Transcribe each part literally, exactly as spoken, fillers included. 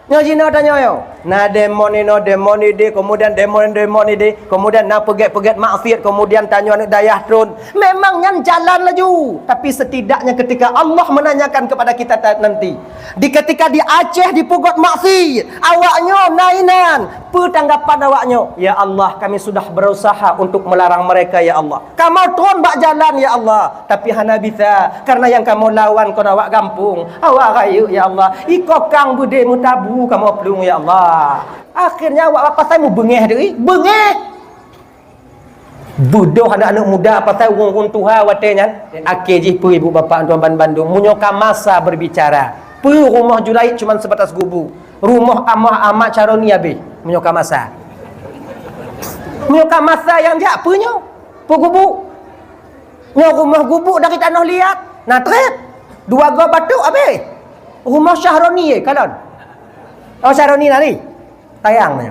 Nyoe jinoe tanyoe, na demo ninoe, demo nideh, kemudian demo, demo nideh, kemudian na peugét-peugét maksiat, kemudian tanyoe aneuk dayah tron. Memang nyan jalan laju, tapi setidaknya ketika Allah menanyakan kepada kita ta-, nanti, di ketika di Aceh dipeugot maksiat, awaknyoe na inan, peue tanggapan awaknyoe? "Ya Allah, kami sudah berusaha untuk melarang mereka, ya Allah. Kamoe tron bak jalan, ya Allah, tapi hana bisa, karena nyang kamoe lawan kon awak gampông, awak rayeuk, ya Allah. Iko kang beudé meutabu kamoe plueng, ya Allah." Akhirnya awak pasai mubeungéh deui, beungéh. Beudôh aneuk-aneuk muda pasai ureuëng-ureuëng tuha watée nyan. Akhé jih peue ibu bapak tuan ban bandum, meunyoe ka masa berbicara, peue rumoh Juraij cuma sebatas gubu, rumoh Amah Ahmad Syaroni habéh meunyoe ka masa. Meunyoe ka masa nyang jak peue nyoe? Peue gubu? Nyoe rumoh gubuk dari tanoh liat, na trép. Dua goe batuk habéh. Rumoh Syahroni, eh, kalon. Oh, Syahroni nari. Sayang nyoe.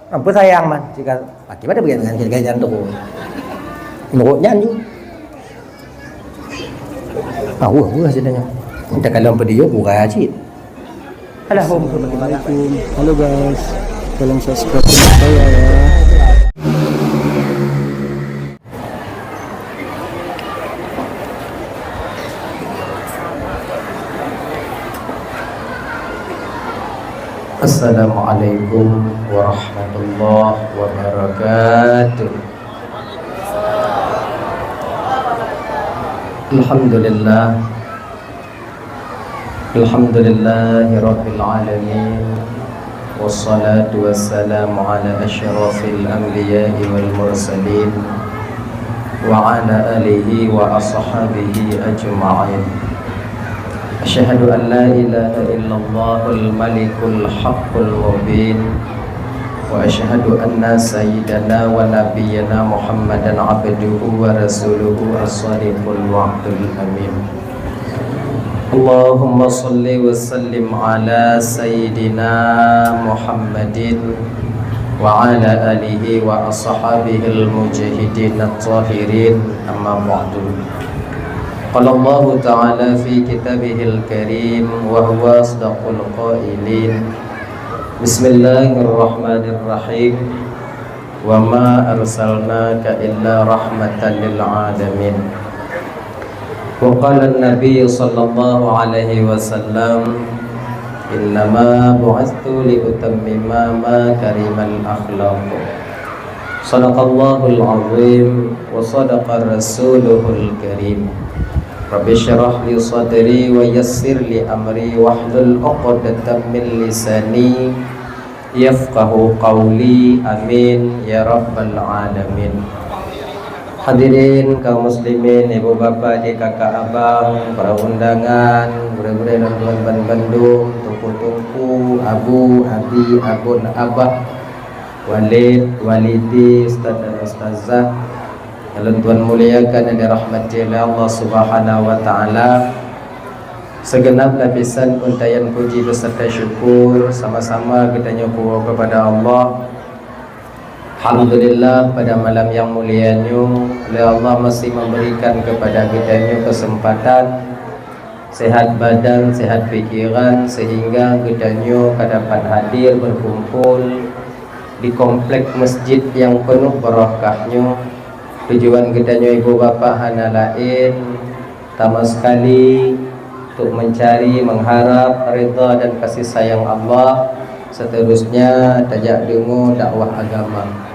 Ampun sayang man. Jika pakai pada bagian dengan gaya jantung. Nurut nyan ju. Ah, wah, wah sidanya. Kita kalau pedih, buka cit. Alhamdulillah. Assalamualaikum. Halo guys. Tolong subscribe channel saya ya. Assalamualaikum warahmatullahi wabarakatuh. Alhamdulillah. Alhamdulillahirabbil alamin. Wassalatu wassalamu ala asyrafil anbiya'i wal mursalin, wa ala alihi wa ashabihi ajma'in. Asyhadu an la ilaha illallahul malikul haqqul mubin, wa asyhadu anna sayyidana wa nabiyyana Muhammadan abduhu wa rasuluhu as-sadiqul wa'dul amin. Allahumma shalli wa sallim ala sayyidina Muhammadin wa ala alihi wa ashabihil mujahidin at-tahirin, amma ba'du. Qala Allahu ta'ala fi kitabihil karim wa huwa asdaqul qailin. Bismillahirrahmanirrahim. Wa ma arsalnaka illa rahmatan lil alamin. Wa qala an-nabi sallallahu alaihi wasallam, "Innama bu'itstu li utammima makarimal akhlaq." Sadaqallahul azim wa sadaqa rasuluhul karim. Rabbi syrah li sadri wa yassir li amri wahlul uqdatam min lisani yafqahu qauli. Amin ya rabbal alamin. Hadirin kaum muslimin, ibu bapa, adik kakak abang, para undangan, gurée-gurée lôn tuan ban bandum, teungku-teungku, abu, abi, abon, abah, walid, walidi, ustaz dan ustazah, nyang lôn tuan muliakan dan dirahmati oleh Allah Subhanahu wa taala. Segenap lapisan untayan puji beserta syukur sama-sama geutanyoe puwoe kepada Allah. Alhamdulillah, pada malam yang mulia nyoe, oleh Allah masih memberikan kepada geutanyoe kesempatan sehat badan, sehat pikiran, sehingga geutanyoe ka dapat hadir berkumpul di komplek masjid yang penuh barakah nyoe. Tujuan geutanyoe ibu bapak hana laén, sama sekali, untuk mencari, mengharap ridha dan kasih sayang Allah, seterusnya tajak deungoe dakwah agama.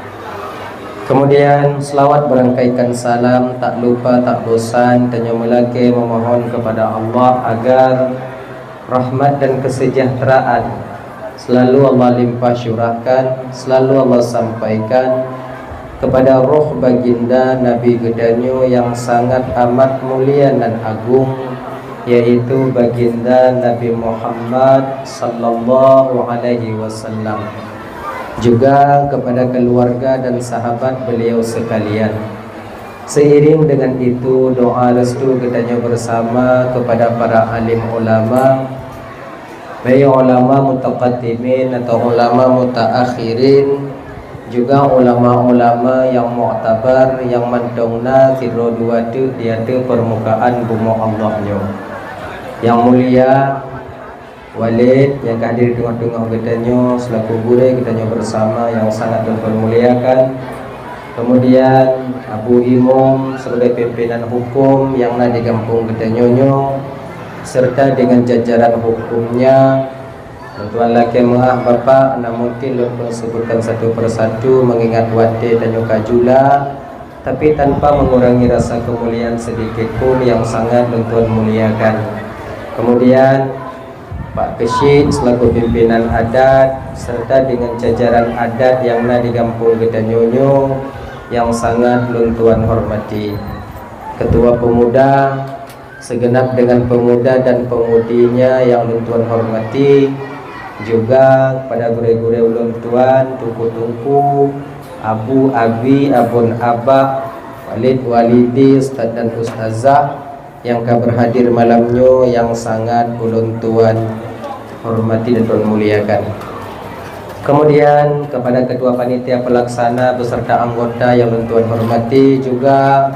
Kemudian, selawat berangkaikan salam, tak lupa, tak bosan, tanyoe meulakée memohon kepada Allah agar rahmat dan kesejahteraan selalu Allah limpah syurahkan, selalu Allah sampaikan kepada roh baginda Nabi geutanyoe yang sangat amat mulia nan agung, yaitu baginda Nabi Muhammad sallallahu alaihi wasallam, juga kepada keluarga dan sahabat beliau sekalian. Seiring dengan itu, doa restu geutanyoe bersama kepada para alim ulama, baik ulama mutaqaddimin atau ulama mutaakhirin, juga ulama-ulama yang muktabar nyang mantong na sidroe dua teuk di ateueh permukaan bumoe Allah nyoe. Yang mulia, Walid nyang ka hadir di teungoh-teungoh geutanyoe selaku gurée geutanyoe bersama nyang sangat lôn muliakan. Kemudian Abu Imum sebagai pimpinan hukum nyang na di gampông geutanyoe nyoe, serta dengan jajaran hukumnya. Lôn tuan lakée meu'ah Bapak, na mungkin lôn sebutkan satu persatu mengingat watée tanyoe ka jula, tapi tanpa mengurangi rasa kemuliaan sedikit pun nyang sangat lôn tuan muliakan. Kemudian Pak Keuchik selaku pimpinan adat serta dengan jajaran adat nyang na di gampông geutanyoe nyoe nyang sangat lôn tuan hormati. Ketua Pemuda, segenap dengan pemuda dan pemudinya nyang lôn tuan hormati, juga kepada gurée-gurée ulôn tuan, teungku-teungku, abu, abi, abon, abah, walid, walidi, ustaz dan ustazah, nyang ka berhadir malam nyoe nyang sangat ulôn tuan hormati dan tuan muliakan. Kemudian kepada ketua panitia pelaksana beserta anggota nyang lôn tuan hormati, juga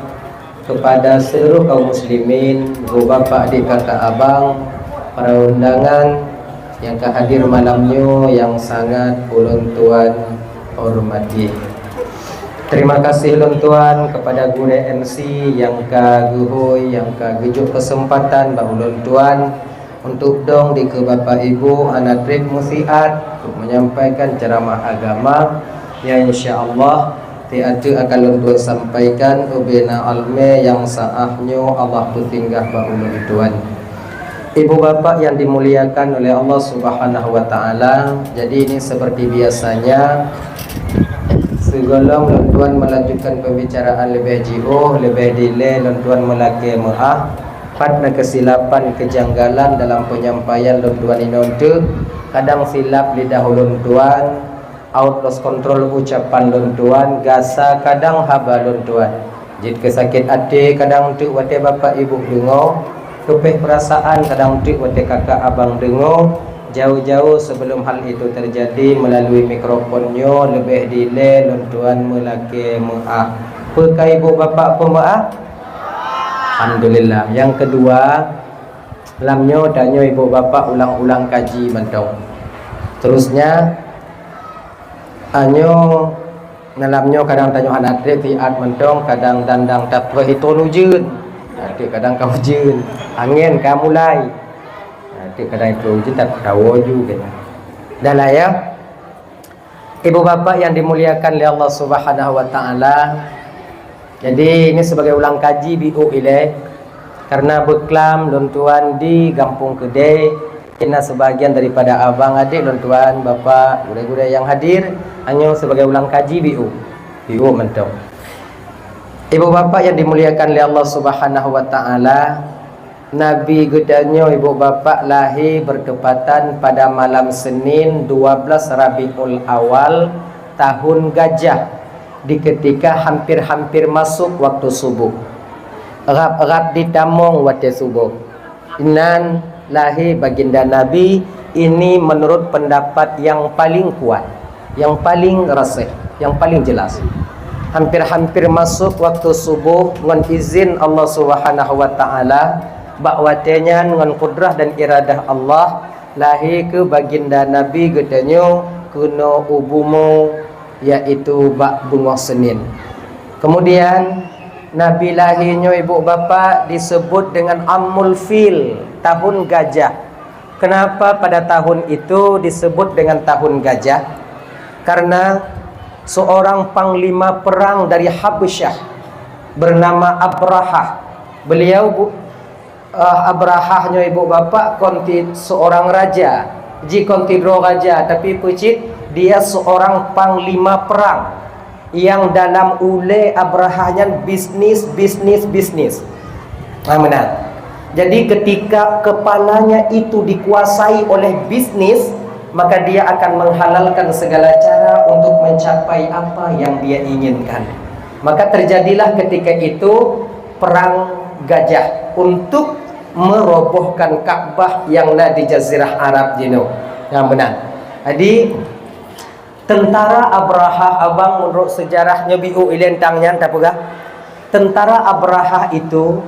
kepada seluruh kaum muslimin, ibu bapak, adik kakak abang, para undangan nyang ka hadir malam nyoe nyang sangat ulôn tuan hormati. Terima kasih lôn tuan kepada gurée M C nyang ka geuhôi, nyang ka geujok kesempatan bak ulôn tuan untuk dong dikeue bapak ibu hana treb meusiat untuk menyampaikan ceramah agama nyang insya Allah teuk akan lôn tuan sampaikan ubena almé nyang saah nyoe Allah peusinggah bak ulôn tuan. Ibu bapak yang dimuliakan oleh Allah Subhanahu wa Ta'ala, jadi ini seperti biasanya, sigohlom lôn tuan melanjutkan pembicaraan leubeh jiôh, leubeh dilée lôn tuan meulakée meu'ah, pat na kesilapan, kejanggalan dalam penyampaian lôn tuan inoe teuk, kadang silap lidah ulôn tuan, out lost control ucapan lôn tuan, gasa kadang haba lôn tuan. Jeuet keu sakét até kadang teuk watée bapak ibu deungoe, keupéh peurasaan kadang teuk watée kakak abang deungoe. Jauh-jauh sebelum hal itu terjadi, melalui mikrofon nyoe leubeh dilée lôn tuan meulakée meu'ah. Peu ka ibu bapak peumeu'ah? Alhamdulillah. Nyang keudua, lam nyoe tanyoe ibu bapak ulang-ulang kaji mantong. Terusnya, Anyoe, na lam nyoe kadang tanyoe hana treb siat mantong, kadang dandang tapeue itôn ujeuen. Nah, teuk kadang ka ujeuen, angén ka mulai. Nah, teuk kadang itôn ujeuen, tapi tawoe ju keunan. Dah lah ya. Ibu bapak yang dimuliakan oleh Allah Subhanahu wa Ta'ala, jadi ini sebagai ulang kaji biôh ilée, karena beuklam lôn tuan di gampông keudée, kena sebahagian daripada abang adék lôn tuan, bapak, gurée-gurée nyang hadir, anyoe sebagai ulang kaji biôh, biôh mantong. Ibu bapak yang dimuliakan oleh Allah Subhanahu wa Ta'ala, Nabi geutanyoe ibu bapak lahé bertepatan pada malam Senin dua belas Rabiul Awal tahun Gajah, di ketika hampir-hampir masuk waktu subuh. Rab-rab ditamong watée suboh. Inan lahé baginda Nabi ini menurut pendapat yang paling kuat, yang paling rasih, yang paling jelas. Hampir-hampir masuk waktu suboh ngon izin Allah Subhanahu wa Ta'ala, bak watée nyan ngon kudrah dan iradah Allah, lahé keu baginda Nabi geutanyoe keunoe u bumoe, yaitu bak beungoh Senin. Kemudian, Nabi lahé nyoe ibu bapak disebut dengan Amul Fil, tahun gajah. Kenapa pada tahun itu disebut dengan tahun gajah? Karena seorang panglima perang dari Habasyah bernama Abrahah. Beliau bu-, eh, Abrahah nyoe ibu bapak kon ti seorang raja, ji kon ti droe raja, tapi peucit dia seorang panglima perang yang dalam ulée Abrahah nyan bisnis, bisnis, bisnis. Nah, meunan. Jadi ketika kepalanya itu dikuasai oleh bisnis, maka dia akan menghalalkan segala cara untuk mencapai apa yang dia inginkan. Maka terjadilah ketika itu perang gajah untuk merobohkan Ka'bah yang na di Jazirah Arab jinoe. Nah, meunan. Jadi, tentara Abrahah abang menurut sejarah nyoe biôh ilée tang nyan tapeugah, tentara Abrahah itu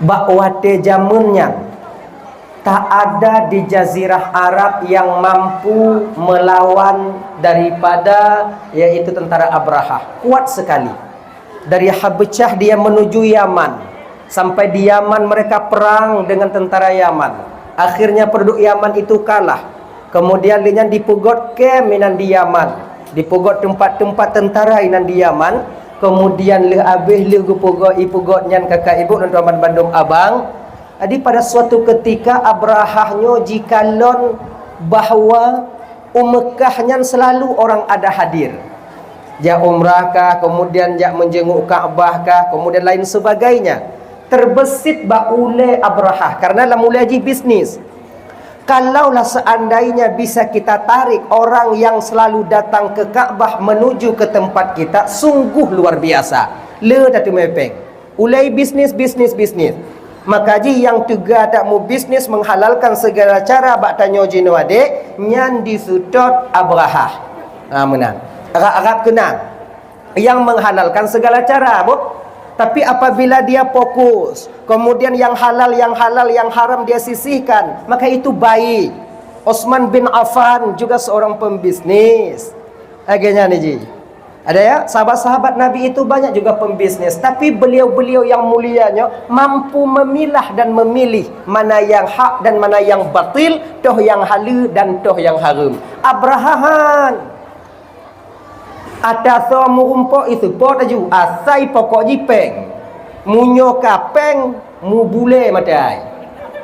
bak watée jameun nyan Tak ada di Jazirah Arab yang mampu melawan daripada, yaitu tentara Abrahah. Kuat sekali. Dari Habasyah dia menuju Yaman. Sampai di Yaman mereka perang dengan tentara Yaman. Akhirnya penduduk Yaman itu kalah. Kemudian lheueh nyan dipeugot kem inan di Yaman. Dipeugot tempat-tempat tentara inan di Yaman. Kemudian lheueh abéh lheueh geupeugot, ipeugot nyan kakak ibu dan teman bandum abang. Jadi pada suatu ketika Abrahah nyoe jikalon bahwa u Mekkah nyan selalu orang ada hadir. Jak umrah kah, kemudian jak menjenguk Ka'bah kah, kemudian lain sebagainya. Terbesit bak ulée Abrahah karena lam ulée jih bisnis. Kalaulah seandainya bisa kita tarik orang yang selalu datang ke Ka'bah menuju ke tempat kita, sungguh luar biasa. Le tateumé péng. Ulée bisnis, bisnis, bisnis. Maka jih nyang teuga dak mubisnis menghalalkan segala cara bak tanyoe jinoe adek, nyan diseutôt Abrahah. Ha, meunan. Arab-Arab keunan. Yang menghalalkan segala cara, bu. Tapi apabila dia fokus, kemudian yang halal, yang halal, yang haram dia sisihkan, maka itu baik. Utsman bin Affan juga seorang pembisnis. Lagée nyan jih. Ada ya, sahabat-sahabat Nabi itu banyak juga pembisnis, tapi beliau-beliau yang mulia nyoe mampu memilah dan memilih mana yang hak dan mana yang batil, toh yang halal dan toh yang haram. Abrahah han. Ata soe meurumpok iseupôt laju, asai pokok jih péng. Meunyoe ka péng, mubulée maté ai.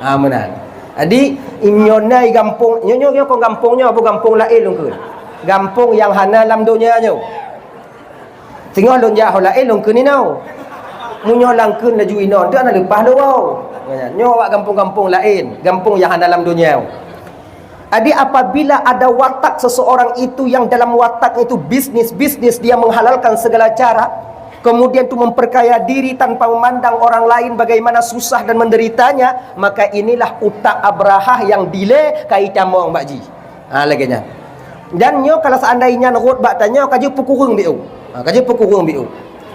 Ha, meunan. Jadi, nyoe na i gampông, nyoe, nyoe, nyoe kon gampông nyoe, bu gampông laén lôn kheun. Gampông nyang hana lam donya nyoe. Singoh lôn jak ho laén lôn kheun inoe. Meunyoe lam kheun laju inoe, teuh na leupah lôn woe. Nyoe awak gampông-gampông laén, gampông nyang hana lam donya. Jadi apabila ada watak seseorang itu yang dalam watak itu bisnis-bisnis, dia menghalalkan segala cara, kemudian tu memperkaya diri tanpa memandang orang lain bagaimana susah dan menderitanya, maka inilah utak Abrahah yang dile kai tamong bak jih. Ha, lagée nyan. Dan nyoe kalau seandainya rot bak tanyoe, ka jeuet peukureueng biu. Ha, ka jeuet peukureueng biu.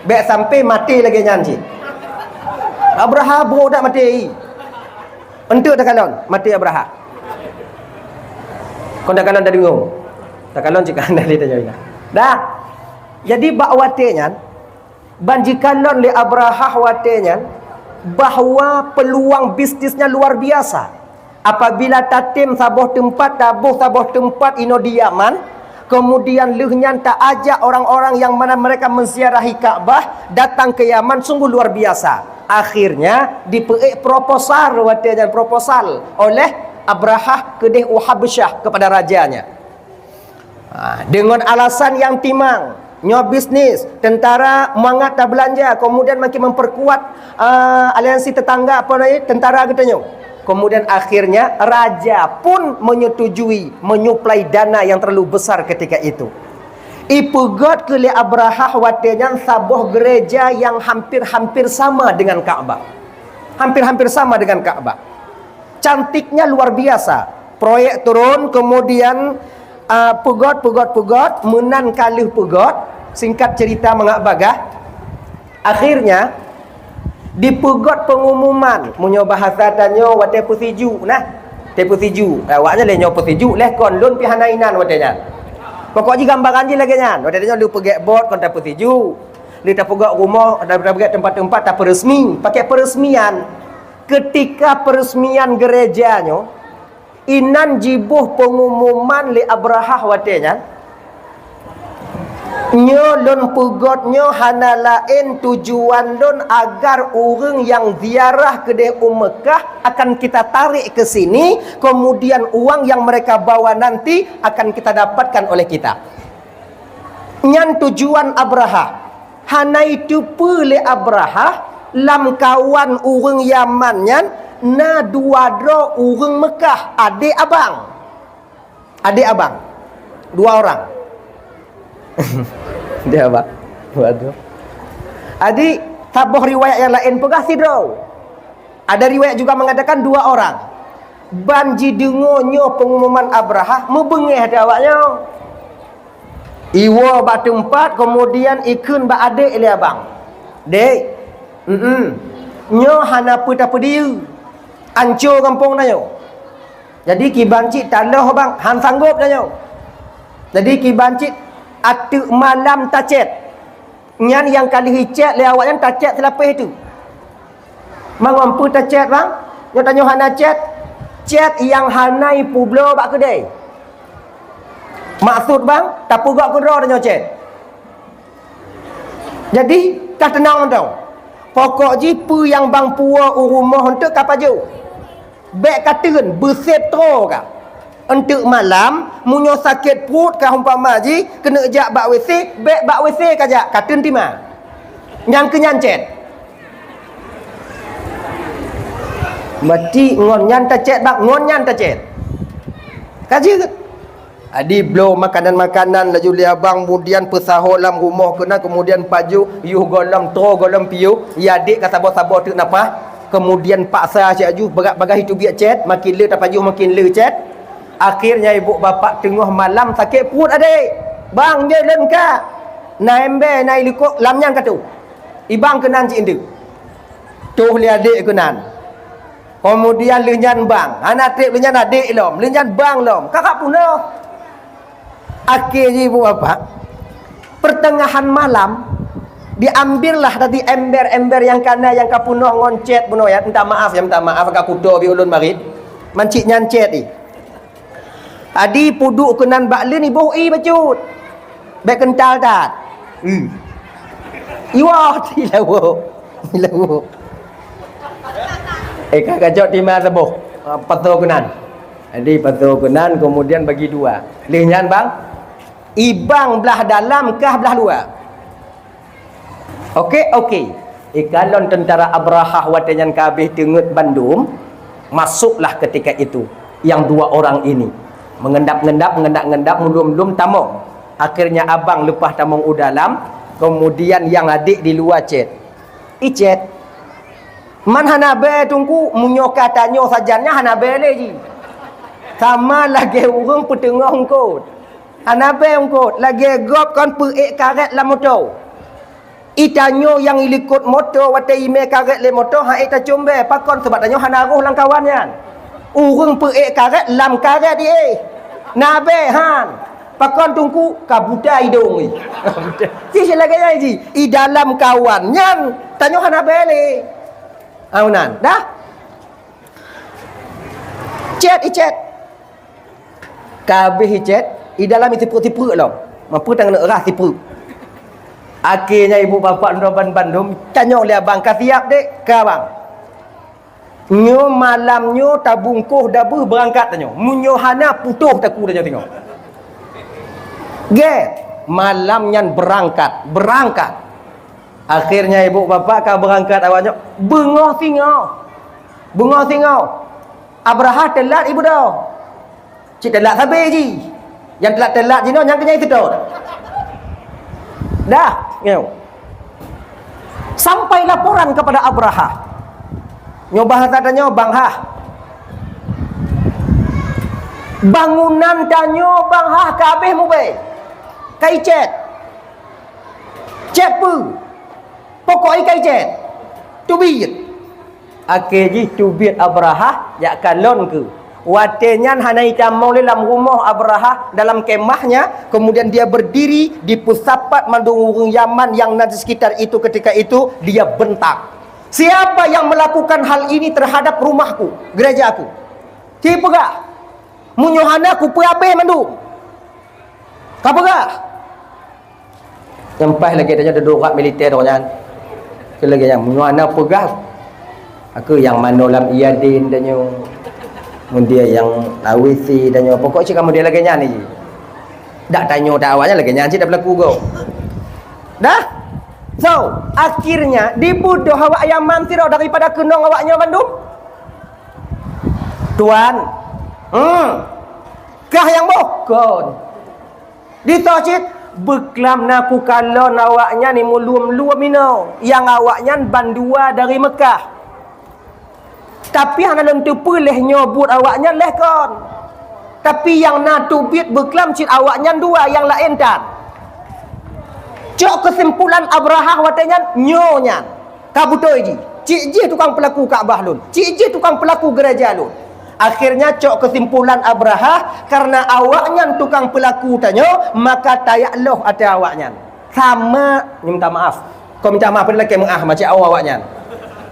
Bék sampai maté lagée nyan cit. Abrahah bro dak maté. Enteuk takalon, maté Abrahah. Kon takalon tadeungoe. Takalon cit ka hana lé tanyoe ingat. Dah. Jadi bak watée nyan, ban jikalon lé Abrahah watée nyan bahwa peluang bisnisnya luar biasa. Apabila tatem saboh teumpat, taboh saboh teumpat inoe di Yaman, kemudian lheueh nyan taajak orang-orang yang mana mereka menziarahi Ka'bah datang ke Yaman, sungguh luar biasa. Akhirnya dipeuék proposal watée nyan, proposal oleh Abrahah keudeh u Habsyah kepada rajanya. Ha, dengan alasan yang timang, nyoe bisnis, tentara mangat tabelanja, kemudian makin memperkuat, ah, aliansi tetangga, apa namanya, tentara geutanyoe. Kemudian akhirnya raja pun menyetujui menyuplai dana yang terlalu besar ketika itu. Ipeugét keu lé Abrahah watée nyan saboh gereja yang hampir-hampir sama dengan Ka'bah. Hampir-hampir sama dengan Ka'bah. Cantiknya luar biasa. Proyek turun, kemudian, ah, peugét, peugét, peugét, meunan ka lheueh peugét. Singkat cerita mangat bagah. Akhirnya, dipeugét pengumuman. Meunyoe bahasa tanyoe watée peusiju, nah. Watée peusiju. Eh, awaknyan lé nyoe peusiju, lé kon lôn pih hana inan watée nyan. Pokok jih gambaran jih lagée nyan. Watée tanyoe lheueh peugét bot kon tapeusiju. Lheueh tapeugét rumoh, tapeugét teumpat-teumpat tapeuresmi. Pakai peresmian. Ketika peresmian gereja nyoe, inan jiboh pengumuman lé Abrahah watée nyan, "Nyoe lôn peugét nyoe hana laén tujuan lôn agar ureuëng nyang ziarah keudeh u Meukah akan kita tarik ke sini, kemudian uang yang mereka bawa nanti akan kita dapatkan oleh kita." Nyan tujuan Abrahah. Hana iteupeue lé Abrahah, lam kawan ureuëng Yaman nyan na dua droe ureuëng Meukah, adek abang. Adek abang. Dua orang. Adek abang. Dua droe. Jadi, saboh riwayat nyang laén peugah sidroe. Ada riwayat juga mengatakan dua orang. Ban jideungoe nyoe pengumuman Abrahah, meubeungéh até awaknyoe. Iwoe bak teumpat, kemudian ikheun bak adek lé abang, "Dek, mm, nyoe hana peue tapeudiyeu. Anco gampông tanyoe. Jadi kiban cit taloh bang, han sanggob tanyoe. Jadi kiban cit ateueh malam tacét. Nyan nyang ka lheueh icét lé awaknyan tacét seulapéh teuk. Mangon peue tacét bang? Nyoe tanyoe hana cét. Cét nyang hana ipeubloe bak keudè. Maksud bang, tapeugok keudroe tanyoe cét. Jadi, ka teunang mantong. Pokok jih peue nyang bang puwoe u rumoh eunteuk ka pajoh. Bék ka teun, beuseb troe ka. Eunteuk malam, meunyoe sakét pruet ka umpama jih, keuneuk jak bak WC, bék bak WC ka jak, ka teun tima. Nyang keu nyan cét. Mati ngon nyan tacét bak, ngon nyan tacét. Ka jeuet. Adi bloe makanan-makanan laju lé abang, kemudian peusaho lam rumoh keunan, kemudian pajoh yoh gohlom troe gohlom piôh, ya adék ka saboh-saboh teuk nafah, kemudian paksa cit aju bagah-bagah itu biet cét, makin le tapajoh makin le cét. Akhirnya ibu bapak teungoh malam sakét pruet adék. Bang, jeuet lôn ka. Na embée, na ilikot lam nyan ka toh. Ibang keunan cit eunteuk. Toh lé adék keunan. Kemudian lheueh nyan bang, hana treb lheueh nyan adék lom, lheueh nyan bang lom, kakak peunoh. Akhé jih ibu bapak, pertengahan malam, diambillah tadi ember-ember nyang kana nyang ka peunoh ngon cét bunoe ya, minta maaf ya, minta maaf ka kuto bi ulôn marit. Mancik nyan cét ih. Adi peuduek keunan bak leuen iboh ie bacut. Bék keuntal that. Hmm. Iwoe, ilawok. Ilawok. Eh, ka gajok tima saboh. Ah, pasoe keunan. Jadi pasoe keunan, kemudian bagi dua. Lheueh nyan bang, ibang blah dalam kah blah luwa. Oke, oke. Ikalon tentara Abrahah watée nyan ka habéh teungeut bandum, masuklah ketika itu yang dua orang ini. Mengendap-ngendap, mengendap-ngendap, mulum-mulum tamong. Akhirnya abang leupah tamong u dalam, kemudian nyang adék di luwa cét. Icét. Man hana bée teungku, meunyoe ka tanyoe sajan nyan hana bée lé jih. Sama lagée ureuëng peuteungoh eungkot. Hana bée eungkot, lagée gob kon peuék karét lam moto. Itanyoe nyang ilikot moto watée imé karét lé moto han ék tacöm bée, pakon sabab tanyoe hana roh lam kawan nyan. Ureuëng peuék karét lam karét ié. Na bée han. Pakon teungku ka buta idong ih. Cit lagée nyan jih, i dalam kawan nyan tanyoe hana bée lé. Awaknyan, dah? Cét, icét. Ka habéh icét, i dalam isipeuk-sipeuk lom. Mampu tangan rah sipeuk. Akhirnya ibu bapak droe ban bandum tanyong lé abang, "Ka siap dek?" "Ka bang." "Nyoe malam nyoe tabungkoh dabeuh beurangkat tanyoe. Meunyoe hana putôh takue tanyoe singoh." Gét, malam nyan beurangkat, beurangkat. Akhirnya ibu bapak ka beurangkat awaknyoe beungoh singoh. Beungoh singoh. Abrahah teulat ibu doh. Cit teulat sabe jih. Nyang teulat-teulat jinoe nyang keunyai seutôt. Dah, nyoe. Sampai laporan kepada Abrahah. Nyoe bahasa tanyoe bang hah. Bangunan tanyoe bang hah ka habéh mubée. Ka icét. Cét peue? Pokok ikai cét. Teubiet. Akhé jih teubiet Abrahah jak kalon keu. Watée nyan hana itamong lé lam rumoh Abrahah dalam kemahnya, kemudian dia berdiri di peusapat mandum ureuëng Yaman nyang na di sekitar itu ketika itu, dia bentak, "Siapa yang melakukan hal ini terhadap rumahku, gerejaku?" Ci peugah, "Meunyoe hana kupeue abéh mandum." Ka peugah. Nyang paih lagée tanyoe dudoe rot militée droe nyan. Keu lagée nyan, meunyoe hana peugah, aku nyang manoe lam Iyadin tanyoe. Kemudian nyang Lawisi tanyoe. Pokok cit kamoe dia lagée nyan ni. Dak tanyoe dak awaknyan lagée nyan cit dak berlaku go. Dah? So, akhirnya dibudoh awak Yaman sidroe daripada keunong awaknyoe bandum. Tuan, hmm, kah nyang boh? Kon. Disoe cit, beuklam na kukalon awaknyan imulum-lum inoe, nyang awaknyan bandua dari Meukah. Tapi hana lôn teupeue lheueh nyoe buet awaknyan lheueh kon. Tapi nyang na teubiet beuklam cit awaknyan dua, nyang laén tan. Cok keusimpulan Abrahah watée nyan, nyoe nyan. Ka beutôi jih. Cit jih tukang peulaku Ka'bah lôn. Cit jih tukang peulaku gereja lôn. Akhirnya cok kesimpulan Abrahah, karena awaknyan tukang pelaku tanyoe, maka tayak loh até awaknyan. Sama, minta maaf. Kau minta maaf, pada lagi maaf, macam awak-awaknyan.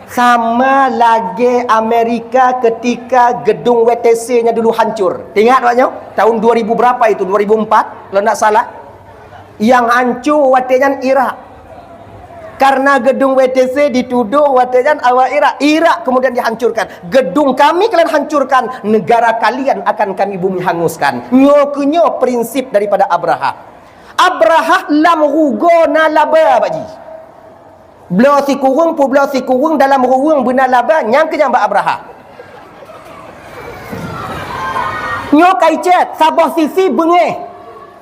Sama lagi Amerika ketika gedung W T C-nya dulu hancur. Ingat awaknyan? Tahun dua ribu berapa itu? Dua ribu empat, kalau tidak salah. Yang hancur watée nyan Irak. Karena gedung W T C dituduh watée nyan awak Irak. Irak kemudian dihancurkan. Gedung kami kalian hancurkan, negara kalian akan kami bumi hanguskan. Nyoe keu nyoe prinsip daripada Abrahah. Abrahah lam rugoe na laba, Pak Ji. Bloe sikureueng peubloe sikureueng dalam ruweueng beuna laba, nyang keu nyang bak Abrahah. Nyoe kai cét, saboh sisi beungéh.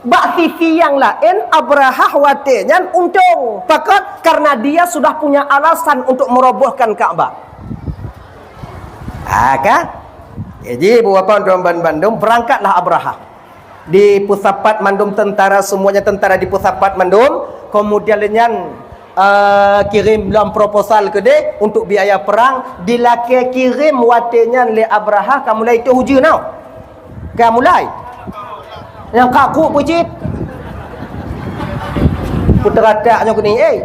Bak sisi nyang laén, Abrahah watée nyan untông. Pakon? Karena dia sudah punya alasan untuk merobohkan Ka'bah. Ha, kan? Jadi, buat tuan-tuan bandum, berangkatlah Abrahah. Dipeusapat mandum tentara, semuanya tentara dipeusapat mandum. Kemudian lé nyan, eh, kirém lom proposal keudeh untuk biaya perang. Dilakée kirém watée nyan lé Abrahah, ka mulai toh ujeuen tau. Ka mulai. Nyang ka kuk peucit. Putra tak nyoe kuning, eh.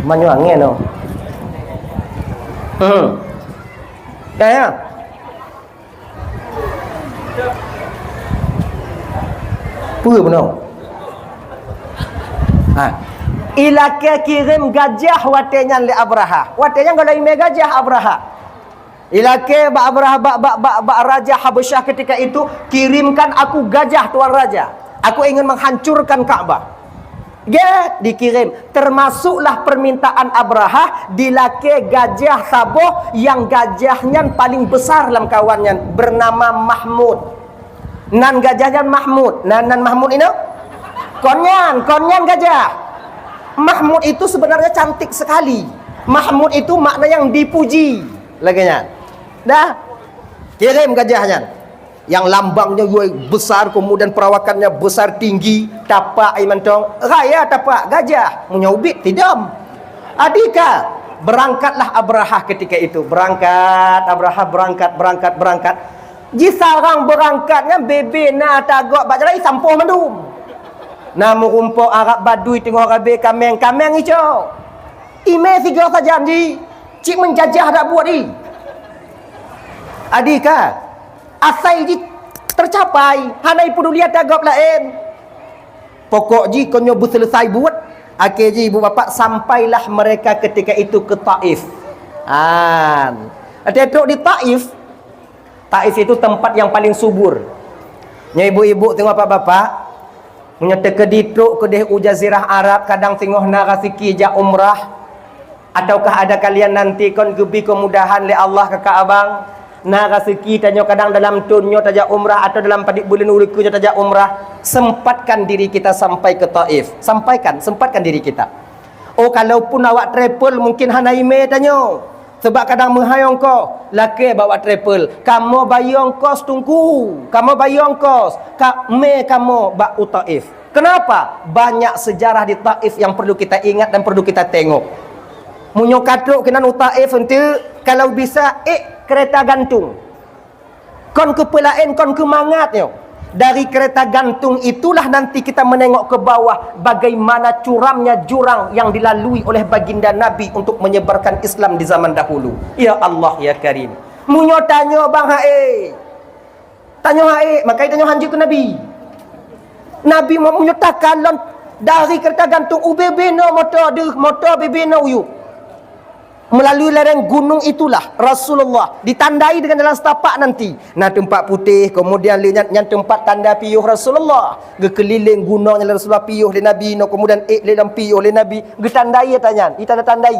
Manyuang angén tau. Hmm. Ya, ya. Peue bunoe? Ha. Ilakée kirém gajah watée nyan lé Abrahah. Watée nyan gohlom imé gajah Abrahah. Ilakée bak Abrahah, bak, bak, bak, bak raja Habasyah ketika itu, "Kirimkan aku gajah, tuan raja. Aku ingin menghancurkan Ka'bah." Gét, dikirém. Termasuklah permintaan Abrahah, dilakée gajah saboh nyang gajah nyan paling besar lam kawan nyan, bernama Mahmud. Nan gajah nyan Mahmud. Nan, nan Mahmud inoe? Kon nyan, kon nyan gajah. Mahmud itu sebenarnya cantik sekali. Mahmud itu makna yang dipuji. Lagée nyan. Dah. Kirém gajah nyan. Yang lambangnya besar, kemudian perawakannya besar, tinggi, tapak ai mantong, raya tapak gajah, meunyoe ubit tidam. Adika, berangkatlah Abrahah ketika itu. Berangkat, Abrahah berangkat, berangkat, berangkat. Jisarang berangkat nyan bebe na tagok bak jalan, isampoh mandum. Na meurumpok Arab Badui teungoh rabe kaméng, kaméng icok. Imé sigoe sajan jih, cit meujajah dak buet jih. Adika, asai jih teucapai, hana ipeuduli ata gob laén. Pokok jih kon nyoe beuseuleusai buet, akhé jih ibu bapak sampailah mereka ketika itu ke Taif. An. Até trok di Taif, Taif itu tempat yang paling subur. Nyoe ibu-ibu teungoh bapak-bapak, meunyoe teukeudi trok keudeh u jazirah Arab, kadang teungoh na raseuki jak umrah, ataukah ada kalian nanti kon geubri keumudahan lé Allah keu abang, na raseuki tanyoe kadang dalam thon nyoe tajak umrah atau dalam padit buleuen uroe keue nyoe tajak umrah, sempatkan diri kita sampai ke Taif. Sampaikan, sempatkan diri kita. Oh, kalaupun awak travel mungkin hana imé tanyoe. Sebab kadang meuhai ongkos, lakée bak awak travel. Kamoe bayeue ongkos teungku, kamoe bayeue ongkos, ka mé kamoe bak u Taif. Kenapa? Banyak sejarah di Taif yang perlu kita ingat dan perlu kita tengok. Meunyoe ka trok keunan u Taif enteuk, kalau bisa ék kereta gantung. Kon keu peue laén, kon keu mangat nyoe. Dari kereta gantung itulah nanti kita menengok ke bawah bagaimana curamnya jurang yang dilalui oleh baginda Nabi untuk menyebarkan Islam di zaman dahulu. Ya Allah, ya Karim. Meunyoe tanyoe bang hai. Tanyoe hai, makai tanyoe hanjeuet keu Nabi. Nabi Muhammad meunyoe takalon dari kereta gantung ubé-bé noe moto deuh, moto bé-bé noe uyuek. Melalui lereng gunung itulah Rasulullah ditandai dengan jalan setapak nanti. Na teumpat putéh, kemudian lé nyan, nyan teumpat tanda piôh Rasulullah. Geukeulileng gunong nyang Rasulullah piôh lé Nabi, nyoe kemudian ék lé lam piôh lé Nabi. Geutandai ata nyan, itanda-tandai.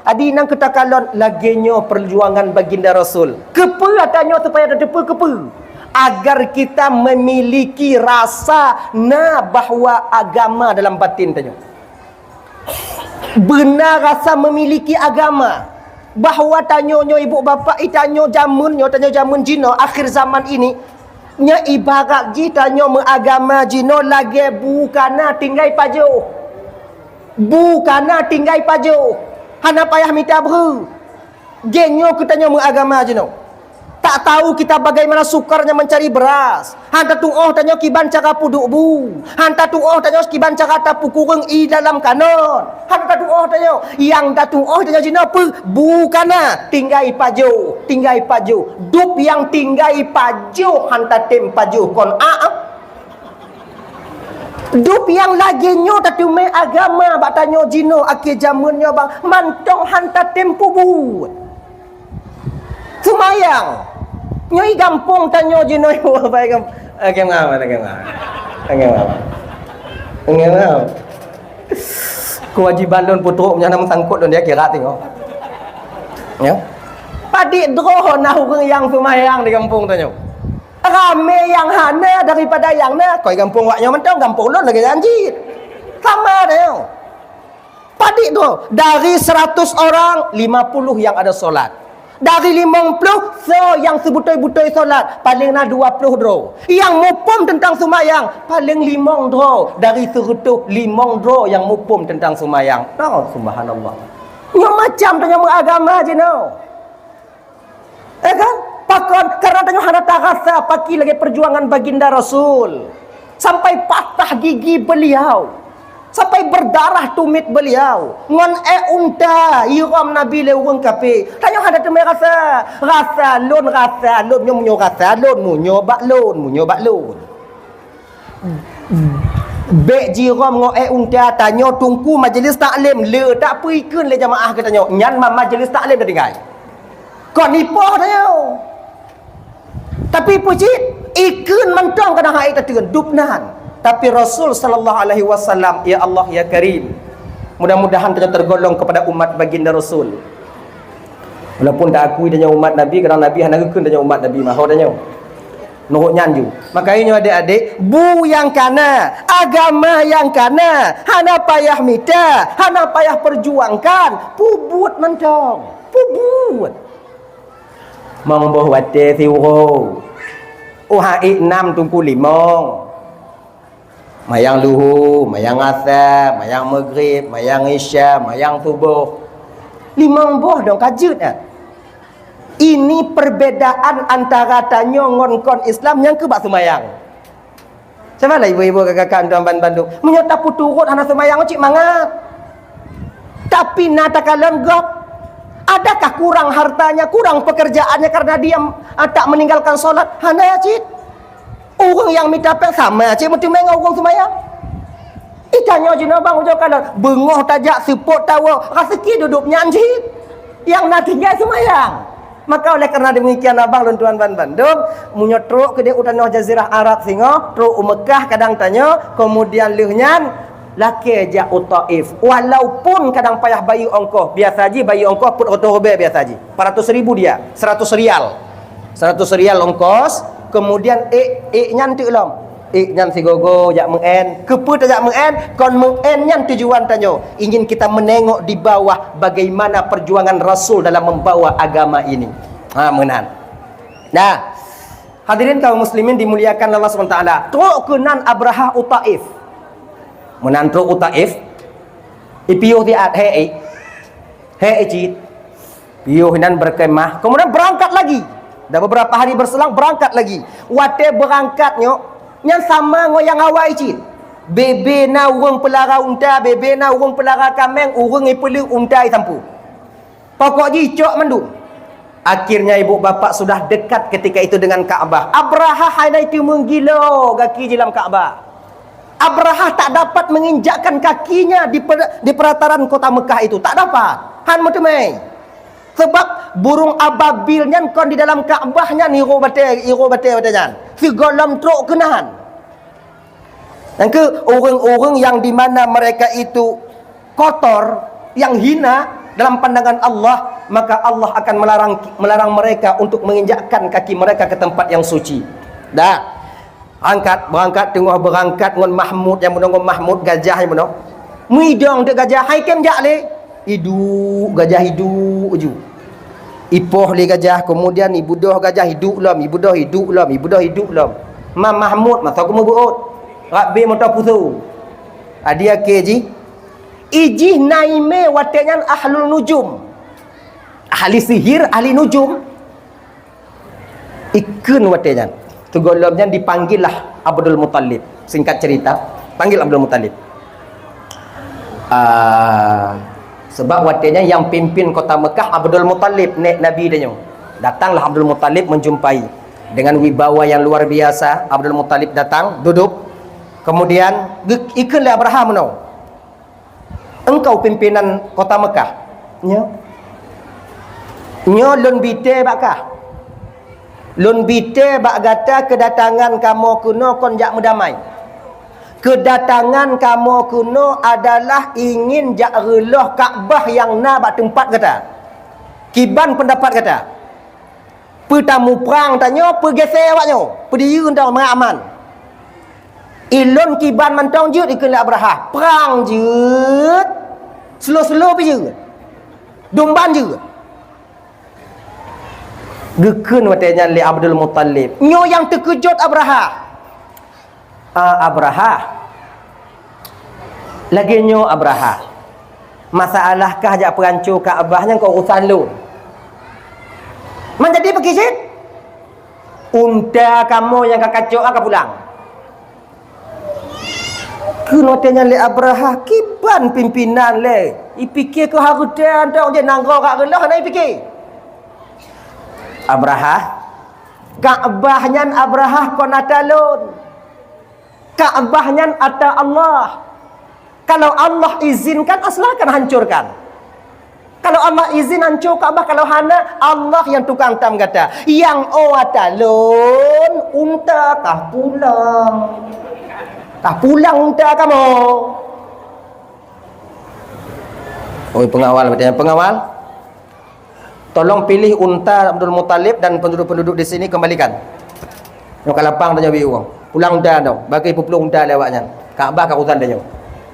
Adi nang keutakalon lagée nyoe perjuangan baginda Rasul. Keupeue ata nyoe supaya tateupeue keupeue? Agar kita memiliki rasa na bahwa agama dalam batin tanyoe. Beuna rasa memiliki agama, bahwa tanyoe nyoe ibu bapak, i tanyoe jameun nyoe, tanyoe jameun jinoe, akhir zaman ini, nyoe ibarat jih tanyoe meuagama jinoe lagée bu kana tinggai pajoh. Bu kana tinggai pajoh, hana payah mita breuh. Geutanyoe keu tanyoe meuagama jinoe. Tak tahu kita bagaimana sukarnya mencari beras. Han tatu'oh tanyoe kiban cara peuduek bu. Han tatu'oh tanyoe kiban cara tapeukureueng ie dalam kanon. Han tatu'oh tanyoe. Nyang tatu'oh tanyoe jinoe peue? Bu ka na, tinggai pajoh, tinggai pajoh. Dub nyang tinggai pajoh han tatem pajoh kon a. Dub nyang lagée nyoe tateumé agama bak tanyoe jinoe akhé jameun nyoe bang, mantong han tatem peubuet. Seumayang. Nyoe gampông tanyoe jinoe, wahai gam-, agam ngam, agam ngam. Agam ngam. Agam ngam. Keuwajéban lôn peutrok meunyoe na meusangkot lôn di akhirat singoh. Ya. Padit droe na ureuëng nyang seumayang di gampông tanyoe. Ramé nyang hana daripada nyang na. Koi gampông wak nyoe mantong, gampông lôn lagée nyan cit. Sama tanyoe. Padit droe, dari seratus orang, lima puluh yang ada solat. Dari limong ploh, soe nyang seubeutôi-beutôi solat, paléng na dua ploh droe. Nyang muphom teuntang seumayang, paléng limong droe. Dari seureutôh, limong droe nyang muphom teuntang seumayang. Nah, subhanallah. Nyoe macam tanyoe meuagama jinoe. Eh kan? Pakon? Karena tanyoe hana tarasa pakri lagée perjuangan baginda Rasul. Sampai patah gigi beliau. Sampai berdarah tumit beliau. Ngon ék unta, irôm Nabi lé ureuëng kafé. Tanyoe hana teumé rasa. Rasa lôn, rasa lôn, nyoe meunyoe rasa lôn, meunyoe bak lôn, meunyoe bak lôn. Bék jirôm ngon ék unta tanyoe teungku majlis taklim, le tak peuikheun lé jamaah geutanyoe. Nyan ma-, majlis taklim tatinggai. Kon ipoh tanyoe. Tapi peue cit, ikheun mantong kadang hai tateun, dub nan. Tapi Rasul sallallahu alaihi wasallam, ya Allah, ya Karim. Mudah-mudahan tanyoe tergolong kepada umat baginda Rasul. Walaupun ta akui tanyoe umat Nabi, kadang Nabi hana geukheun tanyoe umat Nabi, maho tanyoe. Nurut nyan ju. Maka nyoe adék-adék, bu nyang kana, agama nyang kana, hana payah mita, hana payah perjuangkan, peubuet mantong, peubuet. Mong boh watée siuroe. Oh, ha ék nam teungku limong. Mayang luhu, mayang asa, mayang maghrib, mayang isya, mayang suboh. Limong boh dong ka jeuet, eh. Ini perbedaan antara tanyoe ngon kon Islam nyang keu bak seumayang. Sabalah ibu-ibu kakak-kakak tuan ban bandum. Meunyoe tapeuturot hana seumayang cit mangat. Tapi na takalon gob. Adakah kurang hartanya, kurang pekerjaannya karena dia, ah, tak meninggalkan solat? Hana cit. Ureuëng nyang mita péng sama cit meuteumé ngon ureuëng seumayang. Itanyoe jinoe bang ujoe kalon, beungoh tajak seupôt tawoe, raseuki dudoe nyan cit. Nyang na tinggai seumayang. Maka oleh karena demikian abang lôn tuan ban bandum, meunyoe trok keudeh u tanoh Jazirah Arab singoh, trok u Meukah kadang tanyoe, kemudian lheueh nyan lakée jak u Taif. Walaupun kadang payah bayeue ongkoh, biasa jih bayeue ongkoh peuet reutôh ribée biasa jih. Empat ratus ribu dia, seratus rial. Seratus rial ongkos, kemudian ék, ék nyan teuk lom. Ék nyan sigogo jak meu'en. Keupeue tajak meu'en? Kon meu'en nyan tujuan tanyoe. Ingin kita menengok di bawah bagaimana perjuangan Rasul dalam membawa agama ini. Ha, meunan. Nah, hadirin kaum muslimin dimuliakan Allah subhanahu wa taala. Trok keunan Abrahah u Taif. Meunan trok u Taif. Ipiôh siat, hei, hei cit. Piôh inan berkhemah, kemudian berangkat lagi. Dan beberapa hari berselang, berangkat lagi. Watée berangkat nyoe, nyan sama ngon nyang awai cit. Bebe na ureuëng peulara unta, bebe na ureuëng peulara kaméng, ureuëng ipeuleuek unta isampu. Pokok jih cok mandum. Akhirnya ibu bapak sudah dekat ketika itu dengan Ka'bah. Abrahah hana itu menggilo gaki jilam Ka'bah. Abrahah tak dapat menginjakkan kakinya di per-, di perataran kota Mekah itu. Tak dapat. Han meuteumé. Sebab burung ababil nyan kon di dalam Ka'bah nyan hiru batée, hiru batée watée nyan. Sigohlom trok keunan. Nyang keu ureuëng-ureuëng yang di mana mereka itu kotor, yang hina dalam pandangan Allah, maka Allah akan melarang, melarang mereka untuk menginjakkan kaki mereka ke tempat yang suci. Dah. Angkat, berangkat, teungoh berangkat ngon Mahmud nyang bunoe, ngon Mahmud gajah nyang bunoe. Meudong teuk gajah, hai kém jak lé. Iduek gajah iduek ju. Ipoh lé gajah, kemudian ibeudôh gajah iduek lom, ibeudôh iduek lom, ibeudôh iduek lom. Mam Mahmud masa keumeubeuôt. Rabbi moto pusu. Adi akhé jih. Ijih na imé watée nyan ahlul nujum. Ahli sihir, ahli nujum. Ikheun watée nyan. Teungoh lom nyan dipanggil lah Abdul Muttalib. Singkat cerita, panggil Abdul Muttalib. Ah, sebab watée nyan nyang pimpin kota Mekah Abdul Muttalib, nek Nabi tanyoe. Datanglah Abdul Muttalib menjumpai dengan wibawa yang luar biasa. Abdul Muttalib datang, duduk. Kemudian, ge-, ikheun lé Abrahah meunoe, "Engkau pimpinan kota Mekah?" "Nyo." "Nyo lôn bite bak kah. Lôn bite bak gata keudatangan kamoe keunoe kon jak meudamai. Keudatangan kamoe keunoe adalah ingin jak reuloh Ka'bah nyang na bak teumpat gata. Kiban peundapat gata? Peue tamuprang tanyoe, peue geusé awak nyoe, peudiyeu dong mangat aman?" "Ilôn kiban mantong jeuet," ikheun lé Abrahah. "Prang jeuet, slow-slow pih jeuet. Dumban jeuet." Geukheun watée nyan lé Abdul Muttalib. Nyoe nyang teukeujot Abrahah. "Ah, Abrahah. Lagée nyoe, Abrahah. Masalah kah jak peuranco Ka'bah nyan kon urusan lôn. Man jadi pakri cit? Unta kamoe nyang ka kacok ka pulang." Kheun watée nyan lé Abrahah, "Kiban pimpinan lé? Ipike keu hareuta dong je nanggroe ka reuloh hana ipike." "Abrahah, Ka'bah nyan Abrahah kon ata lôn. Ka'bah nyan ata Allah. Kalau Allah izinkan, silakan hancurkan. Kalau Allah izin hancur Ka'bah, kalau hana, Allah nyang tukang tam gata. Nyang ata lôn, unta ka pulang. Ka pulang unta kamoe." Oi pengawal, watée nyan pengawal, "Tolong pilih unta Abdul Muttalib dan penduduk-penduduk di sini kembalikan. Nyoe ka lapang tanyoe bri uroe. Pulang unta nyoe, bagi peuplueng unta lé awak nyan. Ka'bah ka urusan tanyoe."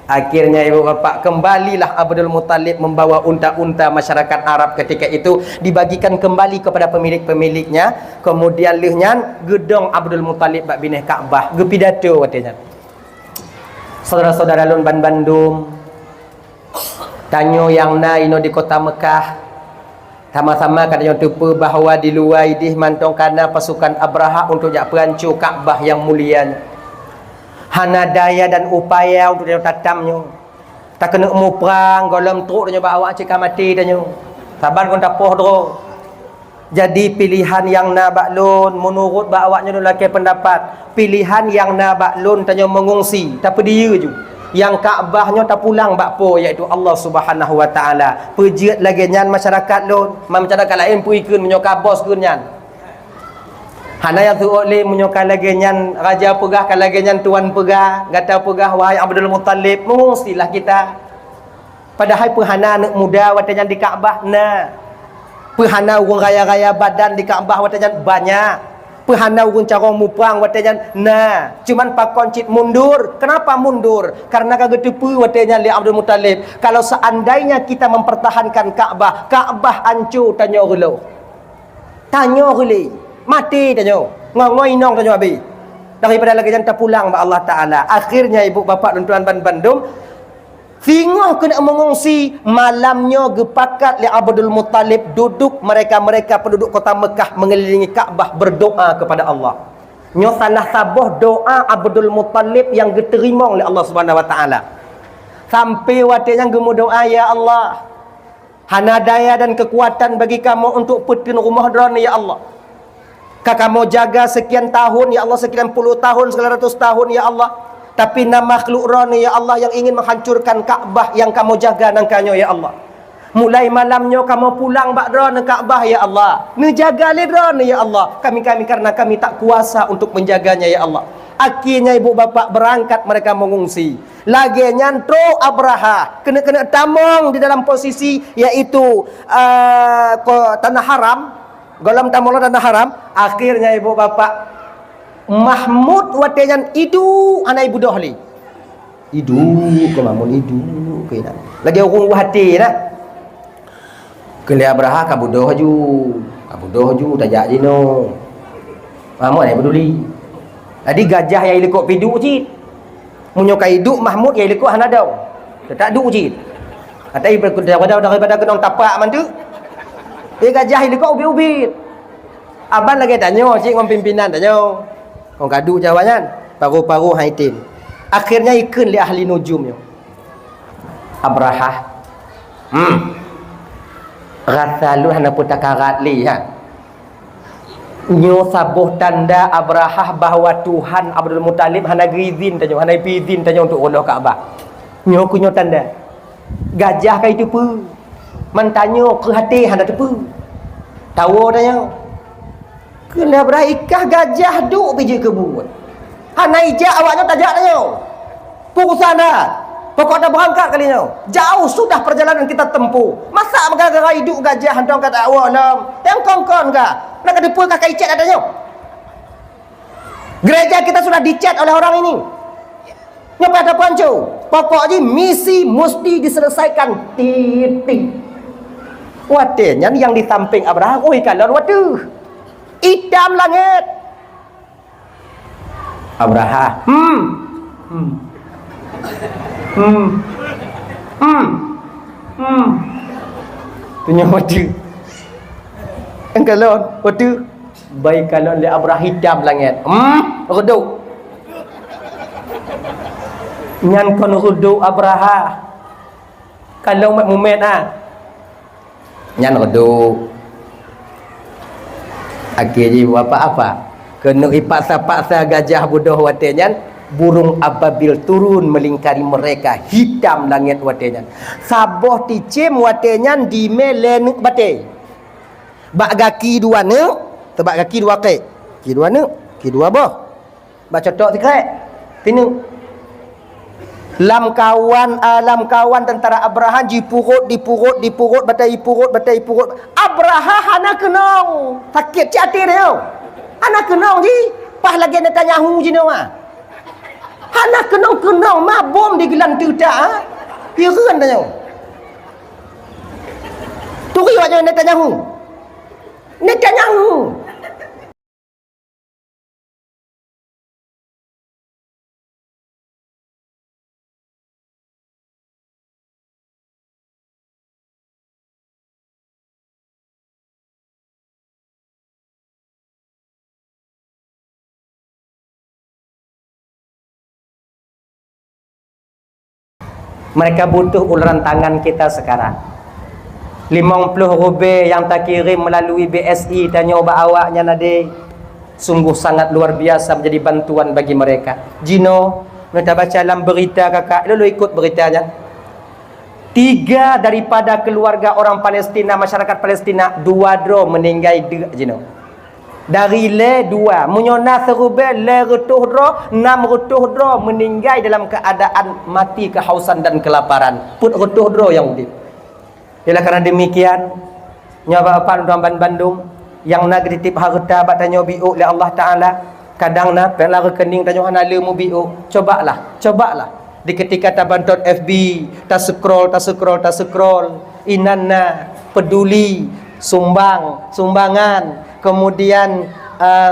Akhirnya ibu bapak, kembalilah Abdul Muttalib membawa unta-unta masyarakat Arab ketika itu, dibagikan kembali kepada pemilik-pemiliknya. Kemudian lheueh nyan geudong Abdul Muttalib bak binéh Ka'bah, geupidato watée nyan. Saudara-saudara lôn ban bandum, tanyoe nyang na inoe di kota Mekah, sama-sama ka tanyoe teupeue bahwa di luwa ideh mantong ka na pasukan Abrahah untuk jak peuranco Ka'bah nyang mulia nyoe. Hana daya dan upaya untuk tanyoe tatam nyoe. Takeuneuk muprang, gohlom trok tanyoe bak awak cit ka maté tanyoe. Saban kon tapoh droe. Jadi pilihan nyang na bak lôn, meunurot bak awak nyoe lôn lakée peundapat, pilihan nyang na bak lôn tanyoe meungungsi, tapeudiyeu ju. Nyang Ka'bah nyoe tapulang bak Po, yaitu Allah Subhanahu wa Ta'ala. Peue jeuet lagée nyan masyarakat lôn, ma-, masyarakat laén peue ikheun meunyoe ka bos kheun nyan. Hana nyang seuôt lé meunyoe ka lagée nyan raja peugah, ka lagée nyan tuan peugah, gata peugah, wahai Abdul Muttalib, meungungsilah kita. Padahai peue hana aneuëk muda watée nyan di Ka'bah? Na. Peue hana ureuëng raya-raya badan di Ka'bah watée nyan? Banyak. Peue hana ureuëng carông muprang watée nyan? Na. Cuman pakon cit mundur. Kenapa mundur? Karena ka geuteupeue watée nyan lé Abdul Muttalib, kalau seandainya kita mempertahankan Ka'bah, Ka'bah anco tanyoe reuloh. Tanyoe reuloh. Maté tanyoe. Ngon-ngon inong tanyoe habéh. Daripada lagée nyan tapulang bak Allah Ta'ala. Akhirnya ibu bapak lôn tuan ban bandum, singoh keuneuk meungungsi, malam nyoe geupakat lé Abdul Muttalib duduk mereka-mereka penduduk kota Mekah mengelilingi Ka'bah berdoa kepada Allah. Nyoe salah saboh doa Abdul Muttalib nyang geuteurimong lé Allah Subhanahu wa Ta'ala. Sampai watée nyan geumeudoa, "Ya Allah, hana daya dan keukuatan bagi kamoe untuk peuteun rumoh Droeneueh, ya Allah. Ka kamoe jaga sekian tahun, ya Allah, sekian puluh tahun, sekian ratus tahun, ya Allah. Tapi na makhluk Droeneueh, ya Allah, yang ingin menghancurkan Ka'bah yang kamoe jaga nangka nyoe, ya Allah. Mulai malam nyoe kamoe pulang bak Droeneueh Ka'bah, ya Allah. Neujaga lé Droeneueh, ya Allah, kami-kami, karena kami tak kuasa untuk menjaganya, ya Allah." Akhirnya ibu bapak berangkat mereka mengungsi. Lagée nyan trok Abrahah, keuneuk-keuneuk tamong di dalam posisi, yaitu, eh, ko-, tanah haram, gohlom tamong lam tanah haram. Akhirnya ibu bapak, Mahmud watée nyan iduek hana ibeudôh lé. Iduek keu Mahmud, iduek keu inan. Lagée ureuëng u até nah. Kheun lé Abrahah, "Ka beudôh ju, ka beudôh ju, tajak jinoe." Mahmud hana peduli. Jadi gajah nyang ilikot pih duek cit. Meunyoe ka iduek Mahmud, nyang ilikot hana dong. Teutap duek cit. Kata daripada, daripada keunong tapak mantu. Eh, gajah ilikot ubit-ubit. Aban lagèe tanyoe cit ngon pimpinan tanyoe. Ngon kadu Jawa nyan, paru-paru hai tem. Akhirnya ikheun lé ahli nujum nyoe. Abrahah. Hmm. Rasa lôn hana peue takarat lé, ha. Nyoe saboh tanda Abrahah bahwa Tuhan Abdul Muthalib hana geuizin tanyoe, hana geuizin tanyoe untuk reuloh Ka'bah. Nyoe keuh nyoe tanda. Gajah ka iteupeue. Man tanyoe keu até hana teupeue. Tawoe tanyoe. Keuneuk beurai kah gajah duek biji keubuet. Hana ijak awak nyoe tajak tanyoe. Peue urusan dah. Pokok dah beurangkat kali nyoe. Jauh sudah perjalanan kita tempuh. Masa gara-gara iduek gajah hantong ka tawoe lom. Nyang kon-kon ka. Nak ka teupeue ka icet ata nyoe. Gereja kita sudah dicet oleh orang ini. Nyoe pada panco. Pokok jih misi mesti diselesaikan titik. Watèe nyan nyang di sampéng Abrahah, oi kalon watèe. Itam langét. Abrahah. Hmm. Hmm. Hmm. Hmm. Hmm. Tunyok watèe. Engkalon watèe. Bai kalon lé Abrahah itam langét. Hmm, reudôk. Nyan kon reudôk Abrahah. Kalon mat mumet ah. Nyan reudôk. Akhé jih apa-apa. Keuneuk ipaksa-paksa gajah beudôh watèe nyan, burung ababil turun melingkari mereka, hitam langét watèe nyan. Saboh ticém watèe nyan dimé lé neuk batèe. Bak gaki dua neuk, teubak gaki dua kèk. Ki dua neuk, ki dua boh. Bak cocok sikrék. Tineuk. Lam kawan, ah, lam kawan tentara Abrahah jipurot, dipurot, dipurot, batèe ipurot, batèe ipurot. Abrahah hana keunong. Sakét cit até nyoe. Hana keunong jih. Paih lagèe Netanyahu jinoe ah. Hana keunong-keunong ma bom digeulanteu tak, ha? Hireuen tanyoe. Turi awak nyoe Netanyahu. Netanyahu. Mereka butuh uluran tangan kita sekarang. Limong ploh rubée nyang takirém meulalu B S I tanyoe bak awak nyan adé, sungguh sangat luar biasa menjadi bantuan bagi mereka. Jinoe, meunyoe tabaca lam beurita kakak, lôn ikot beurita nyan. Tiga daripada keluarga orang Palestina, masyarakat Palestina, dua droe meuninggai deuk jinoe. Dari lhèe dua, meunyoe na siribèe lhèe reutôh droe, nam reutôh droe meuninggai dalam keuadaan mati keuhausan dan keulaparan. Peuet reutôh droe nyang udép. Ialah karena demikian, nyoe bapak-bapak lôn tuan bandum, nyang na geutitip hareuta bak tanyoe biôk lé Allah Taala, kadang na, peuet lam rekening tanyoe hana le mubiôk. Cobalah, cobalah. Di ketika tabantot F B, ta-scroll, ta-scroll, ta-scroll, inan na peduli, sumbang, sumbangan, kemudian, eh,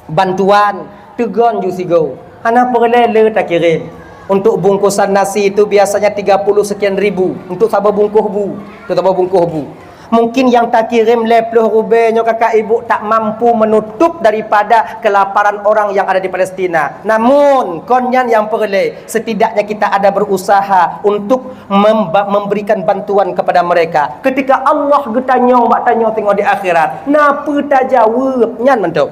bantuan, teugon ju sigoe. Hana peureulèe le takirém. Untuk bungkusan nasi itu biasanya tiga puluh sekian ribu untuk saboh bungkôh bu, untuk saboh bungkôh bu. Mungkin nyang takirém lhèe ploh rubèe nyoe kakak ibu tak mampu menutup daripada kelaparan orang yang ada di Palestina. Namun, kon nyan nyang peureulèe, setidaknya kita ada berusaha untuk memba-, memberikan bantuan kepada mereka. Ketika Allah geutanyong bak tanyoe teungoh di akhirat, na peue tajaweueb nyan mantong.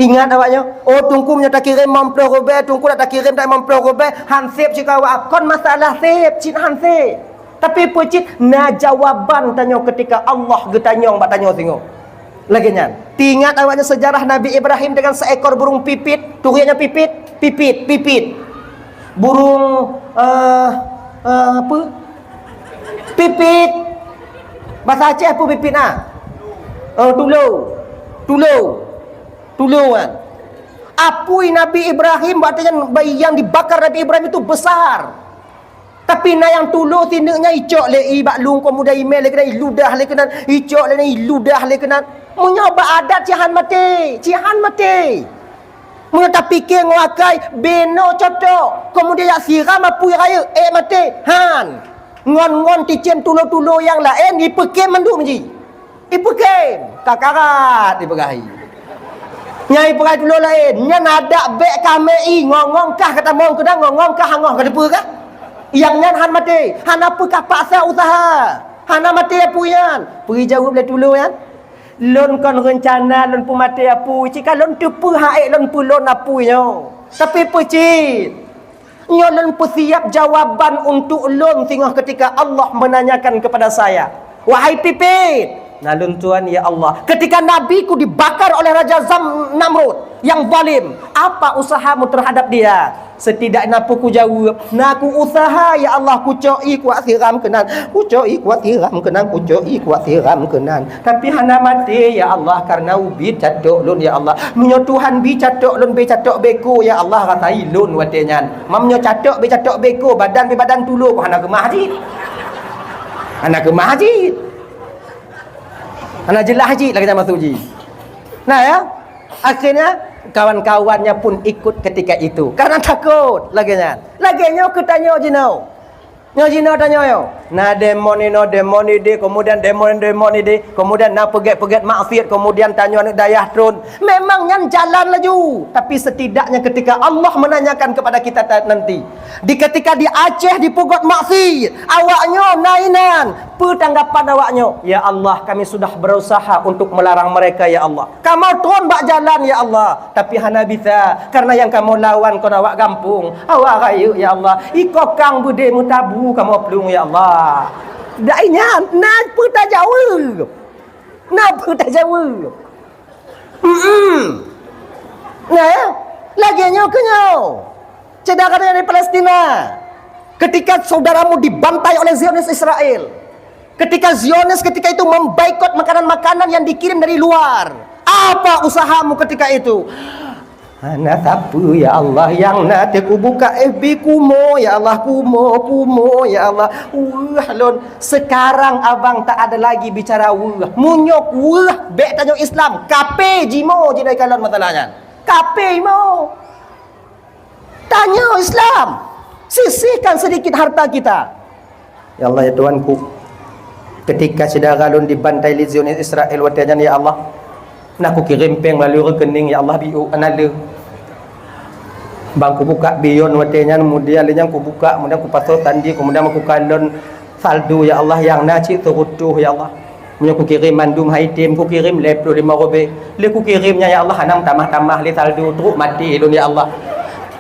Ingat awak nyoe, oh, teungku meunyoe takirém limong ploh rubèe, teungku dak takirém limong ploh rubèe, han sép cit keu awak, kon masalah sép cit han sép. Tapi peue cit na jawaban tanyoe ketika Allah geutanyong bak tanyoe singoh. Lagèe nyan. Teuingat awak nyoe sejarah Nabi Ibrahim dengan seekor burung pipit, turi nyan pipit, pipit, pipit. Burung, eh, eh, apa? Pipit. Bahasa Aceh apa pipit na? Eh, tulo. Tulo. Tulo kan. Apui Nabi Ibrahim, bak watèe nyan bayi yang dibakar Nabi Ibrahim itu besar. Tapi na nyang tulo sineuk nyan icok lé i bak lueng, keumudian imè lé keunan, iludah lé keunan, icok lé keunan, iludah lé keunan. Meunyoe bak adat cit han maté, cit han maté. Meunyoe tapike ngon akai, beno cocok, keumudian jak siram apui rayeuk, ék maté, han. Ngon-ngon ticém tulo-tulo nyang laén, ipeukém mandum jih. Ipeukém, ka karat ipeugah i. Nyang ipeugah tulo laén, nyan adak bék ka mé i, ngong-ngong kah ka tamong keunan, ngong-ngong kah hangoh ka teupeue kah? Nyang nyan han maté, hana peue ka paksa useuha. Hana maté apui nyan. Peue jaweueb lé tulo nyan? Lôn kon reuncana lôn peumaté apui, cit ka lôn teupeue han ék lôn peulon apui nyoe. Tapi peue cit? Nyoe lôn peusiab jawaban untuk lôn singoh ketika Allah menanyakan kepada saya, "Wahai pipit, na lôn tuan ya Allah, ketika nabiku dibakar oleh Raja Zam Namrud yang zalim, apa usahamu terhadap dia?" Setidak na peue kujaweueb, "Na kuusaha ya Allah, kucok i kuat siram keunan, kucok i kuat siram keunan, kucok i kuat siram keunan." Tapi hana maté ya Allah, karena ubit catok lôn ya Allah. Meunyoe Tuhan bi catok lôn, bi catok béko ya Allah, rasai lôn watée nyan. Meunyoe catok bi catok béko, badan bi badan tulo, hana keumah jih. Hana keumah jih. Hana jeulaih jih lagée nyan maksud jih. Nah ya, akhirnya kawan-kawannya pun ikut ketika itu. Karena takut lagée nyan. Lagée nyoe keu tanyoe jinoe. Nyoe jinoe tanyoe nyoe. Na demo ninoe, demo nideh, kemudian demo, demo nideh, kemudian na peugét-peugét maksiat, kemudian tanyoe aneuk dayah tron. Memang nyan jalan laju, tapi setidaknya ketika Allah menanyakan kepada kita ta-, nanti, di ketika di Aceh dipeugot maksiat, awaknyoe na inan, peue tanggapan awaknyoe? "Ya Allah, kami sudah berusaha untuk melarang mereka, ya Allah." Kamoe tron bak jalan, ya Allah, tapi hana bisa, karena nyang kamoe lawan kon awak gampông, awak rayeuk, ya Allah. Iko kang beudé meutabu kamoe plueng, ya Allah. Dak inyan, na peue tajaweueb? Na peue tajaweueb? Hmm. Nah, ya. Lagée nyoe keu nyoe. Syedara dari Palestina, ketika saudaramu dibantai oleh Zionis Israel, ketika Zionis ketika itu memboikot makanan-makanan yang dikirim dari luar, apa usahamu ketika itu? Hana sapeue, ya Allah, nyang na teuh kubuka F B kumo, ya Allah, kumo, kumo, ya Allah. Weueh lôn, sekarang abang tak ada lagi bicara weueh. Meunyoe weueh, bék tanyoe Islam, kape jimo jinoe kalon masalah nyan. Kape jimo. Tanyoe Islam, sisihkan sedikit harta kita. Ya Allah, ya Tuhanku, ketika syedara lôn dibantai lé Zionis Israel watée nyan, ya Allah, na kukirém péng meulalu rekening, ya Allah, biôk hana le. Bang kubuka biôn watée nyan, kemudian lé nyan kubuka, kemudian kupasoe sandi, kemudian kukalon saldo, ya Allah, nyang na cit seureutôh, ya Allah. Meunyoe kukirém mandum hai tem, kukirém lhée ploh limong ribée. Lé kukirém nyan, ya Allah, hana meutamah-tamah lé saldo, trok maté lôn, ya Allah.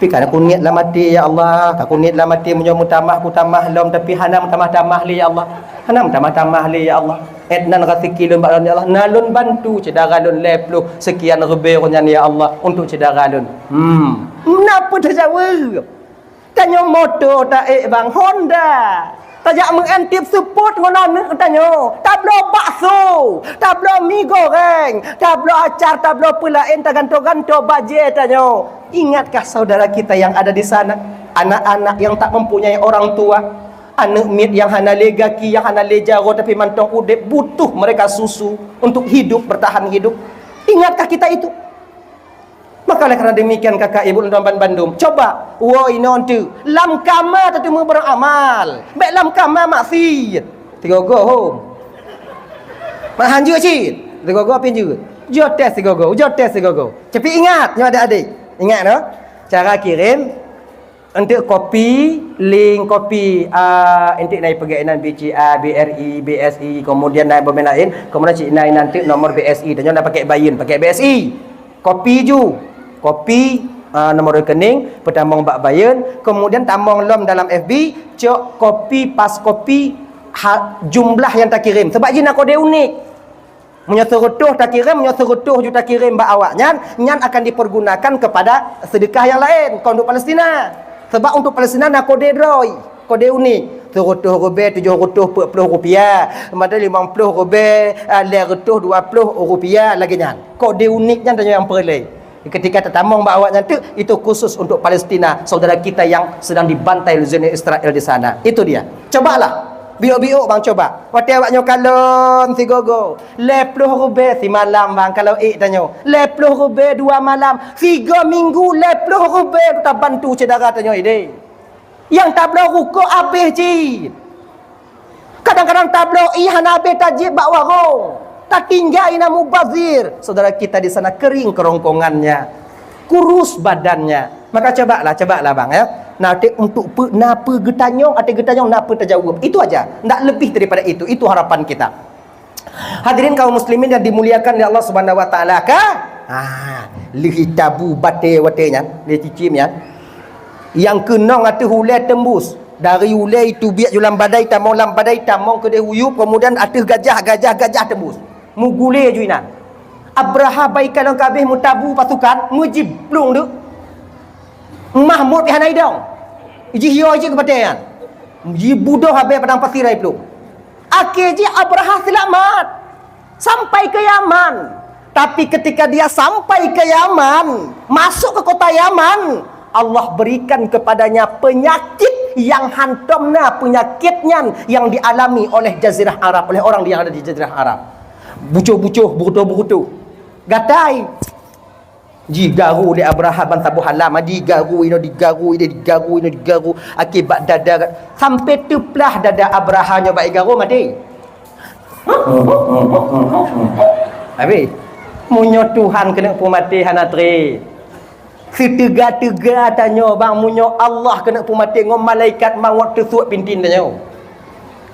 Tapi ka kuniet lam até, ya Allah, ka kuniet lam até, meunyoe meutamah, kutamah lom, tapi hana meutamah-tamah lé, ya Allah. Hana meutamah-tamah lé, ya Allah. Ét nan raseuki lôn bak lôn, ya Allah. Na lôn bantu syedara lôn lhée ploh seukian ribée nyan, ya Allah, untuk syedara lôn. Hmm. Na peue tajaweueb? Tanyoe moto taék bang, Honda. Tajak meu'en tiep seupôt ngon aneuk tanyoe. Tabloe bakso, tabloe mi goreng, tabloe acar, tabloe peulaén, tagantoe-gantoe bajée tanyoe. Ingatkah saudara kita yang ada di sana? Anak-anak yang tak mempunyai orang tua, aneuk miet nyang hana lé gaki, nyang hana lé jaroe, tapi mantong udeb, butuh mereka susu untuk hidup, bertahan hidup. Ingatkah kita itu? Maka oleh karena demikian, kakak ibu dan teman bandum, coba woe inoe teuk lam kama teuteumé beramal, bék lam kama maksiat. Sigogo hom. Mak hanjeuet cit. Sigogo pih jeuet. Jeuet tes sigogo, jeuet tes sigogo. Tapi ingat, nyoe adik-adik. Ingat noh. Cara kirim, untuk kopi, link kopi, ah, untuk na peugah inan B C A, B R I, B S I, kemudian na boh laén, kemudian cit na inan teuk nomor B S I, tanyoe na pakai Bayeun, pakai B S I. Kopi ju, kopi, ah, nomor rekening, peutamong bak Bayeun, kemudian tamong lom dalam F B, cok kopi pas kopi ha, jumlah yang takirim. Sebab jih na kode unik. Meunyoe seureutôh takirim, meunyoe seureutôh ju takirim bak awaknyan, nyan akan dipergunakan kepada sedekah yang laén, kon untuk Palestina. Sebab untuk Palestina na kode droe, kode unik. Seureutôh ribée tujoh reutôh peuet ploh rupiah, kemudian limong ploh ribée, ah, lhée reutôh dua ploh rupiah lagée nyan. Kode unik nyan tanyoe nyang peureulée. Ketika tatamong bak awaknyan teuk, itu khusus untuk Palestina, saudara kita yang sedang dibantai oleh Zionis Israel di sana. Itu dia. Cobalah. Biôk-biôk bang coba. Watée awaknyoe kalon sigogo, lhée ploh ribée simalam bang kalau ék tanyoe. Lhée ploh ribée dua malam. Tiga minggu lhée ploh ribée tabantu syedara tanyoe idéh. Nyang tabloe rukok abéh cit. Kadang-kadang tabloe ié hana abéh tajieb bak warong. Tatinggai na mubazir. Saudara kita di sana kering kerongkongannya, kurus badannya. Maka cobalah, cobalah bang ya. Nah, até untuk pe, na peu geutanyong, até geutanyong na peu tajaweueb. Itu aja. Ndak lebih daripada itu. Itu harapan kita. Hadirin kaum muslimin yang dimuliakan oleh Allah Subhanahu wa taala, ka? Ha, lheuh tabu batée watée nyan, lé cicém nyan. Nyang keunong ateueh ulée teumbus. Dari ulée itu biak ju lam badai, tamong lam badai, tamong keudeh u yup, kemudian ateueh gajah, gajah, gajah teumbus. Mugulé ju inan. Abraha bai kalon kabeh meutabu pasukan, meujiblong deuk. Mahmud pih hana idong. Jih yo jih keu batée nyan. Jibudoh habéh padang pasir ai plueng. Akhé jih Abraha seulamat. Sampai ke Yaman. Tapi ketika dia sampai ke Yaman, masuk ke kota Yaman, Allah berikan kepadanya penyakit yang hantom na penyakit nyan yang dialami oleh Jazirah Arab, oleh orang yang ada di Jazirah Arab. Bucoh-bucoh, burutoh-burutoh. Gatai. Jigaru lé Abraha ban saboh alam, digaru inoe, digaru inoe, digaru inoe, digaru akibat dada, sampai teuplah dada Abraha nyoe bak igaru maté. Habis. Meunyoe Tuhan keuneuk peumaté hana treb. Siteuga-teuga tanyoe bang, meunyoe Allah keuneuk peumaté ngon malaikat mawöt teusuet pintin tanyoe.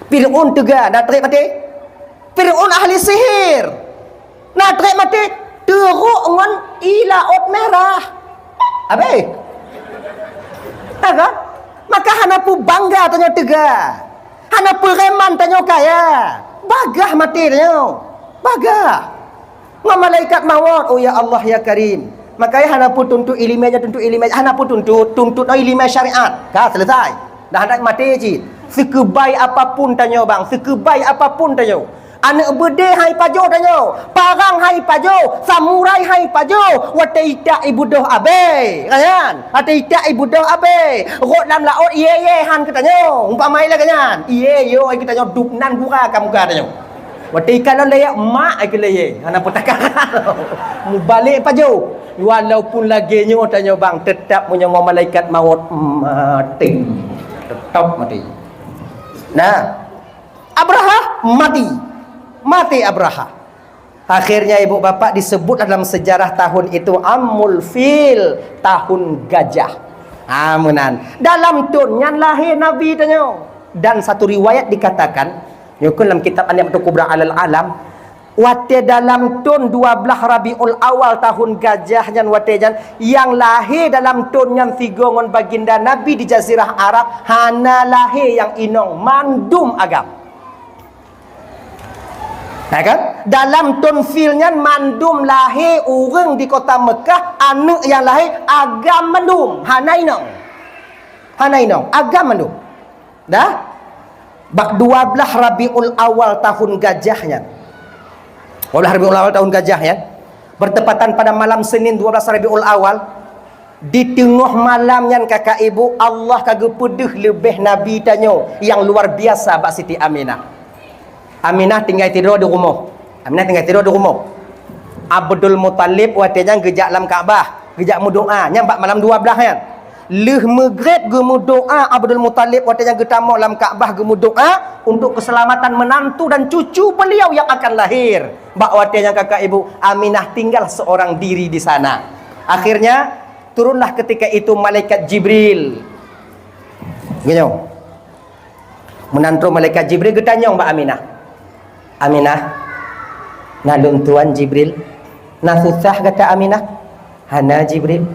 Fir'aun teuga, na treb maté? Fir'aun ahli sihir. Na treb maté teurok ngon ie laôt merah. Habéh. Ha kan? Maka hana peue bangga tanyoe teuga. Hana peue reman tanyoe kaya. Bagah maté tanyoe. Bagah. Ngon malaikat mawöt, oh ya Allah ya Karim. Maka hana peue tuntut iéleumé, tuntut iéleumé, hana peue tuntut, tuntut iéleumé syariat. Ka selesai. Dah handak maté cit. Sikeubah apapun tanyoe bang, sikeubah apapun tanyoe. Aneuk beudé hai pajoh tanyoe, parang hai pajoh, samurai hai pajoh, watée itak ibudoh abée, kan? Watée itak ibudoh abée, rot lam laôt ié-ié han keu tanyoe, umpama ilée kan nyan, ié yo ai keu tanyoe dub nan gura ka muka tanyoe. Watée ikalon lé mak ai keu lé, hana peutaka. Mubalek pajoh, walaupun lagée nyoe tanyoe bang, teutap meunyoe ngon malaikat mawöt maté, teutap maté. Nah, Abraha mati. Mati Abraha. Akhirnya ibu bapak disebut dalam sejarah tahun itu Amul Fil, tahun gajah. Ha, meunan. Dalam thon nyan lahé Nabi tanyoe. Dan satu riwayat dikatakan, nyoe keuh lam kitab An-Ni'matul Kubra alal Alam, watée dalam thon dua blaih Rabiul Awal tahun gajah nyan watée nyan, nyang lahé dalam thon nyan sigoe ngon baginda Nabi di Jazirah Arab, hana lahé nyang inong, mandum agam. Ya kan? Dalam thon fil nyan mandum lahé ureuëng di kota Mekah, aneuk nyang lahé agam mandum, hana inong. Hana inong, agam mandum. Dah? Bak dua blaih Rabiul Awal tahun gajah nyan. Dua blaih Rabiul Awal tahun gajah nyan. Bertepatan pada malam Senin dua blaih Rabiul Awal, di teungoh malam nyan kakak ibu, Allah ka geupeudeuh leubeh Nabi tanyoe nyang luar biasa bak Siti Aminah. Aminah tinggai sidroe di rumoh. Aminah tinggai sidroe di rumoh. Abdul Muthalib watée nyan geujak lam Ka'bah, geujak meudoá, nyan bak malam dua blaih nyan. Lheueh meugreb geumeudoá Abdul Muthalib watée nyan geutamong lam Ka'bah geumeudoá untuk keselamatan menantu dan cucu beliau yang akan lahir. Bak watée nyan kakak ibu, Aminah tinggal seorang diri di sana. Akhirnya, turunlah ketika itu malaikat Jibril. Geutanyoe. Meunan troh malaikat Jibril geutanyong bak Aminah. "Aminah, na lôn tuan Jibril, na susah gata Aminah?" "Hana Jibril.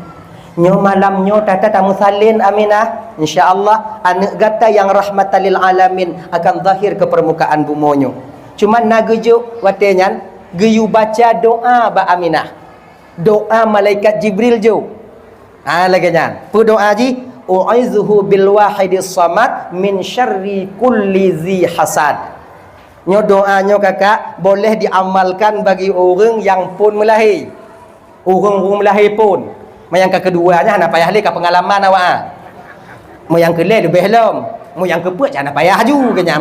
Nyoe malam nyoe tata tameusalin Aminah. Insya Allah aneuk gata nyang rahmatan lil alamin akan zahir keu peurmukaan bumoe nyoe." Cuman na geujok watée nyan geuyue baca doá bak Aminah. Doá malaikat Jibril jok. Ha, lagée nyan. Peue doá jih? "U'idzuhu bil wahidis samad min syarri kulli zi hasad." Nyoe doá nyoe kakak boleh diamalkan bagi ureuëng nyang phon meulahé. Ureuëng-ureuëng meulahé phon. Meunyoe nyang ka keudua nyan hana payah lé ka peungalaman awak. Meunyoe nyang keulhée leubeh lom. Meunyoe nyang keupeuet hana payah ju keu nyan.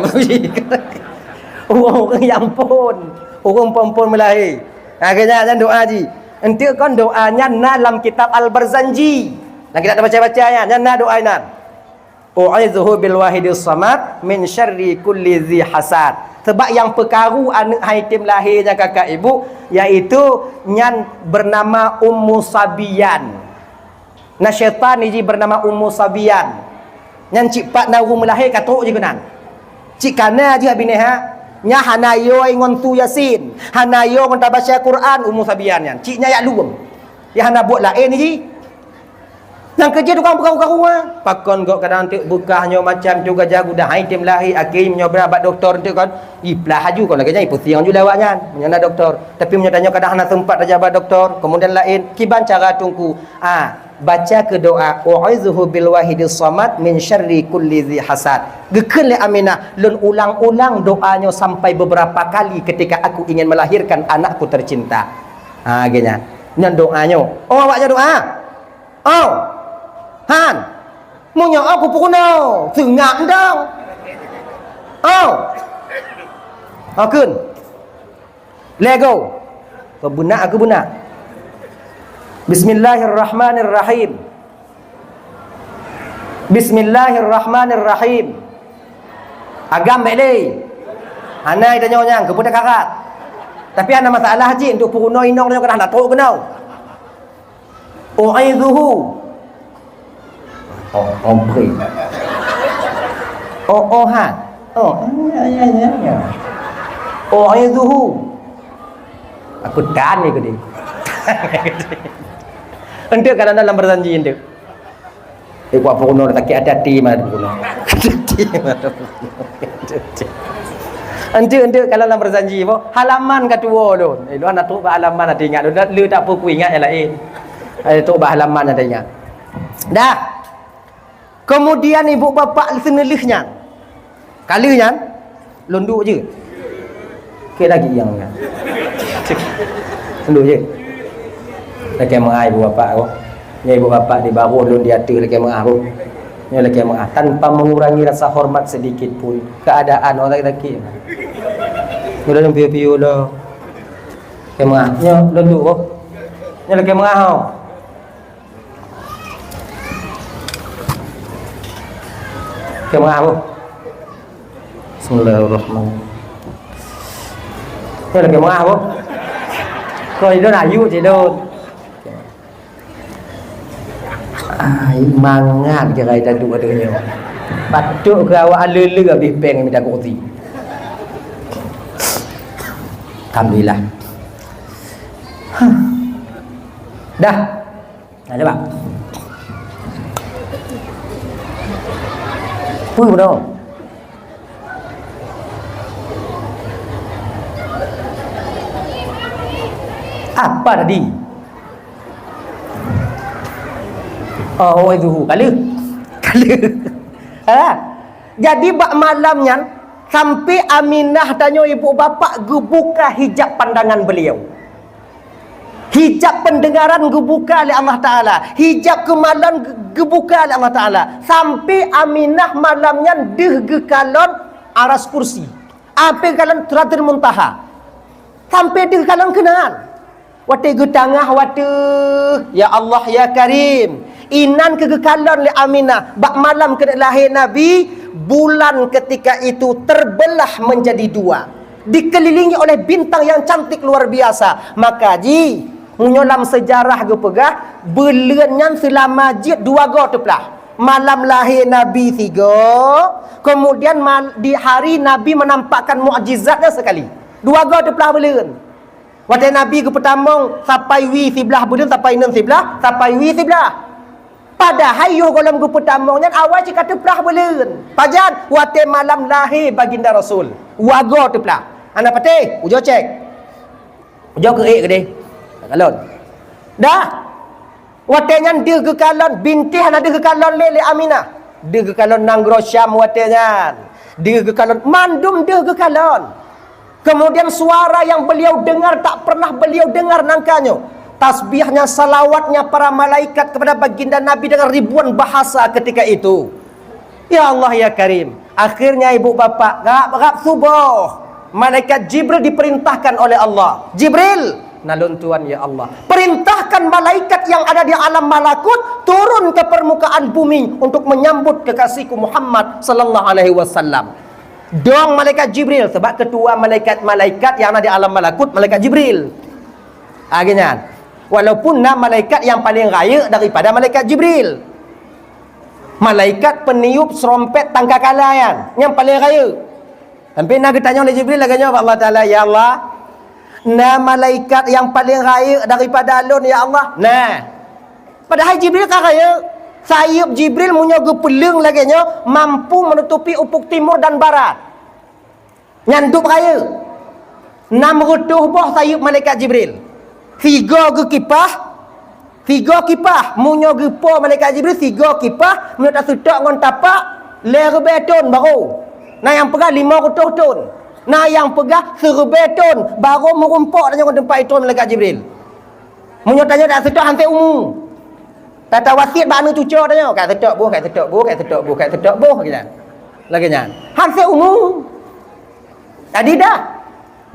Ureuëng-ureuëng nyang phon, ureuëng phon-phon meulahé. Ha, keu nyan, nyan doá jih. Enteuk kon doá nyan na lam kitab Al-Barzanji. Nyang kita baca-baca nyan, nyan na doá nyan. "U'idzuhu bil wahidis samad min syarri kulli zi hasad." Sabab nyang peukaru aneuk han jitem lahé nyan kakak ibu, yaitu nyan beunama Ummu Sabiyan. Na syaitan jih beunama Ummu Sabiyan. Nyan cit pat na ureueng meulahé ka trok jih keunan. Cit kana jih binéh ha. Nyan hana yo ngon su Yasin, hana yo ngon tabaca Quran Ummu Sabiyan nyan. Cit nyan yak luem. Ya hana buet laén jih. Nyang keujeuet tukang peukaru-karu ha. Pakon gok kadang teuk beukah nyoe macam tu gajah gudah han jitem lahé, akhé nyoe brat bak dokto teuk kon. Iplah aju kon lagèe nyan ipusieng aju lé awak nyan. Meunyoe na dokto. Tapi meunyoe tanyoe kadang hana sempat tajak bak dokto, kemudian laén, kiban cara teungku? Ah, baca keu doa, "U'idzuhu bil wahidis samad min syarri kulli dzi hasad." Geukheun lé Aminah, "Lôn ulang-ulang doa nyoe sampai beberapa kali ketika aku ingin melahirkan anakku tercinta." Ha, geuh nyan. Nyan doa nyoe. Oh, awak nyoe doa. Oh. Han. Meunyoe oh kupeurunoe, seungab dong. Oh. Ho kheun. Let go. Keu beuna, keu beuna. Bismillahirrahmanirrahim. Bismillahirrahmanirrahim. Agam bèk lé. Hana tanyoe nyang keupeue takarat. Tapi hana masalah cit untuk peurunoe inong nyoe keunan hana trok keunoe. U'idzuhu. Oh, oh, bri. Oh, oh, ha. Oh, ya, ya, ya, ya. U'idzuhu. Aku tan ni gede. Enteuk kalau dalam berjanji enteuk. Eh, kuat peurunoe sakit hati-hati mah peurunoe. Hati-hati mah. Enteuk, enteuk kalau lam berjanji boh, halaman ka tuwo lôn. Eh, lôn hana trok bak halaman hana teuingat lôn, le tak peue kuingat nyang laén. Hana trok bak halaman hana teuingat. Dah. Kemudian ibu bapak seuneulheueh nyan. Ka lheueh nyan, lôn duek jeuet. Keu lagi nyang nyan. Lôn duek jeuet. Lakèe meu'ah ibu bapak ko. Nyoe ibu bapak di baroh lôn di ateueh lakèe meu'ah ko. Nyoe lakèe meu'ah tanpa mengurangi rasa hormat sedikit pun. Keadaan orang sakit. Nyoe lôn piôh-piôh lom. Lakèe meu'ah. Nyoe lôn duek ko. Nyoe lakèe meu'ah ko. Lakèe meu'ah boh. Bismillahirrahmanirrahim. Nyoe lakèe meu'ah boh. Kau idon ayu cedon. Ah, mangat gerai tadu ateueh nyoe. Patut keu awak aleu-leu habéh péng mita kursi. Alhamdulillah. Huh. Dah. Nah, cuba. Peue bunoe? Apa tadi? Oh, itu. Kali. Kali. Ha? Jadi, bak malam nyan, sampai Aminah tanyoe ibu bapak geubuka hijab pandangan beliau. Hijab pendengaran geubuka lé Allah Taala, hijab keumalon ge-, geubuka lé Allah Taala. Sampai Aminah malam nyan deuh geukalon aras kursi. Sampai geukalon Sidratul Muntaha. Sampai deuh geukalon keunan. Watèe geutangah watèe, ya Allah, ya Karim. Inan keuh geukalon lé Aminah, bak malam keuneuk lahé Nabi, bulan ketika itu terbelah menjadi dua, dikelilingi oleh bintang yang cantik luar biasa. Maka jih, meunyoe lam seujarah geupeugah, buleuen nyan seulama jeuet dua goe teuplah. Malam lahé Nabi sigoe, kemudian mal-, di hari Nabi menampakkan mukjizatnya sekali. Dua goe teuplah buleuen. Watèe Nabi geupeutamong sapai wie siblah buleuen, sapai ineun siblah, sapai wie siblah. Padahai yoh gohlom geupeutamong nyan awai cit ka teuplah buleuen. Pajan? Watèe malam lahé Baginda Rasul. Dua goe teuplah. Hana patéh, ujoe cèk. Ujoe keu ék keudéh. Kalon. Dah. Watèe nyan deuh geukalon, bintéh hana deuh geukalon lé, lé Aminah. Deuh geukalon nanggroe Syam watèe nyan. Deuh geukalon, mandum deuh geukalon. Kemudian suara yang beliau dengar tak pernah beliau dengar nangka nyoe. Tasbihnya, salawatnya para malaikat kepada baginda Nabi dengan ribuan bahasa ketika itu. Ya Allah, ya Karim. Akhirnya ibu bapak, rab-rab suboh, malaikat Jibril diperintahkan oleh Allah. "Jibril, na lôn tuan, ya Allah. Perintahkan malaikat yang ada di alam malakut turun ke permukaan bumi untuk menyambut kekasihku Muhammad sallallahu alaihi wasallam." Dong malaikat Jibril, sebab ketua malaikat-malaikat nyang na di alam malakut malaikat Jibril. Lagèe nyan. Walaupun na malaikat nyang paleng rayeuk daripada malaikat Jibril. Malaikat peniup serompet tangkakala nyan, nyang paleng rayeuk. Sampai na geutanyong lé Jibril lagèe nyoe bak Allah Taala, "Ya Allah, na malaikat nyang paleng rayeuk daripada lôn, ya Allah?" Nah. Padahai Jibril ka rayeuk. Sayeup Jibril meunyoe geupeuleueng lagèe nyoe, mampu menutupi ufuk timur dan barat. Nyan dub rayeuk. Nam reutôh boh sayeup malaikat Jibril. Sigoe geukipah, sigoe kipah. Meunyoe geupo malaikat Jibril, sigoe kipah, meunyoe taseutôt ngon tapak, lhèe ribèe thon barô. Na nyang peugah limong reutôh thon. Na nyang peugah siribèe thon, barô meurumpok tanyoe ngon teumpat itrôn malaikat Jibril. Meunyoe tanyoe taseutôt han sép umu. Tatawasiet bak aneuk cucoe tanyoe, "Ka seutôt boh, ka seutôt boh, ka seutôt boh, ka seutôt boh," gitu. Lagèe nyan. Han sép umu. Jadi dah.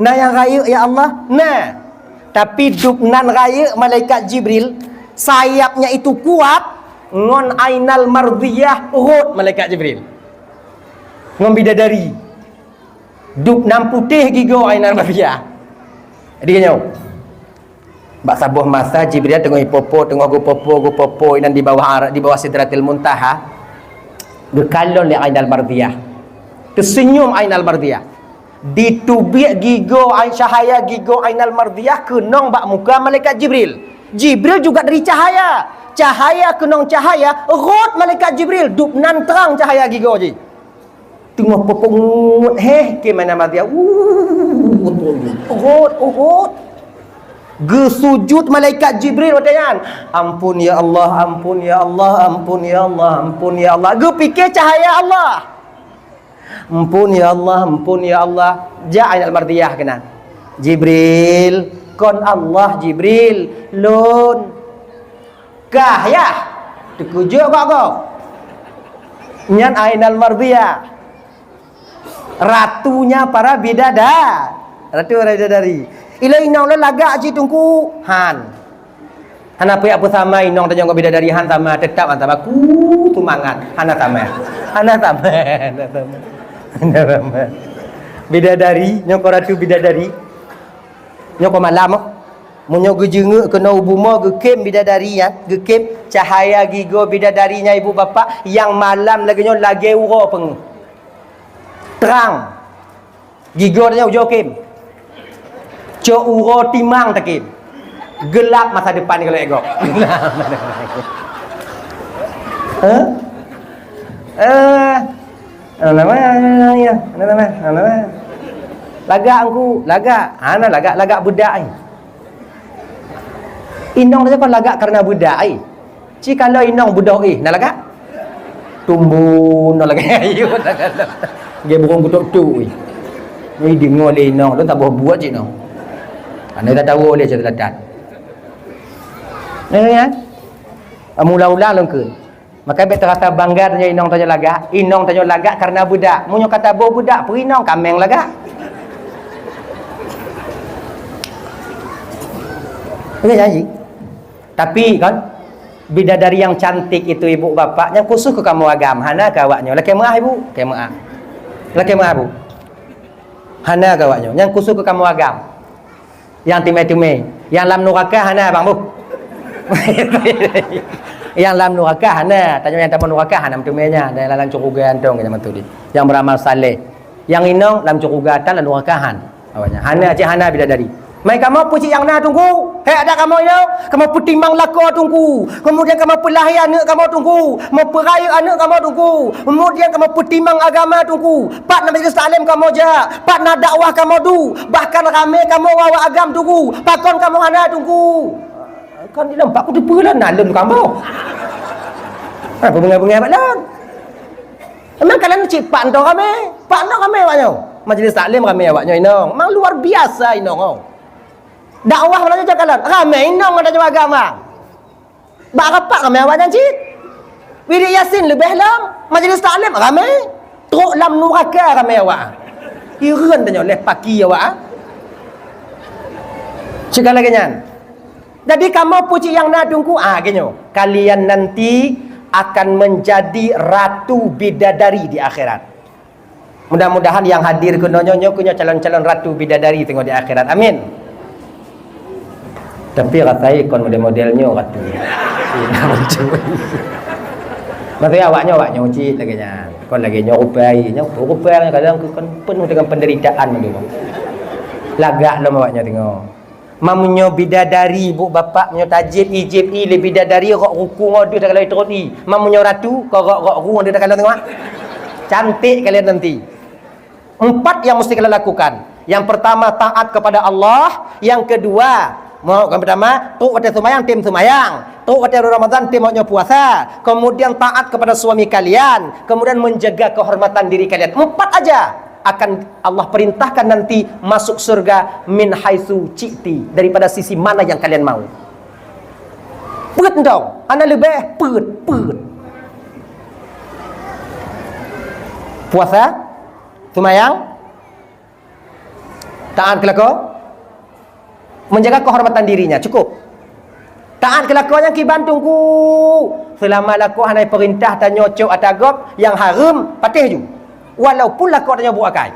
Na nyang rayeuk, ya Allah? Na. Tapi dub nan rayeuk malaikat Jibril, sayapnya itu kuat, ngon ainal mardhiyah rhot malaikat Jibril. Ngon bidadari. Dub nan putéh gigoe ainal mardhiyah. Jadi nyoe. Bak saboh masa Jibril teungoh ipopo, teungoh geupopo, geupopo inan di bawah ara-, di bawah Sidratil Muntaha, geukalon lé ainal mardhiyah. Teuseunyum ainal mardhiyah. Diteubiet gigoe ai-, cahaya gigoe ainal mardhiyah keunong bak muka malaikat Jibril. Jibril juga dari cahaya. Cahaya keunong cahaya, rhot malaikat Jibril, dub nan trang cahaya gigoe jih. Teungoh peupeungeut, heh, kém ainal mardhiyah. Uhut, uhut, uhut. Geusujut malaikat Jibril watèe nyan. "Ampun ya Allah, ampun ya Allah, ampun ya Allah, ampun ya Allah." Geupike cahaya Allah. "Ampun ya Allah, ampun ya Allah." Jak ainal mardhiyah keunan. "Jibril, kon Allah, Jibril, lôn." "Kah yah?" Teukeujot gob-gob. Nyan ainal mardhiyah. Ratunya para bidada-, ratu para bidadari. Ilôn inong lôn lagak cit Teungku. Han. Hana payah peusama inong tanyoe ngon bidadari, han sama, teutap han sama. Ku seumangat. Hana sama. Hana sama. Hana sama. Hana sama. Bidadari, nyoe kon ratu bidadari. Nyoe kon malam, oh. Meunyoe geujeungeuk keunoe u bumoe geukém bidadari nyan, geukém cahaya gigoe bidadari nyan ibu bapak, nyang malam lagèe nyoe lagèe uroe peungeuh. Trang. Gigoe nyan ujoe kém. Cok uroe timang takém. Geulap masa depan kalau ék gob. Hah? Eh, Hana nama, ya, hana nama, hana nama. Lagak Teungku, lagak. Hana lagak, lagak beudak ai. Inong saja kon lagak karena beudak ai. Ci kalau inong beudôh eh, na lagak? Tumbun na lagak. Ayo, na lagak. Dia burung kutuk tu ai. Ni deungoe lé inong, tu tak boh buat cik no. Hana tak tahu lé cerita ladat. Ni, ni, ya. Mula-mula lengkeu. Maka bèk teurasa bangga tanyoe inong tanyoe lagak. Inong tanyoe lagak karena beudak. Meunyoe ka taboh beudak, peue inong kaméng lagak. Ingat janji. Tapi kan, bidadari yang cantik itu ibu bapak, nyang khusus keu kamoe agam, hana keu awak nyoe. Lakèe meu'ah ibu, lakèe meu'ah. Lakèe meu'ah bu. Hana keu awak nyoe, nyang khusus keu kamoe agam. Nyang teumé-teumé. Nyang lam nuraka hana bang bu. Nyang lam nuraka hana. Tanyoe nyang tamong nuraka hana meuteumé nyan. Dan lam syeuruga antong nyang beutôi. Nyang beuramal saleh. Nyang inong lam syeuruga atan lam nuraka han. Awaknyan. Hana cit hana bidadari. Mai kamoe peucit nyang na Teungku. Hek adak kamoe inong. Kamoe peutimang lakoe Teungku. Kemudian kamoe peulahé aneuk kamoe Teungku. Meupeurayeuk aneuk kamoe Teungku. Kemudian kamoe peutimang agama Teungku. Pat na majlis taklim kamoe jak, pat na dakwah kamoe duek, bahkan ramé kamoe ngon awak agam Teungku. Pakon kamoe hana Teungku? Kan di lôn, pat kuteupeue lôn na lôn kamoe. Ha, beungèh-beungèh bak lôn. Memang kalian cit pat nto ramé, pat nto ramé awak nyoe. Majlis taklim ramé awak nyoe inong. Memang luar biasa inong, oh. Dakwah meunyoe jak kalon, ramé inong ada nyoe agama. Bak rapat ramé awaknyan cit. Wirid Yasin leubeh lom, majlis taklim ramé. Trok lam nuraka ramé awak. Hireuen tanyoe leh paki awak, ah. Cit ka lagèe nyan. Jadi kamoe peucit nyang na Teungku, ah, geuh nyoe. Kalian nanti akan menjadi ratu bidadari di akhirat. Mudah-mudahan nyang hadir keunoe nyoe, nyoe keuh nyoe calon-calon ratu bidadari teungoh di akhirat. Amin. Tapi rasai kon model-model nyoe ratu. Maksudnya awak nyoe, awak nyoe cit lagèe nyan. Kon lagèe nyoe rupai, nyoe rupai kadang kon penuh dengan penderitaan mandum. Lagak lom awak nyoe teungoh. Meunyoe bidadari, bu bapak, meunyoe tajép i, jép i lé bidadari, rok ruku ngon deuh takalon i, trôn i. Meunyoe ratu, kon rok-rok ru ngon deuh takalon teungoh. Cantik kalian nanti. Empat yang mesti kalian lakukan. Yang pertama, taat kepada Allah. Yang kedua, mau yang pertama, trok watèe seumayang, tem seumayang. Trok watèe Ramadan, tem awaknyoe puasa. Kemudian taat kepada suami kalian. Kemudian menjaga kehormatan diri kalian. Empat aja akan Allah perintahkan nanti masuk surga min haitsu syi'ti, daripada sisi mana yang kalian mau. Peuet dong, hana leubeh, peuet, peuet. Puasa, seumayang, taat keu lakoe, menjaga kehormatan dirinya, cukup. Taat keu lakoe nyang kiban teungku. Seulama lakoe hana peurintah tanyoe cok ata gob nyang hareuem, patéh ju. Walaupun lakoe tanyoe buet akai.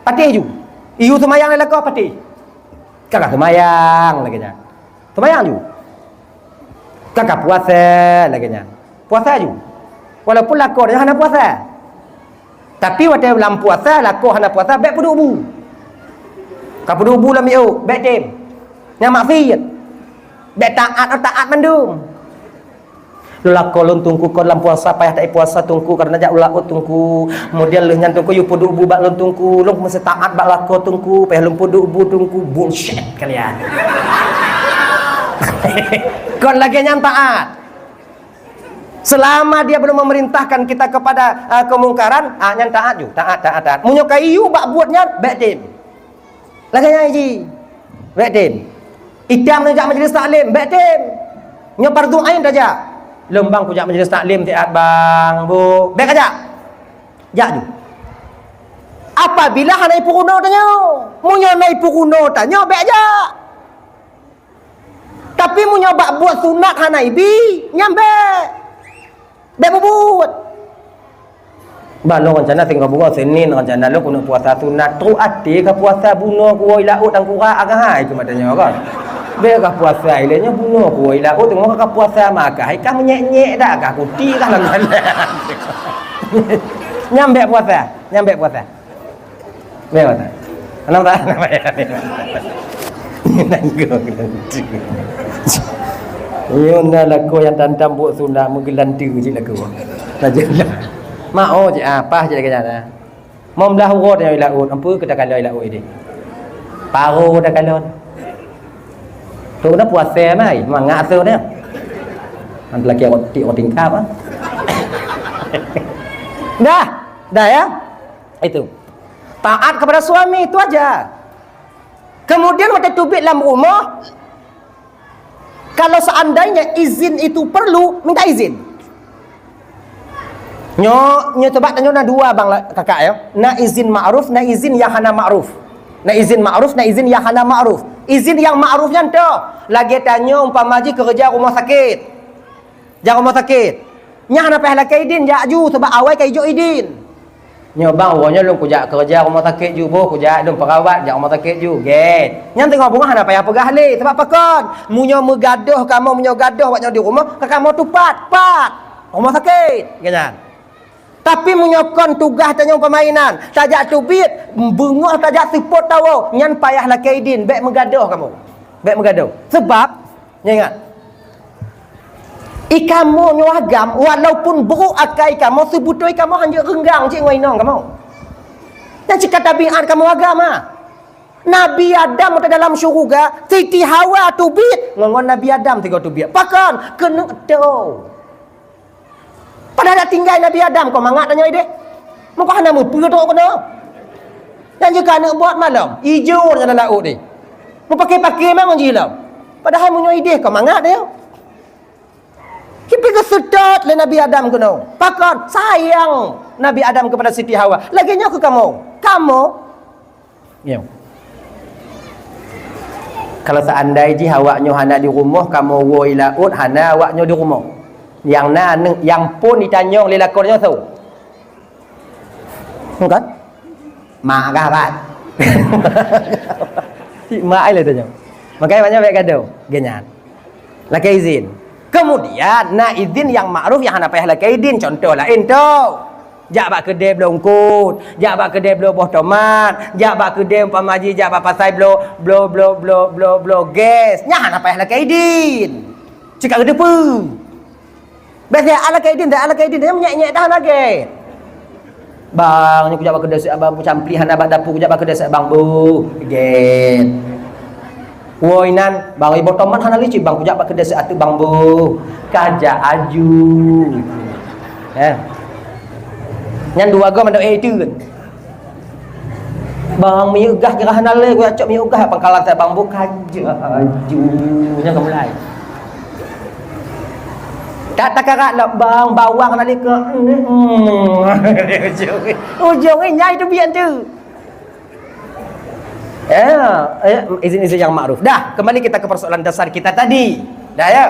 Patéh ju. Iyue seumayang lé lakoe, patéh. Ka ka seumayang lagèe nyan. Seumayang ju. Ka ka puasa lagèe nyan. Puasa ju. Walaupun lakoe tanyoe hana puasa. Tapi watèe lam puasa, lakoe hana puasa, bèk peuduek bu. Ka peuduek bu lam miôk, bèk tem. Nyan maksiet. Bèk taat, taat mandum. Lôn lakoe lôn teungku, kon lam puasa payah taat puasa teungku, karena jak u laôt teungku. Kemudian lheueh nyan teungku, yue peuduek bu bak lôn teungku. Lôn meusti taat bak lakoe teungku, payah lôn peuduek bu teungku. Bullshit kalian. Kon lagèe nyan taat. Selama dia belum memerintahkan kita kepada, ah, kemungkaran, ah, nyan taat ju, taat, taat, taat. Meunyoe ka iyue bak buet nyan, bèk tem. Lagèe nyan ji. Bèk tem. Itam neujak majlis taklim, bèk tem. Nyoe fardu ain tajak. Lôn bang kujak majlis taklim siat bang, bu. Bèk kajak. Jak ju. Apabila hana ipeurunoe tanyoe. Meunyoe na ipeurunoe tanyoe, bèk jak. Tapi meunyoe bak buet sunat hana ibi, nyan bèk. Bèk peubuet. Bah lôn rencana singoh bunoe Senin rencana lôn keuneuk puasa sunat. Trok até ka puasa bunoe kuwoe i laôt tangkurak agak hai keu mata nyoe kan. Bèk ka puasa ilèe nyoe bunoe kuwoe i laôt teungoh ka puasa maka hai ka meunyèk-nyèk dak ka kuti ka lam jalan. Nyan bèk puasa, nyan bèk puasa. Bèk puasa. Kenapa tak? Kenapa ya? Nanggung. Nyoe na lakoe nyang tantam buet sunat meugeulante cit lakoe. Nah, jeulaih. Mak, oh, cit, ah, paih cit lagèe nyan, ah. Mom blah uroe tanyoe i laôt, ampeue keu takalon i laôt idéh. Paro takalon. Tu keuneuk puasa mai, mangat asoe nyan. Nang laki roti, roti tingkap, ah. Dah, dah ya. Itu. Taat kepada suami, itu aja. Kemudian watèe teubiet lam rumoh, kalau seandainya izin itu perlu, minta izin. Nyoe, nyoe teubat tanyoe na dua bang la-, kakak ya. Na izin ma'ruf, na izin nyang hana ma'ruf. Na izin ma'ruf, na izin nyang hana ma'ruf. Izin nyang ma'ruf nyan toh, lagèe tanyoe umpama jih keureuja rumoh sakét. Jak rumoh sakét. Nyan hana payah lakèe idin, jak ju, sabab awai ka ijok idin. Nyoe bang, uroe nyoe lôn kujak keureuja rumoh sakét ju, boh kujak lôn peurawat jak rumoh sakét ju. Gèt. Nyan teungoh beungoh hana payah peugah lé, sabab pakon? Meunyoe meugadôh kamoe, meunyoe gadôh awak nyoe di rumoh, ka kamoe tupat, pat. Rumoh sakét, gèt nyan. Tapi meunyoe kon tugaih tanyoe peumaénan, tajak teubiet, beungoh tajak seupôt tawoe, nyan payah lakèe idin, bèk meugadôh kamoe. Bèk meugadôh. Sabab, nyan ingat, i kamoe nyoe agam, walaupun buruk akai kamoe, seubeutôi kamoe hanjeuet reunggang cit ngon inong kamoe. Nyan cit ka tabiat kamoe agam, ha. Nabi Adam watèe dalam syeuruga, Siti Hawa teubiet, ngon, ngon Nabi Adam sigoe teubiet. Pakon? Keuneuk toe. Padahai tinggai Nabi Adam, kon mangat tanyoe idéh. Meuko hana meupeue trok keunoe. Nyan jeuet keu aneuk bot malom, ijo nyan lam laôt deh. Meupaké-paké memang jih lom. Padahai meunyoe idéh kon mangat tanyoe. Kipi geuseutôt lé Nabi Adam keunoe. Pakon? Sayang Nabi Adam kepada Siti Hawa. Lagèe nyoe keu kamoe. Kamoe Nyoe. Kalau seandai jih awak nyoe hana di rumoh, kamoe woe i laôt, hana awak nyoe di rumoh. Nyang na aneuk, nyang phôn jitanyong lé lakoe nyoe soe? Kan? Mak kah bat? Cit mak ai lé tanyoe. Makanya banyak baik gadoh. Genyan. Lakée izin. Kemudian, na izin nyang makruf nyang hana payah lakée izin. Contoh laén tu. Jak bak keudè bloe eungkôt, jak bak keudè bloe boh tomat, jak bak keudè umpama jih jak bak pasai bloe, bloe, bloe, bloe, bloe, bloe gas. Nyan hana payah lakée idin. Cit ka geuteupeue. Biasa ala kaidin dah, ala kaidin dah, nyek-nyek dah lagée. Bang, nyoe kujak bak keudè seuek bang, campli hana bak dapu, kujak bak keudè seuek bang, boh, gét. Woi nan, bang, iboh tomat hana licin bang, kujak bak keudè seuek ateueh bang, boh. Kajak aju. Eh. Nyan dua goe mandok eh itu kan. Bang, minyeuk gah kira hana lé, geucok minyeuk gah pangkalan saya bang, bukan jaju. Nyan ka mulai. Tak takarak lah bang, bawang hana lé ke. Hmm. Ujung, ujung ni nyai tu bian tu. Ya, eh, izin-izin yang makruf. Dah, kembali kita ke persoalan dasar kita tadi. Dah ya.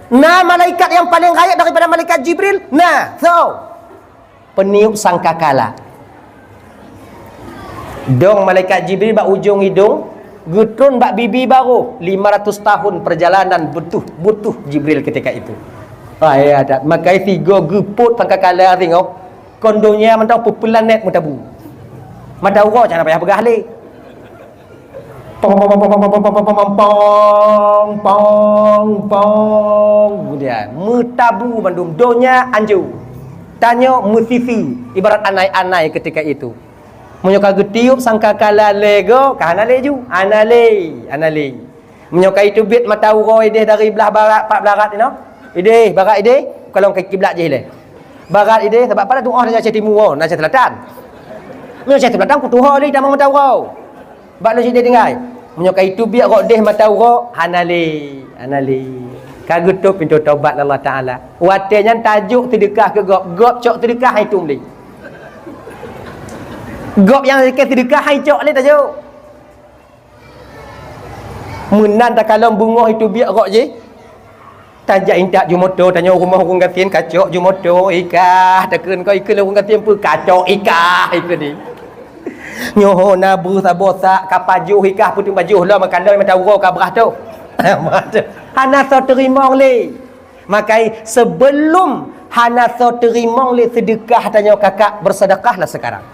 Nah, malaikat yang paling gaib daripada malaikat Jibril. Nah, so. Peniup sangkakala. Dong malaikat Jibril bak ujong idong, geutron bak bibi baroh. Lima ratus tahun perjalanan butuh, butuh Jibril ketika itu. Hai adat, makai tiga geupot sangkakala tengok. Kon donya mantong peuplanet meutabu. Mata uroe jangan payah peugah lé. Pong, pong, pong, pong. Kemudian, meutabu bandum donya anjô. Tanyoe meusisi ibarat anai-anai ketika itu. Meunyoe ka geutiup sangkakala lego, ka hana lé ju. Hana lé, hana lé. Meunyoe ka iteubiet mata uroe ideh dari blah barat, pat blah barat inoe. Ideh, barat ideh, kalon ka kiblat jih lé. Barat ideh, sabab pada tuoh na Aceh Timu, na Aceh Selatan. Meunyoe Aceh Selatan kutuho lé tamong mata uroe. Bak lôn sideh tinggai. Meunyoe ka iteubiet rot deh mata uroe, hana lé, hana lé. Ka geutôp pintoe tobat lé Allah Taala. Watée nyan tajok seudeukah keu gob, gob cok seudeukah hai tuem lé. Gob nyang lakée seudeukah hai cok lé tajok. Meunan takalon beungoh iteubiet rot jih. Tajak intat ju moto, tanyoe rumoh ureuëng gasien kacok ju moto, ikah, takheun kau ikheun ureuëng gasien peue kacok ikah, ikheun ni. Nyoe ho na beuh saboh sak ka pajoh ikah peuteung pajoh lom meukalon mata uroe ka brah tu. Hana soe teurimong lé. Makai sebelum hana soe teurimong lé seudeukah tanyoe kakak, bersedekahlah sekarang.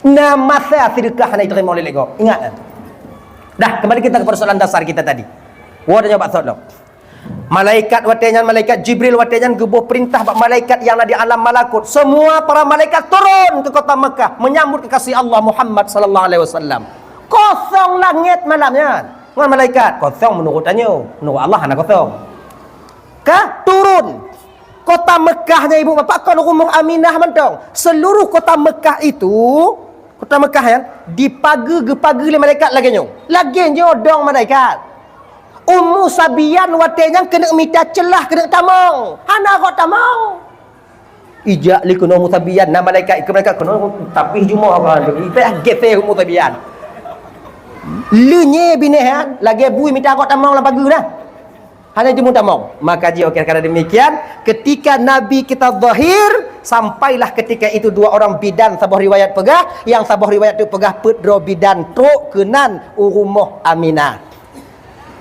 Na masa seudeukah hana jiteurimong lé lego. Ingat kan? Dah, kembali kita ke persoalan dasar kita tadi. Wo tanyoe bak sot lom. Malaikat watée nyan, malaikat Jibril watée nyan geuboh peurintah bak malaikat nyang na di alam malakut. Semua para malaikat turun ke kota Mekah menyambut kekasih Allah Muhammad sallallahu alaihi wasallam. Kosong langét malam nyan. Ngon malaikat, kosong menurut tanyoe, menurut Allah hana kosong. Ka turun. Kota Mekah nyan ibu bapak kon rumoh Aminah mantong. Seluruh kota Mekah itu, kota Mekah nyan dipageue, geupageue lé malaikat lagée nyoe. Lagée nyoe dong malaikat. Ummu Sabian watée nyan keuneuk mita ceulah keuneuk tamong. Hana rot tamong. Ijak lé keunoe Ummu Sabian, na malaikat, ikeu malaikat keunoe, tapi jumoh apa tu. Ipeh gepeh Ummu Sabian. Leunye binéh nyan, lagée bui mita rot tamong lam pageue dah. Hana jeuet meutamong. Maka jih, okey, karena demikian, ketika Nabi kita zahir, sampailah ketika itu dua orang bidan, saboh riwayat peugah, nyang saboh riwayat tu peugah peuet droe bidan trok keunan u rumoh Aminah.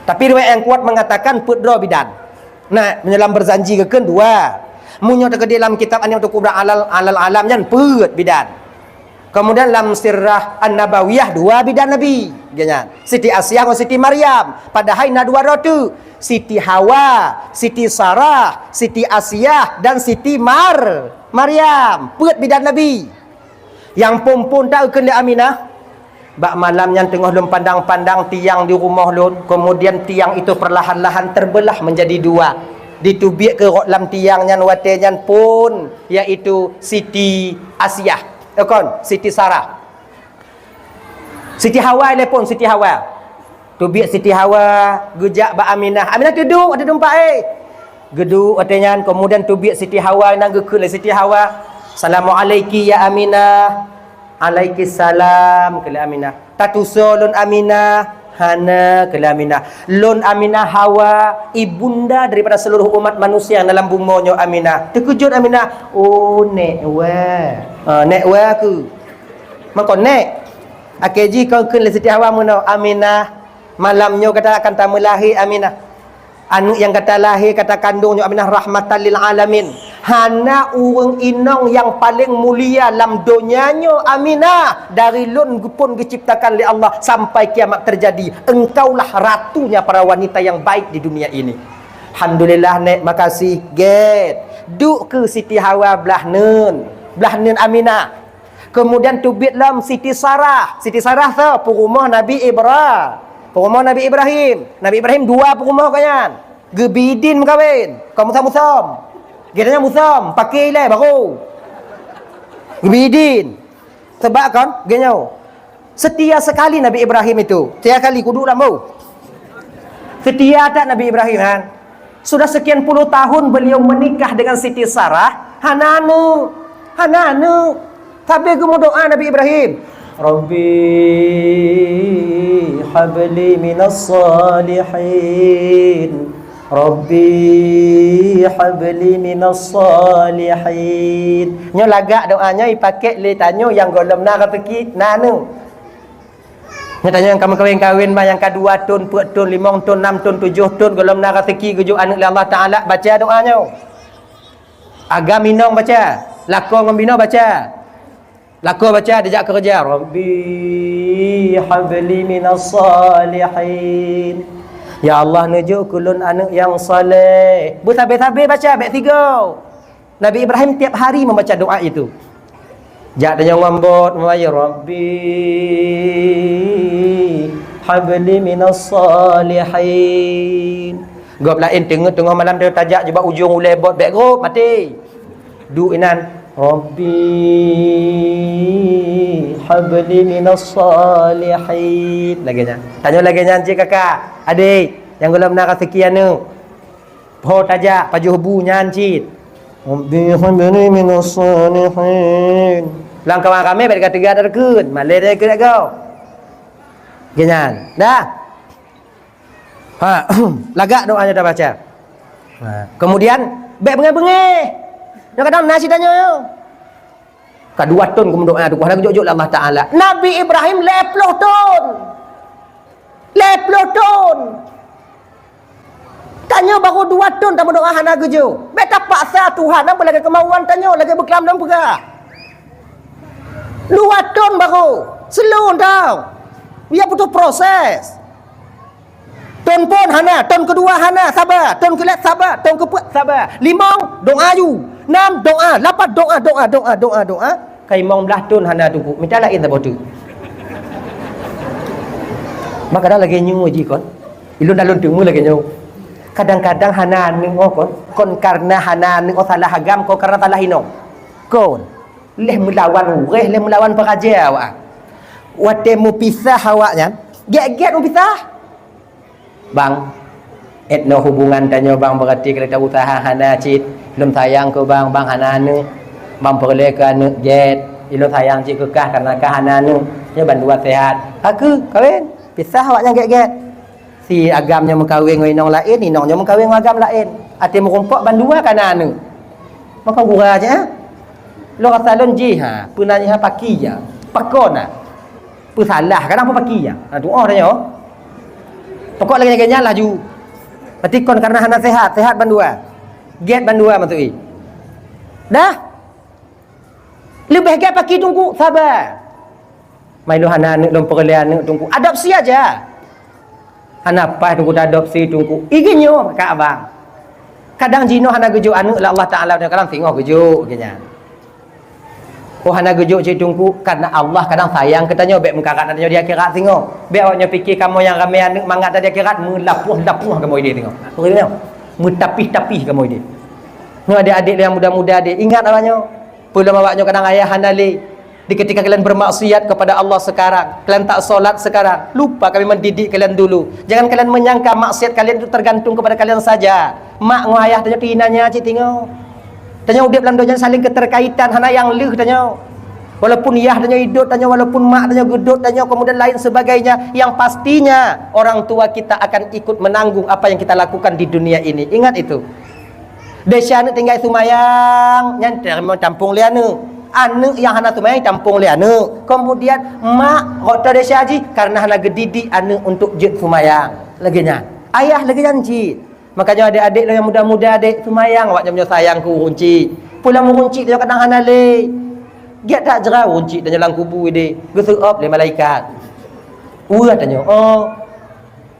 Tapi riwayat nyang kuat mengatakan peuet droe bidan. Nah, meunyoe lam Barzanji geukheun dua. Meunyoe teukeudi lam kitab An-Ni'matul Kubra alal, alal alam nyan peuet bidan. Kemudian lam Sirah An-Nabawiyah dua bidan Nabi. Geuhnyan. Siti Asiah ngon Siti Maryam. Padahai na dua droe teuk. Siti Hawa, Siti Sarah, Siti Asiah dan Siti Mar-, Maryam. Peuet bidan Nabi. Nyang phon-phon ta geukheun lé Aminah. Bak malam nyan teungoh lôn pandang-pandang tiang di rumoh lôn, kemudian tiang itu perlahan-lahan terbelah menjadi dua. Diteubiet keu rot lam tiang nyan watée nyan phon, yaitu Siti Asiah. Eh, kon, Siti Sarah. Siti Hawa ilée phon, Siti Hawa. Teubiet Siti Hawa, geujak bak Aminah. Aminah teuduek, watée teumpat, eh. Geuduek watée nyan, kemudian teubiet Siti Hawa, nyan geukheun lé Siti Hawa. "Assalamualaiki ya Aminah." "Alaiki salam," kheun lé Aminah. "Tatusoe lôn Aminah?" "Hana," kheun lé Aminah. "Lôn Aminah Hawa, ibunda daripada seluruh umat manusia dalam bumoe nyoe Aminah." Teukeujot Aminah. "Oh, nék wa. Ah, nék wa keuh." Meukonek. Akhé jih kon kheun lé Siti Hawa meunoe, "Aminah, malam nyoe gata akan tameulahé, Aminah. Aneuëk nyang gata lahé, gata kandong nyoe, Aminah, rahmatan lil alamin. Hana ureuëng inong nyang paleng mulia lam donya nyoe, Aminah, dari lôn geupon geuciptakan lé Allah sampai kiamat teujadi. Engkaulah ratunya para wanita yang baik di dunia ini." "Alhamdulillah, Nek, makasih." Gét. Duek keu Siti Hawa blah neun. Blah neun Aminah. Keumudian teubiet lom Siti Sarah. Siti Sarah soe? Peurumoh Nabi Ibra-, peurumoh Nabi Ibrahim. Nabi Ibrahim dua peurumoh gobnyan. Geubi idin meukawen. Kon musom-musom. Geutanyoe musom, paké ilée barô. Geubi idin. Sebab kon, geutanyoe. Setia sekali Nabi Ibrahim itu. Setia sekali, kuduek lam bô. Setia that Nabi Ibrahim, kan? Sudah sekian puluh tahun beliau menikah dengan Siti Sarah, hana aneuëk, hana aneuëk. Tapi geumeudoá Nabi Ibrahim, "Rabbi habli minas salihin. Rabbi habli minas salihin." Nyoe lagak doá nyoe ipakék lé tanyoe nyang gohlom na raseuki, na aneuëk. Nyoe tanyoe nyang ka meukawen-kawen bah, nyang ka dua thon, peuet thon, limong thon, nam thon, tujoh thon, gohlom na raseuki geujok aneuëk lé Allah Taala, baca doá nyoe. Agam inong baca, lakoe ngon binoe baca. Lakoe baca, dijak keureuja, "Rabbi habli minas salihin." "Ya Allah, neujok keu lôn aneuëk nyang saleh." Beusabe-sabe baca, bék sigoe. Nabi Ibrahim tiap hari membaca doa itu. Jak tanyoe ngon bot, "Rabbi habli minas salihin." Gob laén teungoh-teungoh malam tu tajak jubak ujong ulée bot, bék grob, maté. Duek inan, "Rabbi habli minas salihin." Lagée nyan. Tanyoe lagée nyan cit kakak, adék, nyang gohlom na raseuki aneuëk. Ho tajak, pajoh bu nyan cit. "Rabbi habli minas salihin." Lam kawan ramé bék teuga-teuga tadeukeuet, malée tadeukeuet gob. Geuh nyan. Dah. Ha, lagak doa nyoe tabaca. Ha, kemudian bék beungéh-beungéh. Nyoe kadang na cit tanyoe. Ka dua thon geumeudoá tuku hana geujok-jok lé Allah Taala. Nabi Ibrahim lhée ploh thon. Lhée ploh thon. Tanyoe baru dua thon tameudoá hana geujok. Bék tapaksa Tuhan, hana lagée keumauan tanyoe, lagée beuklam lom peugah. Dua thon baru. Slow down. Dia butuh proses. Thon phon hana, thon keudua hana, saba, thon keulhée saba, thon keupeuet saba. Limong, doa aju. Nam, doa, lapan, doa, doa, doa, doa, doa. Ka limong blaih thon hana tuku, mita laén saboh teuk. Maka kadang lagée nyoe jih kon. Ilôn dah lôn teumé lagée nyoe. Kadang-kadang hana aneuëk oh kon, kon karena hana aneuëk oh salah agam, kon karena salah inong. Kon. Lheueh meulawan uréh, lheueh meulawan peuraja awak. Watée meupisah awak nyan, gét-gét meupisah. Bang, ét noe hubungan tanyoe bang, berarti kalau ta usaha hana cit. Lôn sayang keu bang, bang hana aneuëk. Bang peureulée keu aneuëk gét. Ilôn sayang cit keu kah karena kah hana aneuëk. Nyoe bandua sehat. Ka keuh kawen. Pisah awak nyan gét-gét. Si agam nyoe meukawen ngon inong laén, inong nyoe meukawen ngon agam laén. Até meurumpok bandua ka na aneuëk. Maka gura cit, ha? Lôn rasa lôn jih, ha, peue na nyan paki ja. Pakon na? Peusalah, kadang pun paki ja. Ha, tuoh tanyoe. Pokok lagée nyan laju. Berarti kon karena hana sehat, sehat bandua. Gét bandua maksud i. Dah. Leubeh gét paki teungku, saba. Mai lôn hana aneuëk, lôn peureulée aneuëk teungku. Adopsi aja. Hana paih teungku ta adopsi teungku. Igeuh nyoe kak abang. Kadang jinoe hana geujok aneuëk lé Allah Taala, kadang singoh geujok geuh nyan. Oh hana geujok cit teungku, karena Allah kadang sayang keu tanyoe, bék meukarat tanyoe di akhirat singoh. Bék awak nyoe pike kamoe nyang ramé aneuëk mangat di akhirat, meulapoh-lapoh kamoe idéh singoh. Peue nyoe? Meutapih-tapih kamoe idéh. Nyoe adék-adék nyang muda-muda deh, ingat awak nyoe. Peulom awak nyoe kadang ayah hana lé. Di ketika kalian bermaksiat kepada Allah sekarang, kalian tak solat sekarang, lupa kami mendidik kalian dulu. Jangan kalian menyangka maksiat kalian itu tergantung kepada kalian saja. Mak ngon ayah tanyoe teuinanya cit tingoh. Tanyoe udép lam donya saling keterkaitan, hana nyang lheueh tanyoe. Walaupun yah tanyoe idot tanyoe, walaupun mak tanyoe geudot tanyoe, kemudian lain sebagainya, yang pastinya orang tua kita akan ikut menanggung apa yang kita lakukan di dunia ini. Ingat itu. Desya aneuëk tinggai seumayang, nyan teurimong tampong lé aneuëk. Aneuk nyang hana seumayang tampông lé aneuk. Kemudian mak rot desya jih karena hana geudidik aneuk untuk jeuet seumayang. Lagée nyan. Ayah lagée nyan cit. Makanya adek-adek lôn nyang muda-muda dek seumayang awak nyoe sayang keu ureueng chik. Pulang ureueng chik nyoe kadang hana lé. Giat that jera ureueng chik nyoe lam kubu deh. Geuseuop lé malaikat. Ueh tanyoe, "Oh,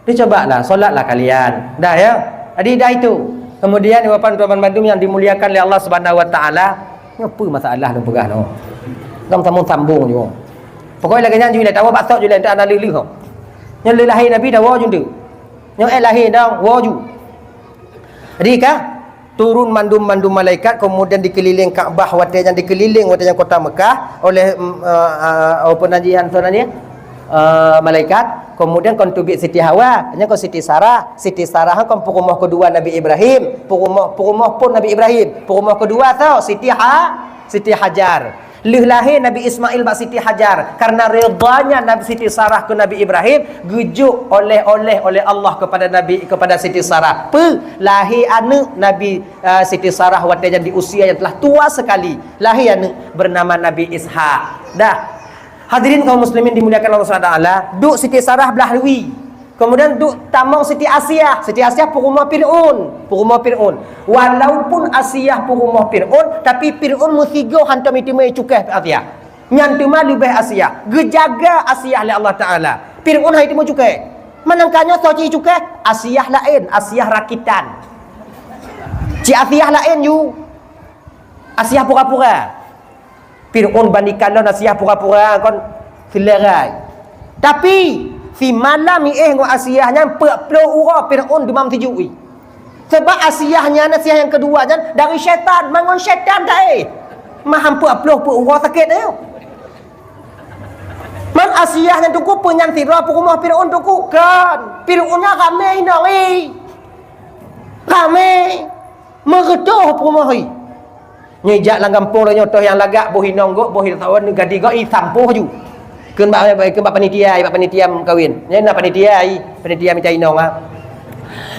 dicobalah, solatlah kalian." Dah ya. Jadi dah itu. Kemudian ibu bapak teman bandum yang dimuliakan oleh Allah Subhanahu wa taala, nyoe peue masalah lôn peugah nyoe. Ngam sambung-sambung nyoe. Pokoknya lagée nyan ju lé tawoe bak sok ju lé tak na leuh-leuh. Nyoe lé lahé Nabi tawoe ju tu. Nyoe eh lahé dong, woe ju. Jadi ka turun mandum-mandum malaikat, kemudian dikeliling Ka'bah, watée nyan dikeliling watée nyan kota Mekah oleh, mm, eh, eh, apa nan jih, Hanson nan jih? Eh, malaikat. Kemudian kon teubiet Siti Hawa, nyan kon Siti Sarah. Siti Sarah kon peurumoh kedua Nabi Ibrahim, peurumoh, peurumoh pun Nabi Ibrahim. Peurumoh kedua tho Siti Ha-, Siti Hajar. Lheueh lahé Nabi Ismail bak Siti Hajar, karena redanya Nabi Siti Sarah keu Nabi Ibrahim, geujok oleh-oleh oleh Allah kepada Nabi, kepada Siti Sarah. Peue? Lahé aneuk Nabi, eh, Siti Sarah watée nyan di usia yang telah tua sekali. Lahé aneuk bernama Nabi Ishak. Dah. Hadirin kaum muslimin dimuliakan Allah Subhanahu wa taala, duek Siti Sarah blah lui. Kemudian duek tamong Siti Asiah. Siti Asiah peurumoh Fir'aun. Peurumoh Fir'aun. Walaupun Asiah peurumoh Fir'aun, tapi Fir'aun meusigoe hantom jiteumé cukéh Asiah. Nyan teuma leubeh Asiah. Geujaga Asiah lé Allah Taala. Fir'aun hai teumé cukéh. Manangka nyoe soe cit cukéh? Asiah laén, Asiah rakitan. Cit Asiah laén ju. Asiah pura-pura. Fir'aun bani kalon Asiah pura-pura kon seuleurai. Tapi, simalam iéh ngon Asiah nyan peuet ploh uroe Fir'aun deumam sijuek i. Sebab Asiah nyan, Asiah nyang keudua nyan dari syaitan, mangon syaitan taéh. Maham peuet ploh peuet uroe sakét ayue. Man Asiah nyan teungku peunyan sidroe peurumoh Fir'aun teungku? Kon. Fir'aun nyan ramé inong i. Ramé. Meureutoh peurumoh i. Nyoe jak lam gampông lôn nyoe toh nyang lagak boh inong gok, boh inong sawan gadi gok i sampôh ju. Kheun bak, kheun bak panitia, bak panitia kawin. Nyan na panitia i, panitia mita inong ah.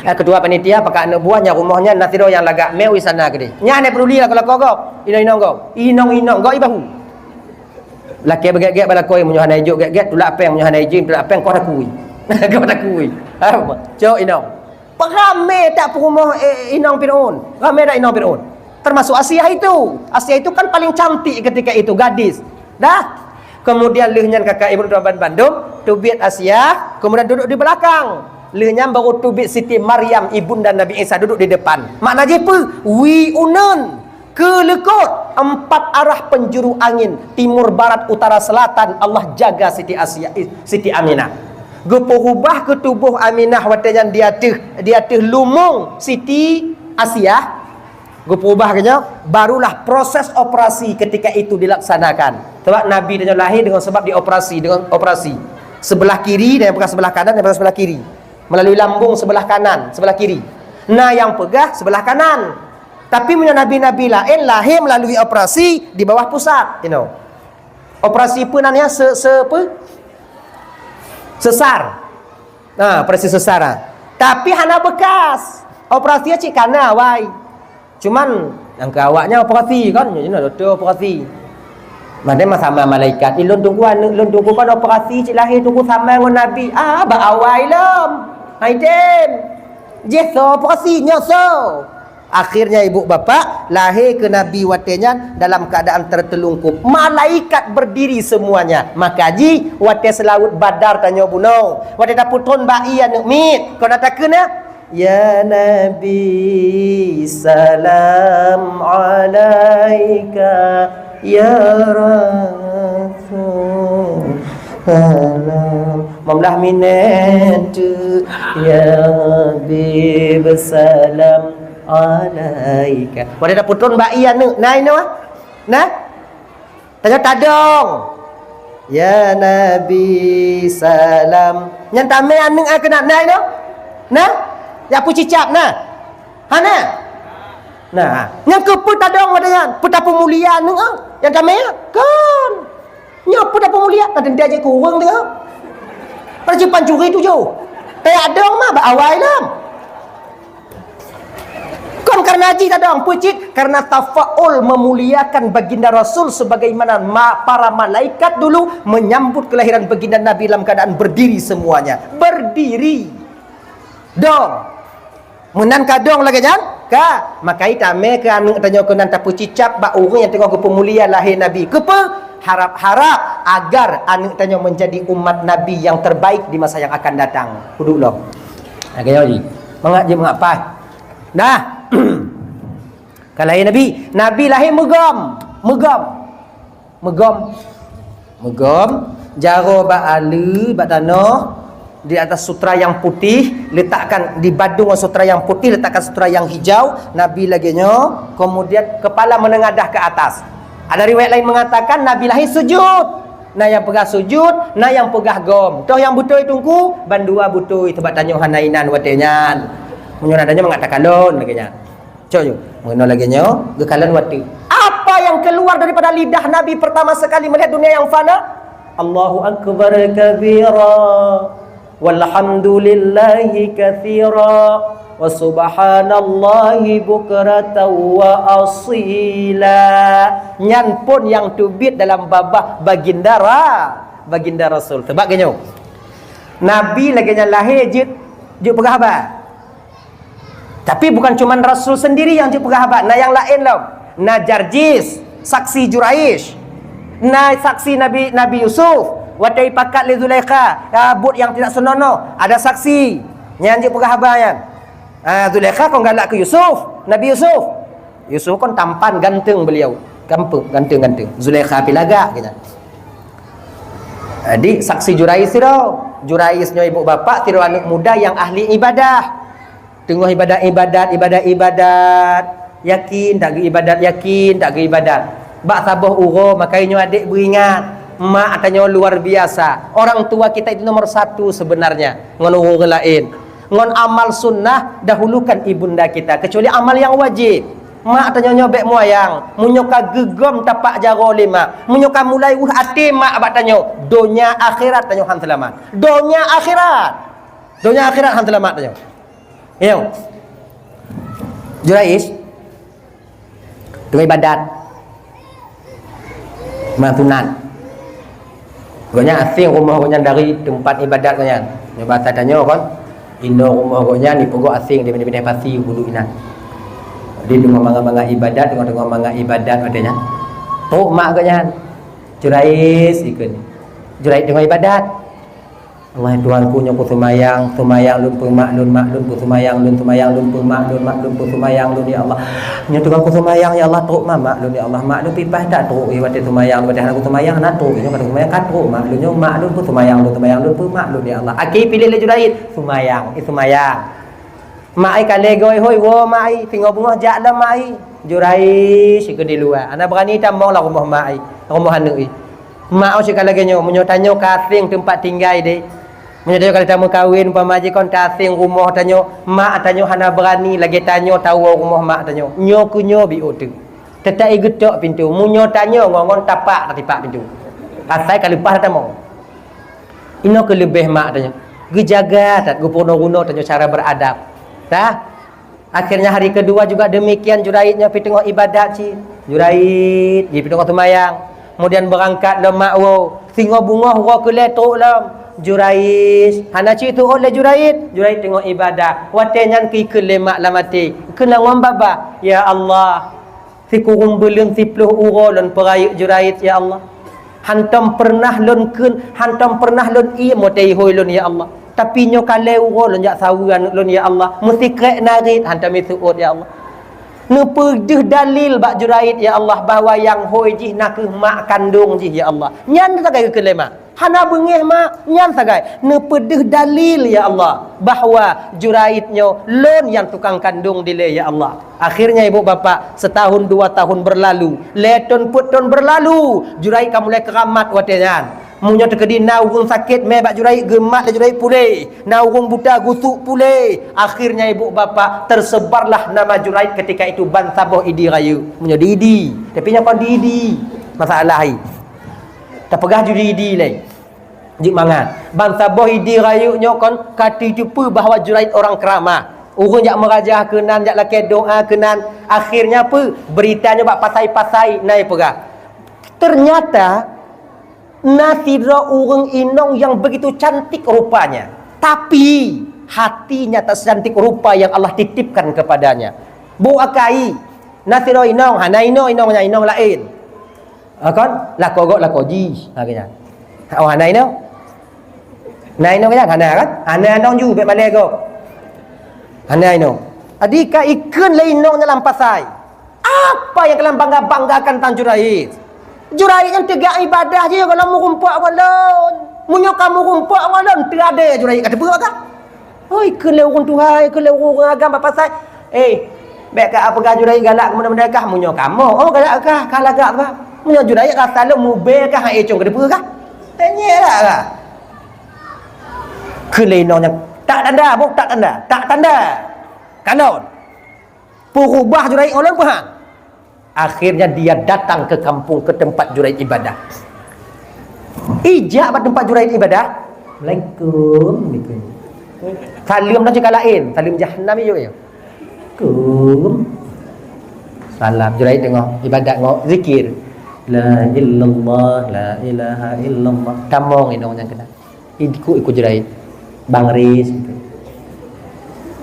Eh, ketua panitia pakat aneuk buah nyang rumoh nyan na sidroe nyang lagak meuwi sana keudeh. Nyan hana peduli lakoe-lakoe gok, inong-inong gok. Inong-inong gok i bahu. Lakée beugét-gét bak lakoe, meunyoe hana ijok gét-gét, tulak péng, meunyoe hana ijok, tulak péng, koh takui. Koh takui. Ha, cok inong. Ramé that peurumoh, eh, inong Fir'aun. Ramé that inong Fir'aun. Termasuk Asiah itu. Asiah itu kan paling cantik ketika itu, gadis. Dah. Kemudian lheueh nyan kakak ibu teman bandum, teubiet Asiah, kemudian duduk di belakang. Lheueh nyan baru teubiet Siti Maryam, ibunda Nabi Isa, duduk di depan. Makna jih peue? Wi uneun. Keuleukot empat arah penjuru angin, timur, barat, utara, selatan, Allah jaga Siti Asia, eh, Siti Aminah. Geupeurubah keu tuboh Aminah watée nyan di ateueh, di ateueh lumong Siti Asiah. Geupeurubah keu nyoe, barulah proses operasi ketika itu dilaksanakan. Sebab Nabi tanyoe lahé deungon sebab dioperasi, deungon operasi. Sebelah kiri dan yang peugah sebelah kanan, yang peugah sebelah kiri. Melalui lambung sebelah kanan, sebelah kiri. Na nyang peugah sebelah kanan. Tapi meunyoe nabi-nabi laén lahé melalui operasi di bawah pusat, you know. Operasi peue nan nyan? Se-, se-, peue? Sesar. Nah, operasi sesar, ah. Tapi hana beukas. Operasi cit kana awai. Cuman nyang keu awak nyan operasi kan, nyoe dokto operasi. Mandum sama malaikat, "Ilôn tunggu aneuk lôn tunggu kan operasi cit lahé tunggu sama ngon Nabi." Ah, bak awai lom. Hai tem. Jih soe operasi, nyoe soe. Akhirnya ibu bapak lahé keu Nabi watée nyan dalam keadaan tertelungkup. Malaikat berdiri semuanya. Maka jih watée seulaweuet Badar tanyoe bunoe. Watée tapeutron bak ie aneuk miet. Kon na takheun na? Ya Nabi, salam alaika, ya Rasul, salam. Mamlah minatu, ya Habib, salam alaika. Pada dah putron bak iya neuk, nai noe? Nah? Tanyoe tadong. Ya Nabi salam. Nyan tamé aneuk ai keunan nai nyoe? Nah? Ya peucicap nah? Hana? Nah, nyan keupeue tadong watée nyan? Peue tapeumulia aneuk ah? Nyang tamé ah? Kon. Nyoe peue tapeumulia? Ka teuntée jih kureueng teuh. Pada cit pancuri tujoh. Tayadong mah bak awai lom. Kon karena jih tadong, peue cit? Karena tafaul memuliakan baginda Rasul sebagaimana ma-, para malaikat dulu menyambut kelahiran baginda Nabi dalam keadaan berdiri semuanya. Berdiri. Dong. Meunan ka dong lagée nyan? Ka. Makai tamé keu aneuk tanyoe keunan tapeucicab bak ureuëng nyang teungoh geupeumulia lahé Nabi. Keupeue? Harap-harap agar aneuk tanyoe menjadi umat Nabi yang terbaik di masa yang akan datang. Kuduek lom. Lagée nyoe jih. Mangat jih mangat paih. Nah. Ka lahé Nabi. Nabi lahé meugom. Meugom. Meugom. Meugom. Jaroe bak aleue, bak tanoh. Di atas sutra yang putih, letakkan di badung sutra yang putih, letakkan sutra yang hijau. Nabi lagée nyoe. Kemudian kepala menengadah ke atas. Ada riwayat lain mengatakan Nabi lahé sujud. Na nyang peugah sujud, na nyang peugah gom. Toh nyang beutôi teungku, bandua beutôi, teubak tanyoe hana inan watée nyan. Meunyoe na tanyoe mangat takalon lagée nyan. Cok nyoe, meunoe lagée nyoe, geukalon watée. Apa yang keluar daripada lidah Nabi pertama sekali melihat dunia yang fana? Allahu akbar kabira, walhamdulillahi katsira, wa subhanallahi bukratan wa asila. Nyan phon nyang teubiet dalam babah baginda ra-, baginda Rasul. Teubak geuh nyoe. Nabi lagée nyan lahé jeuet, jeuet peugah haba. Tapi bukan cuman Rasul sendiri nyang jeuet peugah haba, na nyang laén lom. Na Jarjis, saksi Juraish. Na saksi Nabi, Nabi Yusuf, watée ipakat lé Zulaikha, ya, buet nyang tidak senonoh. Ada saksi nyang jeuet peugah haba nyan. Ah, Zulaikha kon galak keu Yusuf, Nabi Yusuf. Yusuf kon tampan ganteng beliau. Gampang, ganteng-ganteng. Zulaikha pi lagak gitu. Jadi, saksi Juraish sidroe. Juraish nyoe ibu bapak, sidroe aneuk muda nyang ahli ibadah. Teungoh ibadat-ibadat, ibadat-ibadat. Yakin tak geuibadat, yakin tak geuibadat. Bak saboh uroe, makai nyoe adék beuingat. Mak tanyoe luar biasa. Orang tua kita itu nomor satu sebenarnya. Ngon ureuëng laén. Ngon amal sunnah, dahulukan ibunda kita. Kecuali amal yang wajib. Mak tanyoe nyoe bék muayang. Meunyoe ka geugom tapak jaroe lé mak. Meunyoe ka mulai weueh até mak bak tanyoe. Donya akhirat tanyoe han seulamat. Donya akhirat. Donya akhirat han seulamat tanyoe. Nyoe. Juraish. Teungoh ibadat. Meusunat. Gobnyan asing rumoh gobnyan dari teumpat ibadat gobnyan. Nyoe basa tanyoe kon, inoe rumoh gobnyan dipeugöt asing di bideh-bideh pasi u Bulu Inan. Jadi teungoh mangat-mangat ibadat, teungoh-teungoh mangat ibadat watée nyan. Trok mak gobnyan. Juraish ikheun. Juraish teungoh ibadat. Allah Tuhanku, nyoe ku seumayang, seumayang lôn peu mak lôn, mak lôn peu seumayang lôn, seumayang lôn peu mak lôn, mak lôn peu seumayang lôn, ya Allah. Nyoe teungoh ku seumayang, ya Allah, trok mak, mak lôn, ya Allah. Mak lôn pih paih that trok, watée seumayang, watée hana ku seumayang, hana trok. Nyoe ka seumayang ka trok mak lôn, nyoe mak lôn peu seumayang lôn, seumayang lôn peu mak lôn, ya Allah. Akhé piléh lé Juraij, seumayang, eh, seumayang. Mak ai ka lheueh geuhôi, woe mak ai, singoh beungoh jak lom mak ai. Juraij sikeu di luwa, hana beurani tamong lam rumoh mak ai, rumoh aneuk ai. Mak ai cit ka lagée nyoe, meunyoe tanyoe ka asing teumpat tinggai deh. Meunyoe tanyoe ka lheueh tameukawen, umpama jih kon ta asing rumoh tanyoe, mak tanyoe hana beurani lagée tanyoe tawoe rumoh mak tanyoe. Nyoe keu nyoe biôh teuk. Teutak i geutok pintoe, meunyoe tanyoe ngon-ngon tapak tatipak pintoe. Asai ka leupah tatamong. Inoe keuh leubeh mak tanyoe. Geujaga that, geupeurunoe-runoe tanyoe cara beuradab. Tah? Akhirnya hari kedua juga demikian, Juraij nyoe pih teungoh ibadat cit. Juraij, jih pih teungoh seumayang. Kemudian beurangkat lom mak woe. Singoh beungoh uroe keu lhée trok lom. Juraij, hana cit teuôt lé Juraij. Juraij teungoh ibadat. Watée nyan keu ikheun lé mak lam até. Kheun lam babah, "Ya Allah, sikureueng buleuen siplôh uroe lôn peurayeuk Juraij, ya Allah. Hantom peureunah lôn kheun, hantom peureunah lôn iem watée ihôi lôn, ya Allah. Tapi nyoe ka lhée uroe lôn jak saweue aneuk lôn, ya Allah. Meusikrek narit hantom iteuôt, ya Allah." Neupeudeuh dalil bak Juraij, ya Allah, bahwa nyang hôi jih na kheueh mak kandong jih, ya Allah. Nyan sagai geukheun lé mak. Hana beungéh mak, nyan sagai. Neupeudeuh dalil, ya Allah, bahwa Juraij nyoe lôn nyang tukang kandong dilée, ya Allah. Akhirnya ibu bapak, setahun dua tahun berlalu, lhée thon peuet thon berlalu, Juraij ka mulai keuramat watée nyan. Meunyoe teukeudi na ureuëng sakét mé bak Juraij, geumat lé Juraij puléh, na ureuëng buta geusuk puléh. Akhirnya ibu bapak, tersebarlah nama Juraij ketika itu ban saboh Idi Rayeuk. Meunyoe di Idi, tapi nyoe kon di Idi. Masalah hai. Tapeugah judi Idi lé. Jeuet mangat. Ban saboh Idi Rayeuk nyoe kon ka teuteupeu bahwa Juraij orang keramah. Ureuëng jak meurajah keunan, jak lakée doá keunan. Akhirnya peue? Beurita nyoe bak pasai-pasai na ipeugah. Ternyata na sidroe ureuëng inong yang begitu cantik rupanya, tapi hatinya tak secantik rupa yang Allah titipkan kepadanya. Bôh akai, na sidroe inong, hana inong, inong nyan inong laén. Ha, kon? Lakoe gob lakoe jih. Ha, keu nyan. Oh, hana inong? Na inong keu nyan? Hana, kan? Hana inong ju, bék malée gob. Hana inong. Adi ka ikheun lé inong nyan lam pasai. Apa nyang kalian bangga-banggakan tentang Juraij? Juraij nyan teuga ibadah jih gohlom meurumpok gohlom. Meunyoe ka meurumpok gohlom, teuadée Juraij ka teupeue ka. Hoi, keu lé ureuëng tuha, keu lé ureuëng agam bak pasai. Eh, bék ka peugah Juraij galak keumeudeh-meudeh kah, meunyoe kamoe, oh, galak kah, ka lagak bah. Meunyoe Juraij rasa lom mubé kah, hai cong keudeupeue kah? Tanyok lah kah. Keu lé inong nyan, tak tanda, boh, tak tanda, tak tanda. Kalon. Peurubah Juraij ulôn peuhah. Akhirnya dia datang ke kampung, ke tempat Juraij ibadah. Ijak bak tempat Juraij ibadah. Assalamualaikum. Salam dah cakap lain. Salam jahanam yuk ya. Assalamualaikum. Salam Juraij tengok ibadah ngok zikir. La ilallah, la ilaha illallah. Tamong inong nyang kena. Ikut-ikut Juraij. Bang Ris.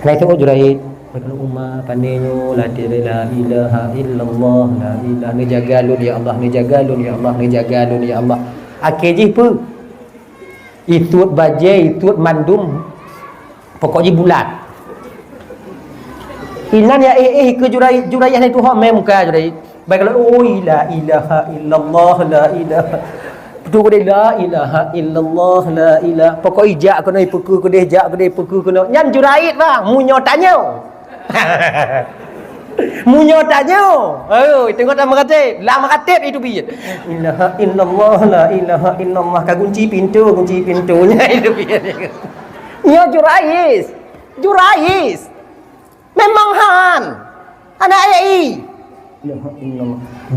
Hana tengok Juraij. Mereka uma pane nyoe la ilaha illallah, la ilaha, neujaga lôn ya Allah, neujaga lôn ya Allah, neujaga lôn ya Allah. Akhé jih peue? Itut bajée, itut mandum. Pokok jih bulat. Inan ya eh eh ke Juraij, Juraij hana tuha mem ka Juraij. Baik kalau, "Oi, la ilaha illallah, la ilaha." Betul ke dia? "La ilaha illallah, la ilaha." Pokok ijak kena ipeukeu ke dia, jak ke dia ipeukeu kena. Nyan Juraij lah, munyo tanyo. Munyo tanyo. Oh, tengok tak meratib. Lah meratib itu biyet. "Ilaha illallah, la ilaha illallah." Ka kunci pintu, kunci pintunya itu biyet. Nyo Juraij. Juraij. Memang han. Anak ai.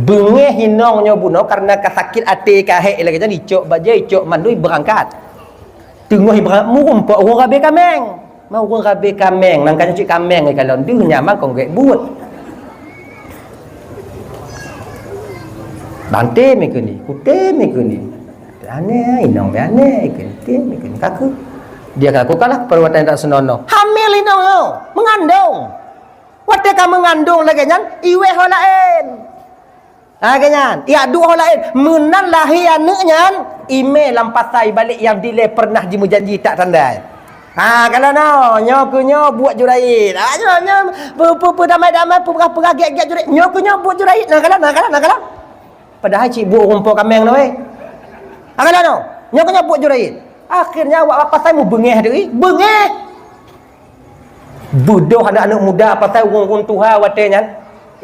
Beungéh inong nyoe bunoe karena ka sakét até ka hék lagée nyan icok bajée icok mandui beurangkat. Teungoh ibrang murumpok ureuëng rabe kaméng. Ma ureuëng rabe kaméng nang ka cuci kaméng lé kalon deuh nyaman kong gek buet. Banté mé keuni, kuté mé keuni. Aneh, inong mé aneh, ikeu nitém, ikeu nikaku. Dia kaku kalah perbuatan tak senonoh. Hamil inong nyoe, mengandung. Watée ka mengandung lagée nyan, iweh ho laén. Ha, lagée nyan, iyak duek ho laén. Meunan lahé aneuëk nyan, imé lam pasai balek nyang dilée pernah jimeujanji tak tandai. Ha, kalau no, nyoe keu nyoe buet Juraij. Ha, nyoe, nyoe, pe, pe, pe, damai-damai, peugah-peugah gek-gek Juraij. Nyoe keu nyoe buet Juraij. Nah, kalau, nah, kalau, nah, kalau. Padahai cit buet rumpok kaméng tu, weh. Agak dah tu. Nyoe keuh nyoe buet Juraij. Akhirnya awak bak pasai mu beungéh tu, ih. Beungéh. Beudoh aneuk-aneuk muda pasai ureuëng-ureuëng tuha watée nyan.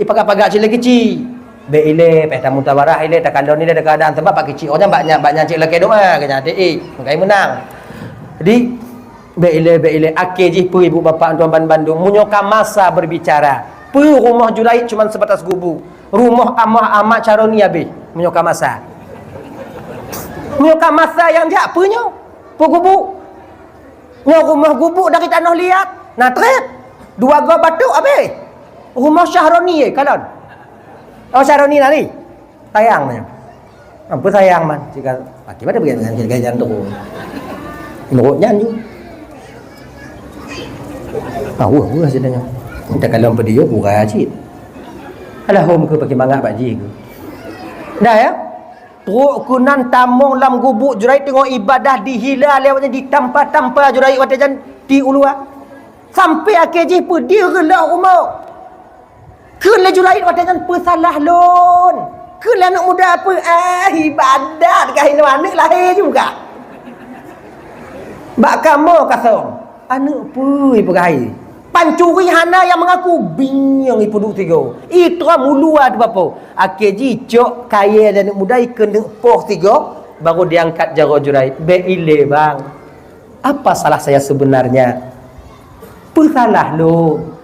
Ipagat-pagat cit lagi cit. Bék ilée, péh tamutabarah ilée, takalon ilée, takeadaan. Sebab bak keucik orang nyan bak nyan, bak nyan cit lakée doa, keu nyan até, eh, meukai meunang. Jadi, bék ilée, bék ilée. Akhé jih peue ibu bapak tuan ban bandum. Meunyoe ka masa berbicara. Peue rumoh Juraij cuma sebatas gubuk. Rumoh amah Ahmad Syaroni habéh meunyoe ka masa. Meunyoe ka masa nyang jak peue nyoe? Peue gubuk? Nyoe rumoh gubuk dari tanoh liat. Nah, trép. Dua goe batuk habéh. Rumoh Syaroni, eh, kalon. Oh, Syaroni nari. Sayang nyoe. Ampun sayang man. Cika, pakai pada bagian dengan gaya jantung. Menurut nyan ju. Ah, wah, wah, sini nyoe. Kita kalau pedih, pura cit. Alah, hom ke pakai mangat bak jih ke? Dah ya? Trok keunan tamong lam gubuk Juraij teungoh ibadah dihila lé awaknyan ditampa-tampa Juraij watée nyan di ulua. Sampai akhé jih peudeuh reuloh rumoh. Kheun lé Juraij watée nyan peusalah lôn. Kheun lé aneuk muda peue, ah, ibadat kah inoe aneuk lahé juga. Bak kamoe kasong. Aneuk peue peugah hai? Pancuri hana nyang meungaku, binyang ipeuduek sigoe. Itrom ulua teubapo. Akhé jih cok kayée lé aneuk muda ikeuneuk poh sigoe, baru diangkat jaroe Juraij. Bék ilée, bang. Apa salah saya sebenarnya? Peusalah lôn.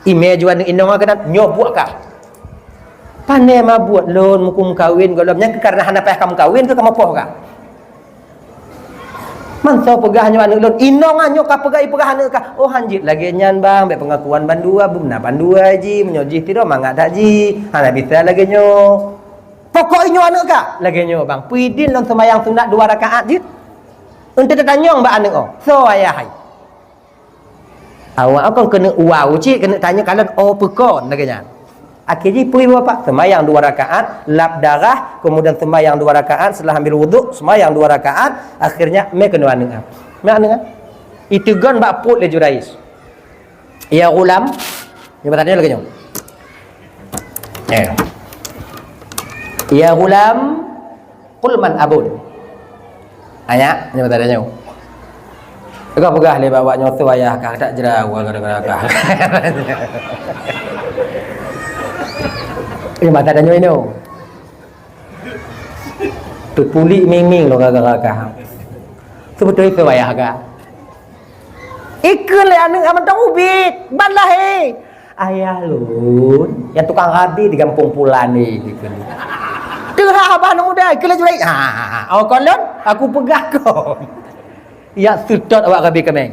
Imé juan inong keunan nyoe buet kah? Pané ma buet lôn meukum kawin gohlom nyan keu karena hana payah kamoe kawin keu kamoe poh kah? Man soe peugah nyoe aneuk lôn? Inong nyoe ka peugah, ipeugah aneuk kah? Oh, hanjeuet lagée nyan, Bang. Bék peungakuan bandua, beuna bandua jih. Meunyoe jih sidroe mangat that jih. Hana bisa lagée nyoe. Pokok inyoe aneuk kah? Lagée nyoe, Bang. Peue idin lôn seumayang sunat dua rakaat jeuet. Eunteuk tatanyong bak aneuk, oh, soe ayah hai? Awak kon keuneuk wow cit, keuneuk tanyong kalon, oh, peue kon lagée nyan. Akhé jih peue bapak? Seumayang dua rakaat, lap darah, kemudian seumayang dua rakaat, setelah ambil wuduk, seumayang dua rakaat, akhirnya mé keunoe aneuk. Mé aneuk. Iteugon bak pruet lé Juraij. "Ya ghulam," nyoe bahasa Tanyoe lagée nyoe. Eh. "Ya ghulam, qul man abun." Nyan, nyoe bahasa Tanyoe. Peugah-peugah lé bak awak nyoe, "Soe ayah kah?" "Tak jeuet, gara-gara kah." Nyoe bahasa Tanyoe nyoe. Teupulik miming lôn gara-gara kah. Seubeutôi soe ayah kah? Ikheun lé aneuk mantong ubit, ban lahé. "Ayah lôn, nyang tukang rabe di gampông pulan nyoe," ikheun. Teuhah babah aneuk muda, ikheun lé Juraij, "Ha, ha, ha, ha. Oh, kon lôn, aku peugah kon." Yak seutôt awak rabe kaméng.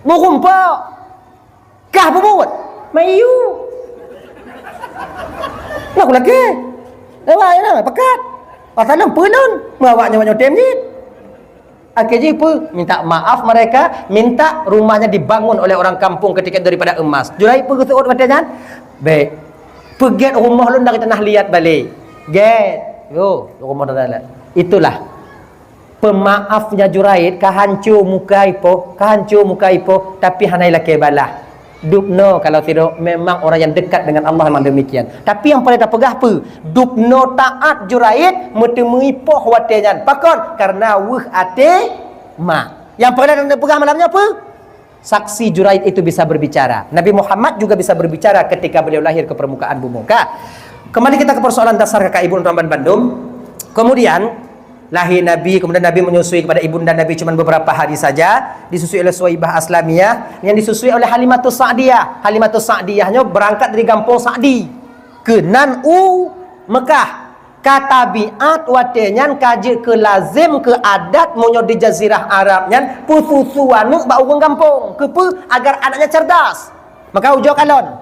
Meurumpok. Kah peubuet? Mayu. Nah, aku lagée. Lewat, ya, pakat. Pasal lôn peue lôn? Meu awak nyoe-nyoe tem jih. Akhé jih peue? Minta maaf mereka, minta rumahnya dibangun oleh orang kampung ketika itu daripada emas. Juraij peue geuseuôt watée nyan? Bék. Peugét rumoh lôn dari tanah liat balek. Gét. Yo, rumoh dari tanah liat. Itulah. Peumaafnya Juraij ka hanco muka ipoh, ka hanco muka ipoh, tapi hana ilakée balah. Dubnoe kalau sidroe memang orang yang dekat dengan Allah memang demikian. Tapi nyang paléng tapeugah peue? Dubnoe taát Juraij meuteumé ipoh watée nyan. Pakon? Karena weueh até mak. Nyang paléng tapeugah malam nyoe peue? Saksi Juraij itu bisa berbicara. Nabi Muhammad juga bisa berbicara ketika beliau lahir ke permukaan bumi. Ka? Kembali kita ke persoalan dasar kakak ibu dan teman bandum. Kemudian, lahir Nabi, kemudian Nabi menyusui kepada ibunda Nabi cuma beberapa hari saja, disusui oleh Suwaibah Aslamiyah, yang disusui oleh Halimatus Sa'diyah. Halimatus Sa'diyah nyoe berangkat dari gampông Sa'di. Keunan u Mekah. Ka tabiat watée nyan ka jeuet keu lazem keu adat meunyoe di jazirah Arab nyan peususu aneuk bak ureuëng gampông. Keupeue? Agar anaknya cerdas. Maka ujoe kalon.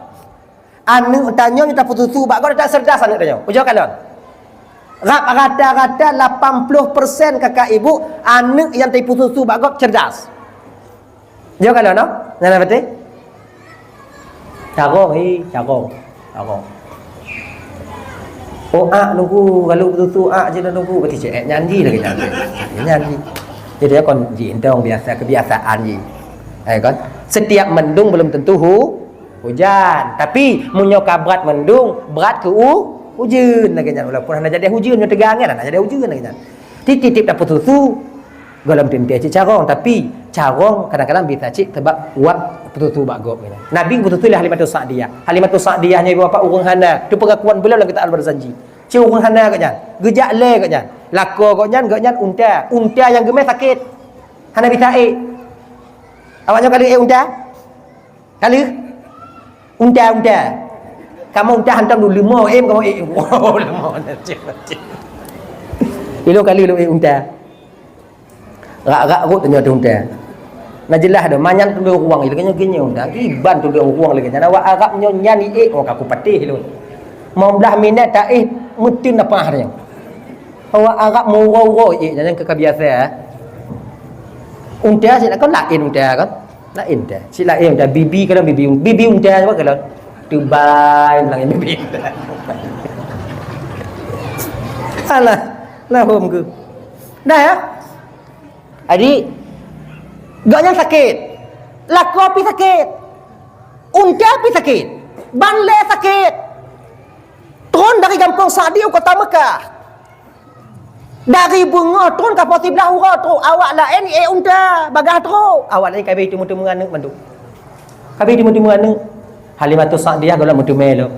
Aneuk tanyoe nyang tapeususu bak gob, tak cerdas aneuk tanyoe. Ujoe kalon. Rap rata-rata lapan puluh persen kakak ibu aneuk nyang tapeususu bak gob cerdas. Jok ka lôn, no? Nyan na beutôi? Carông, hi, carông. Carông. Oh, ak nunggu, kalau beutôi ak je nunggu, berarti cek nyan ji lagi nyan. Nyan ji. Jadi, kon ji entong biasa, kebiasaan ji. Eh, kan? Setiap mendung belum tentu hu-, hujan. Tapi, meunyoe ka brat mendung, brat keu u-, ujeuen lagée nyan. Walaupun hana jadi hujeuen, nyoe teuga angén, hana jadi hujeuen lagée nyan. Tieb-tieb tapeususu, gohlom teuntée cit carông, tapi carông kadang-kadang bisa cit teubak wat peususu bak gob. Nabi peususu lé Halimatus Sa'diyah. Halimatus Sa'diyah nyoe ibu bapak ureuëng hana, tu pengakuan beliau lam kitab Al-Barzanji. Cit ureuëng hana gobnyan, geujak lé gobnyan. Lakoe gobnyan, gobnyan unta. Unta nyang geumé sakét. Hana bisa ék. Awak nyoe ka lheueh ék unta? Ka lheueh? Unta, unta. Kamoe unta hantom dulu leumo, em kamoe ék. Wow, leumo. Ilôn ka lheueh lôn ék unta. Rak-rak rot tanyoe teuh unta. Na jeulaih dah, manyang tuleueng ruwang lagée nyoe, geunyong dah. Kiban tuleueng ruwang lagée nyan. Awak Arab nyoe nyan iék, oh, ka kupatéh lôn. Limong blaih minét taéh meuteun napah tanyoe. Awak Arab meuuroe-uroe iék, nyan keu ka biasa, eh. Unta cit kon laén unta kan? Laén unta. Cit laén unta, bibi kadang bibi, bibi unta apa kadang? Tubai bilang bibi unta. Alah, lahom ke? Dah ya? Jadi, gobnyan sakét. Lakoe pih sakét. Unta pih sakét. Ban lé sakét. Tron dari gampông Sa'di u kota Mekah. Dari beungoh tron ka poh siblaih uroe trok. Awak laén ék unta, bagaih trok. Awak laén ka habéh teumé-teumé aneuk mandum. Ka habéh teumé-teumé aneuk. Halimatus Sa'diyah gohlom meuteumé lom.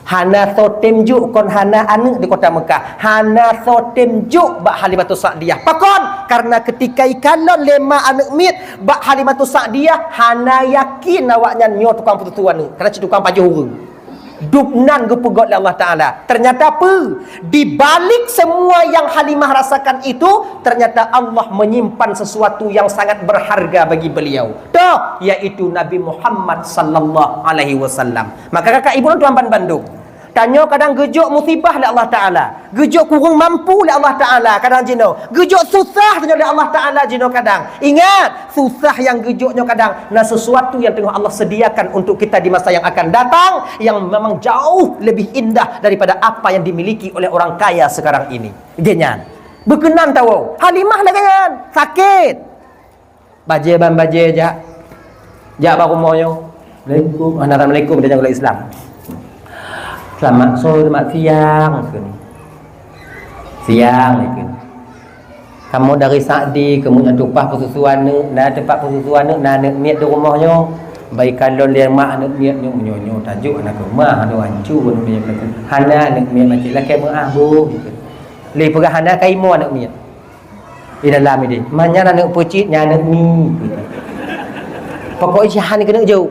Hana soe tem jok, kon hana aneuk di kota Mekah. Hana soe tem jok bak Halimatus Sa'diyah. Pakon? Karena ketika ikalon lé ma aneuk miet bak Halimatus Sa'diyah, hana yakin awaknyan nyoe tukang peututoe aneuk. Karena cit tukang pajoh ureuëng. Dubnan geupeugét lé Allah Taala. Ternyata apa? Di balik semua yang Halimah rasakan itu, ternyata Allah menyimpan sesuatu yang sangat berharga bagi beliau. Toh, yaitu Nabi Muhammad sallallahu alaihi wasallam. Maka kakak ibu tuan ban bandum, tanyoe kadang geujok musibah lé Allah Taala, geujok kurang mampu lé Allah Taala kadang jinoe, geujok susah tanyoe lé Allah Taala jinoe kadang. Ingat, susah nyang geujok nyoe kadang na sesuatu yang teungoh Allah sediakan untuk kita di masa yang akan datang, yang memang jauh lebih indah daripada apa yang dimiliki oleh orang kaya sekarang ini. Geuhnyan beukeunan tawoe, Halimah lagée nyan, sakét. Bajée ban bajée jak, jak bak rumoh nyoe. Assalamualaikum. Hana assalamualaikum, dia nyan Islam. Selamat sore, selamat siang, kheun. Siang, kheun. Kamoe dari Sa'di, kamoe nyang tumpah peususu aneuk, na teumpat peususu aneuk, na aneuk miet di rumoh nyoe. Bak ikalon lé mak aneuk miet nyoe, nyoe, nyoe tajok aneuk keumah, aneuk ancu aneuk miet. Hana aneuk miet macam lakée meuah boh. Lé peugah hana kaimoe aneuk miet. Di dalam ideh, manyan aneuk peucit, nyan aneuk mi. Pokok jih hana keuneuk jok.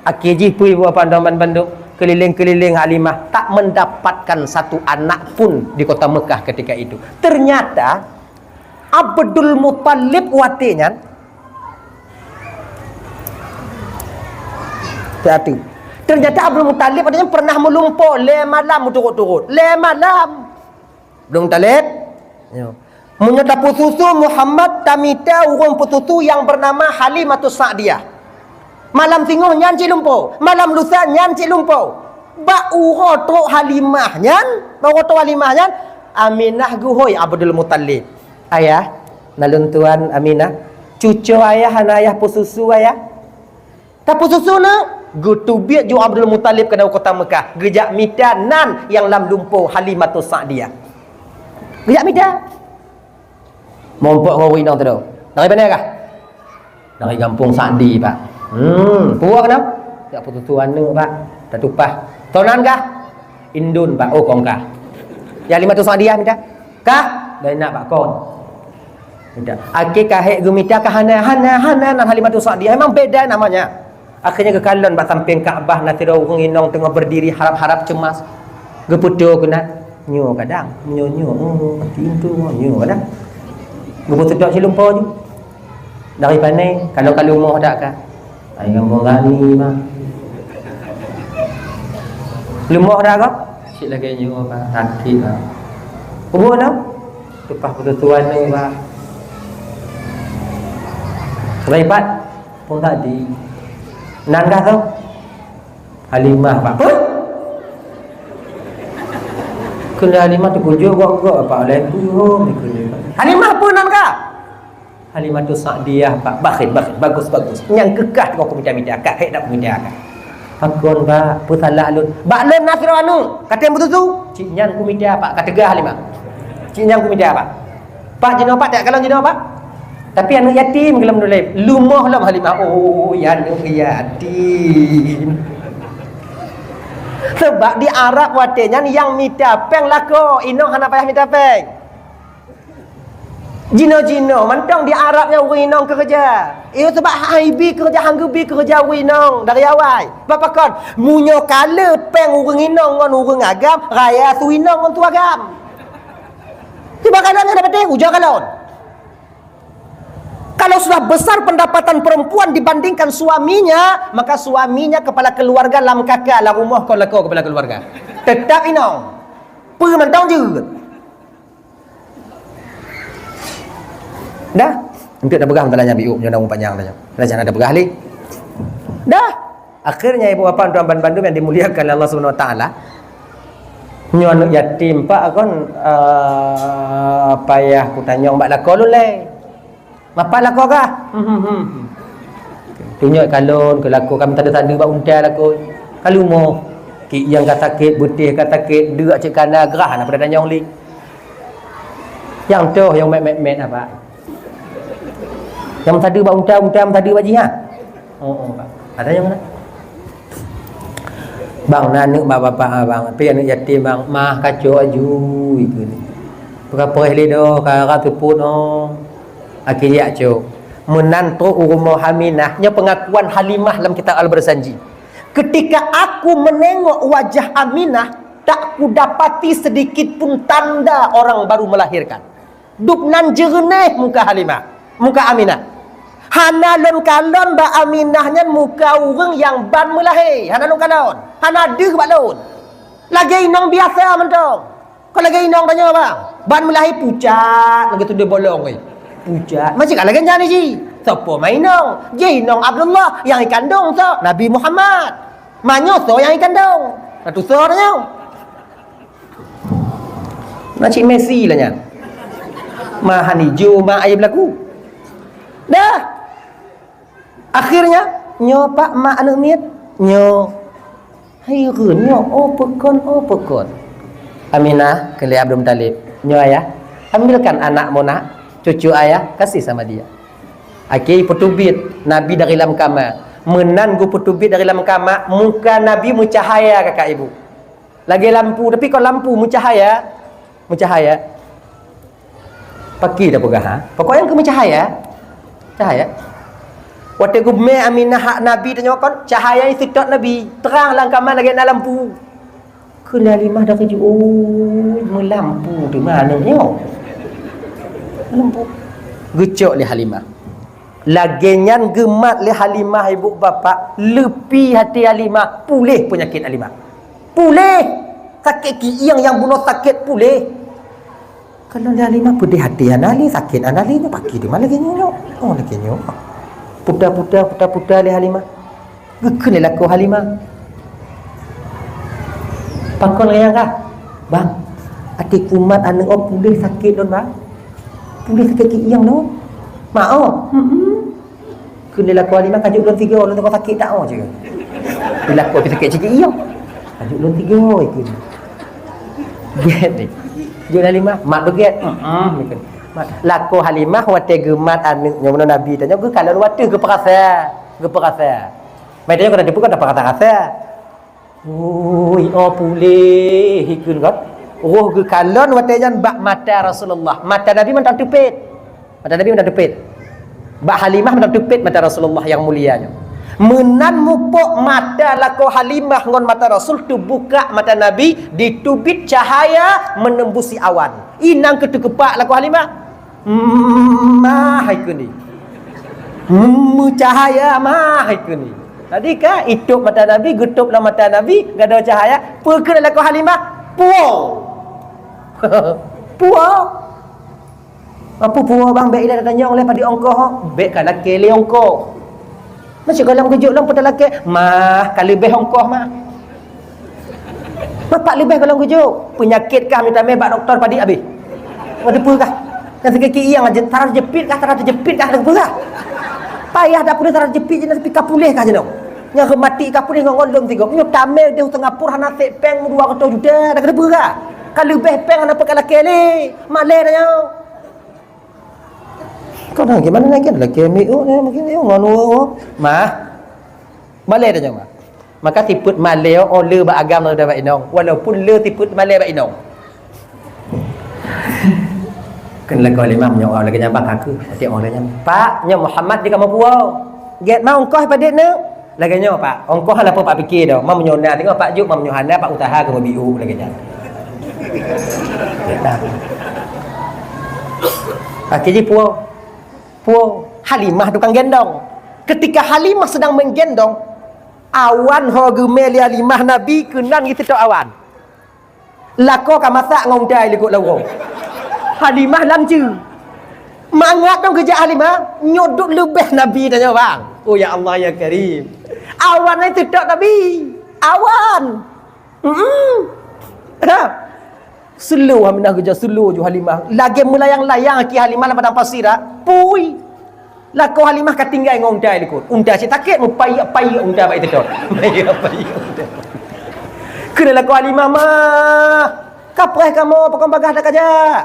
Akhé jih peue buah pandong ban bandum, keliling-keliling Halimah, tak mendapatkan satu anak pun di kota Mekah ketika itu. Ternyata Abdul Muthalib watée nyan, hati-hati. Ternyata Abdul Muthalib watée nyan pernah meulumpoe lhée malam meuturot-turot. Lhée malam. Abdul Muthalib. Nyoe. Meunyoe tapeususu Muhammad, tamita ureuëng peususu yang bernama Halimatus Sa'diyah. Malam singoh nyan cit lumpoe, malam lusa nyan cit lumpoe. Bak uroe trok Halimah nyan, bak uroe trok Halimah nyan, Aminah geuhôi Abdul Muthalib. "Ayah, naleueng tuan Aminah, cucoe ayah hana ayah peususu ayah." Tapeususu na, geuteubiet ju Abdul Muthalib keudroe kota Mekah, geujak mita nan nyang lam lumpoe Halimatus Sa'diyah. Geujak mita. Mumpok ngon ureuëng inong teuh. Dari pane kah? Dari gampông Sa'di, Pak. Hmm, puwoe keunoe? Jak peususu aneuk, Pak. Tatupah. Soe nan kah? Indon, Pak. Oh, kong kah. Ya, Halimatus Sa'diyah mita. Kah? Dari nak, Pak, kon. Mita. Akhé kahek geumita ka hana, hana, hana nan Halimatus Sa'diyah. Memang beda namanya. Akhirnya geukalon bak sampéng Ka'bah na sidroe ureuëng inong teungoh berdiri harap-harap cemas. Geupeutoe keunan, nyoe kadang, nyoe, nyoe, oh, pintoe nyoe kadang. Geupeuseudok silumpoe jih. Dari pane, kalau ka lumoh dak ka? Ai gampông Gani, Bang. Lumoh dak ka? Cit lagée nyoe, Bang. Sakét, Bang. Peue buet, Bang? Tupah peututuan ni, Bang. Laipat pun tadi. Nan dah tu. Halimah, Pak. Peue? Keuneuk Halimah teukujok gok-gok, Pak. Laipat, oh, dikujok. Halimah peue nan ka? Halimatus Sa'diyah, Pak. Bakhit, bakhit. Bagus, bagus. Nyang keu kah teungoh kumita-mita. Kah hék dak kumita kah. Pakon, Pak? Peue salah lôn? Bak lôn na sidroe aneuk. Ka tem beutusu. Cit nyan kumita, Pak. Ka teuga Halimah. Cit nyan kumita, Pak. Pak, jinoe, Pak. Tak kalon jinoe, Pak. Tapi aneuk yatim keu lom dulé. Lumoh lom Halimah. Oh, ya aneuk yatim. Sebab di Arab watée nyan nyang mita péng lakoe. Inong hana payah mita péng. Jinoe-jinoe mantong di Arab nyan ureuëng inong keureuja. Iyo, sebab han ibi keureuja, han geubi keureuja ureuëng inong dari awai. Bak pakon, meunyoe kale péng ureuëng inong ngon ureuëng agam, raya su inong ngon su agam. Tiba kalon nyan dapat ujoe kalon. Kalau sudah besar pendapatan perempuan dibandingkan suaminya, maka suaminya kepala keluarga lam kaka, lam rumoh kon lakoe kepala keluarga. Tetap inong. Peue mantong jeuet. Dah, untuk dah peugah masalah nyan biuk, nyoe dah panyang dah nyoe. Dah jangan ada peugah lé. Dah. Akhirnya ibu bapa tuan ban bandum yang dimuliakan oleh Allah Subhanahu Wa Taala. Nyoe aneuk yatim pak kon, eh, payah kutanyong bak lakoe lôn lé. Mapa lakoe kah? Hmm, hmm, hmm. Tunyok kalon keu lakoe kami tade-tade bak unta lakoe. Kalu mo. Kik nyang ka sakét, beuteh ka sakét, deuk cit kana grah na pada tanyong lé. Nyang toh nyang met-met-met apa? Nyang meusadu bak unta, unta meusadu bak jih, ha? Oh, oh, bang. Ada nyang mana? Bang, na aneuk bak bapak abang, tapi aneuk yatim bang, mah kacok aju itu ni. Peugah-peugah lé doh, ka rasa pun oh. Akhé jak cok. Meunan trok u rumoh Aminah, nyoe pengakuan Halimah lam kitab Al-Barzanji. Ketika aku menengok wajah Aminah, tak kudapati sedikit pun tanda orang baru melahirkan. Dub nan jeureunéh muka Halimah, muka Aminah. Hana lôn kalon bak Aminah nyan muka ureuëng nyang ban meulahé, hana lôn kalon. Hana deuh bak lôn. Lagée inong biasa mantong. Kon lagée inong tanyoe, bang. Ban meulahé pucat, lagée teudeh bolong, weh. Pucat. Macam ka lagée nyan ji. Sopo ma inong? Ji inong Abdullah, nyang ikandong soe? Nabi Muhammad. Manyoe soe nyang ikandong? Nah, tu soe tanyoe. Nah, cik Messi lah nyan. Ma han ijo ma ayah belaku. Dah. Akhirnya, nyoe pak mak aneuëk miet, nyoe. Hai ureuëng nyoe, oh peukon, oh peukon. Aminah, kheun lé Abdul Muthalib, nyoe ayah, ambilkan anakmu nak, cucu ayah, kasih sama dia. Akhé peuteubiet Nabi dari lam kama. Meunan geupeuteubiet dari lam kama, muka Nabi meucahaya kakak ibu. Lagée lampu, tapi kon lampu meucahaya. Meucahaya. Paki dah peugah, ha? Pokok nyang keu meucahaya. Cahaya. Watée geumé Aminah hak Nabi tanyoe kon, cahaya nyang seutôt Nabi, terang lam kama lagée na lampu. Kheun lé Halimah dah keujeuet, "Oi, meulampu teuma aneuëk nyoe." Lampu. Geucok lé Halimah. Lagée nyan geumat lé Halimah ibu bapak, leupi até Halimah, puléh peunyakét Halimah. Puléh! Sakét kiéng nyang bunoe sakét puléh. Kalau lé Halimah peudeh até hana lé, sakét hana lé, nyoe paki teuma lagée nyoe. Oh, lagée nyoe. Puta-puta, puta-puta lé Halimah. Geukheun lé lakoe Halimah. Pakon lagée nyan kah? Bang, até kumat aneuëk oh puléh sakét lôn, Bang. Puléh sakét kiéng lôn. Ma oh. Hmm. Kheun lé lakoe Halimah, "Kajok lôn tiga, lôn teuka sakét dak oh," cit. Di lakoe pi sakét cit kiéng. "Kajok lôn tiga," ikheun. Gét ni. Jok lé Halimah, mat beugét. Hmm. Lakoe Halimah watée geumat aneuëk nyoe meunan Nabi tanyoe geukalon watée geupeurasa. Geupeurasa. Mai tanyoe kana teupeu kan tapeurasa-rasa. Ui, oh puléh ikheun kan. Roh geukalon watée nyan bak mata Rasulullah. Mata Nabi mantong teupet. Mata Nabi mantong teupet. Bak Halimah mantong teupet mata Rasulullah nyang mulia nyoe. Meunan mupok mata lakoe Halimah ngon mata Rasul, teubuka mata Nabi, diteubiet cahaya menembusi awan. Inang keuteukeupak lakoe Halimah. Mah hai keuneuk. Meucahaya mah hai keuneuk. Tadi ka itôb mata Nabi, geutôb lam mata Nabi, gadôh cahaya, peue keuneuk lakoe Halimah? Puwoe. Puwoe. Apa puwoe bang, bék ilée tatanyong lé padub ongkoh? Bék ka lakée lé ongkoh. Meusigohlom geujok lom peutalakée, mah ka leubeh ongkoh mah. Bapak leubeh gohlom geujok. Peunyakét kah meutamé bak dokto padub abéh. Watée peue kah? Nyang sakét kiéng aja, tara teujeupiet kah, tara teujeupiet kah, tara peue kah? Payah dak peue tara teujeupiet, jeuet pika puléh kah jeunoe. Nyang reumatik kah puléh ngon lôn tigoe. Nyoe tamé deh u Singapura hana sép péng dua reutôh juta, dak peue kah? Ka leubeh péng hana peukalakée lé. Malée dah nyoe. Kau dah gimana lagi? Lagi mi oh, eh, mungkin oh, ngono oh. Mah. Malée dah nyoe, mah. Maka sifeuet malée oh, le bak agam daripada bak inong. Walaupun le sifeuet malée bak inong. Kan lakoe Halimah meunyoe lagée nyan bak aku, até oh lagée nyan. Pak, nyoe Muhammad di kamoe puwoe. Gét ma ongkoh padub neuk? Lagée nyoe, Pak. Ongkoh hana peue Pak pike doh. Ma meunyoe na teungoh Pak jok, ma meunyoe hana Pak usaha keu meubiu lagée nyan. Akhé jih puwoe. Puwoe. Halimah tukang gendong. Ketika Halimah sedang menggendong, awan ho geumé lé Halimah Nabi keunan jiseutôt awan. Lakoe ka masak ngon unta likot lam uroe. Halimah lam jeuem. Mangat dong geujak Halimah, nyoe duek leubeh Nabi tanyoe bang. Oh ya Allah ya Karim. Awan nyan seutôt Nabi. Awan. Hmm. Ha. Slow Haminah geujak slow ju Halimah. Lagée meulayang-layang aki Halimah lam padang pasir ah. Pui. Lakoe Halimah ka tinggai ngon unta likot. Unta cit sakét meupayek-payek unta bak iseutôt. Payek-payek unta. Keuneuk lakoe Halimah mah. Kapreh kamoe pakon bagah dak kajak.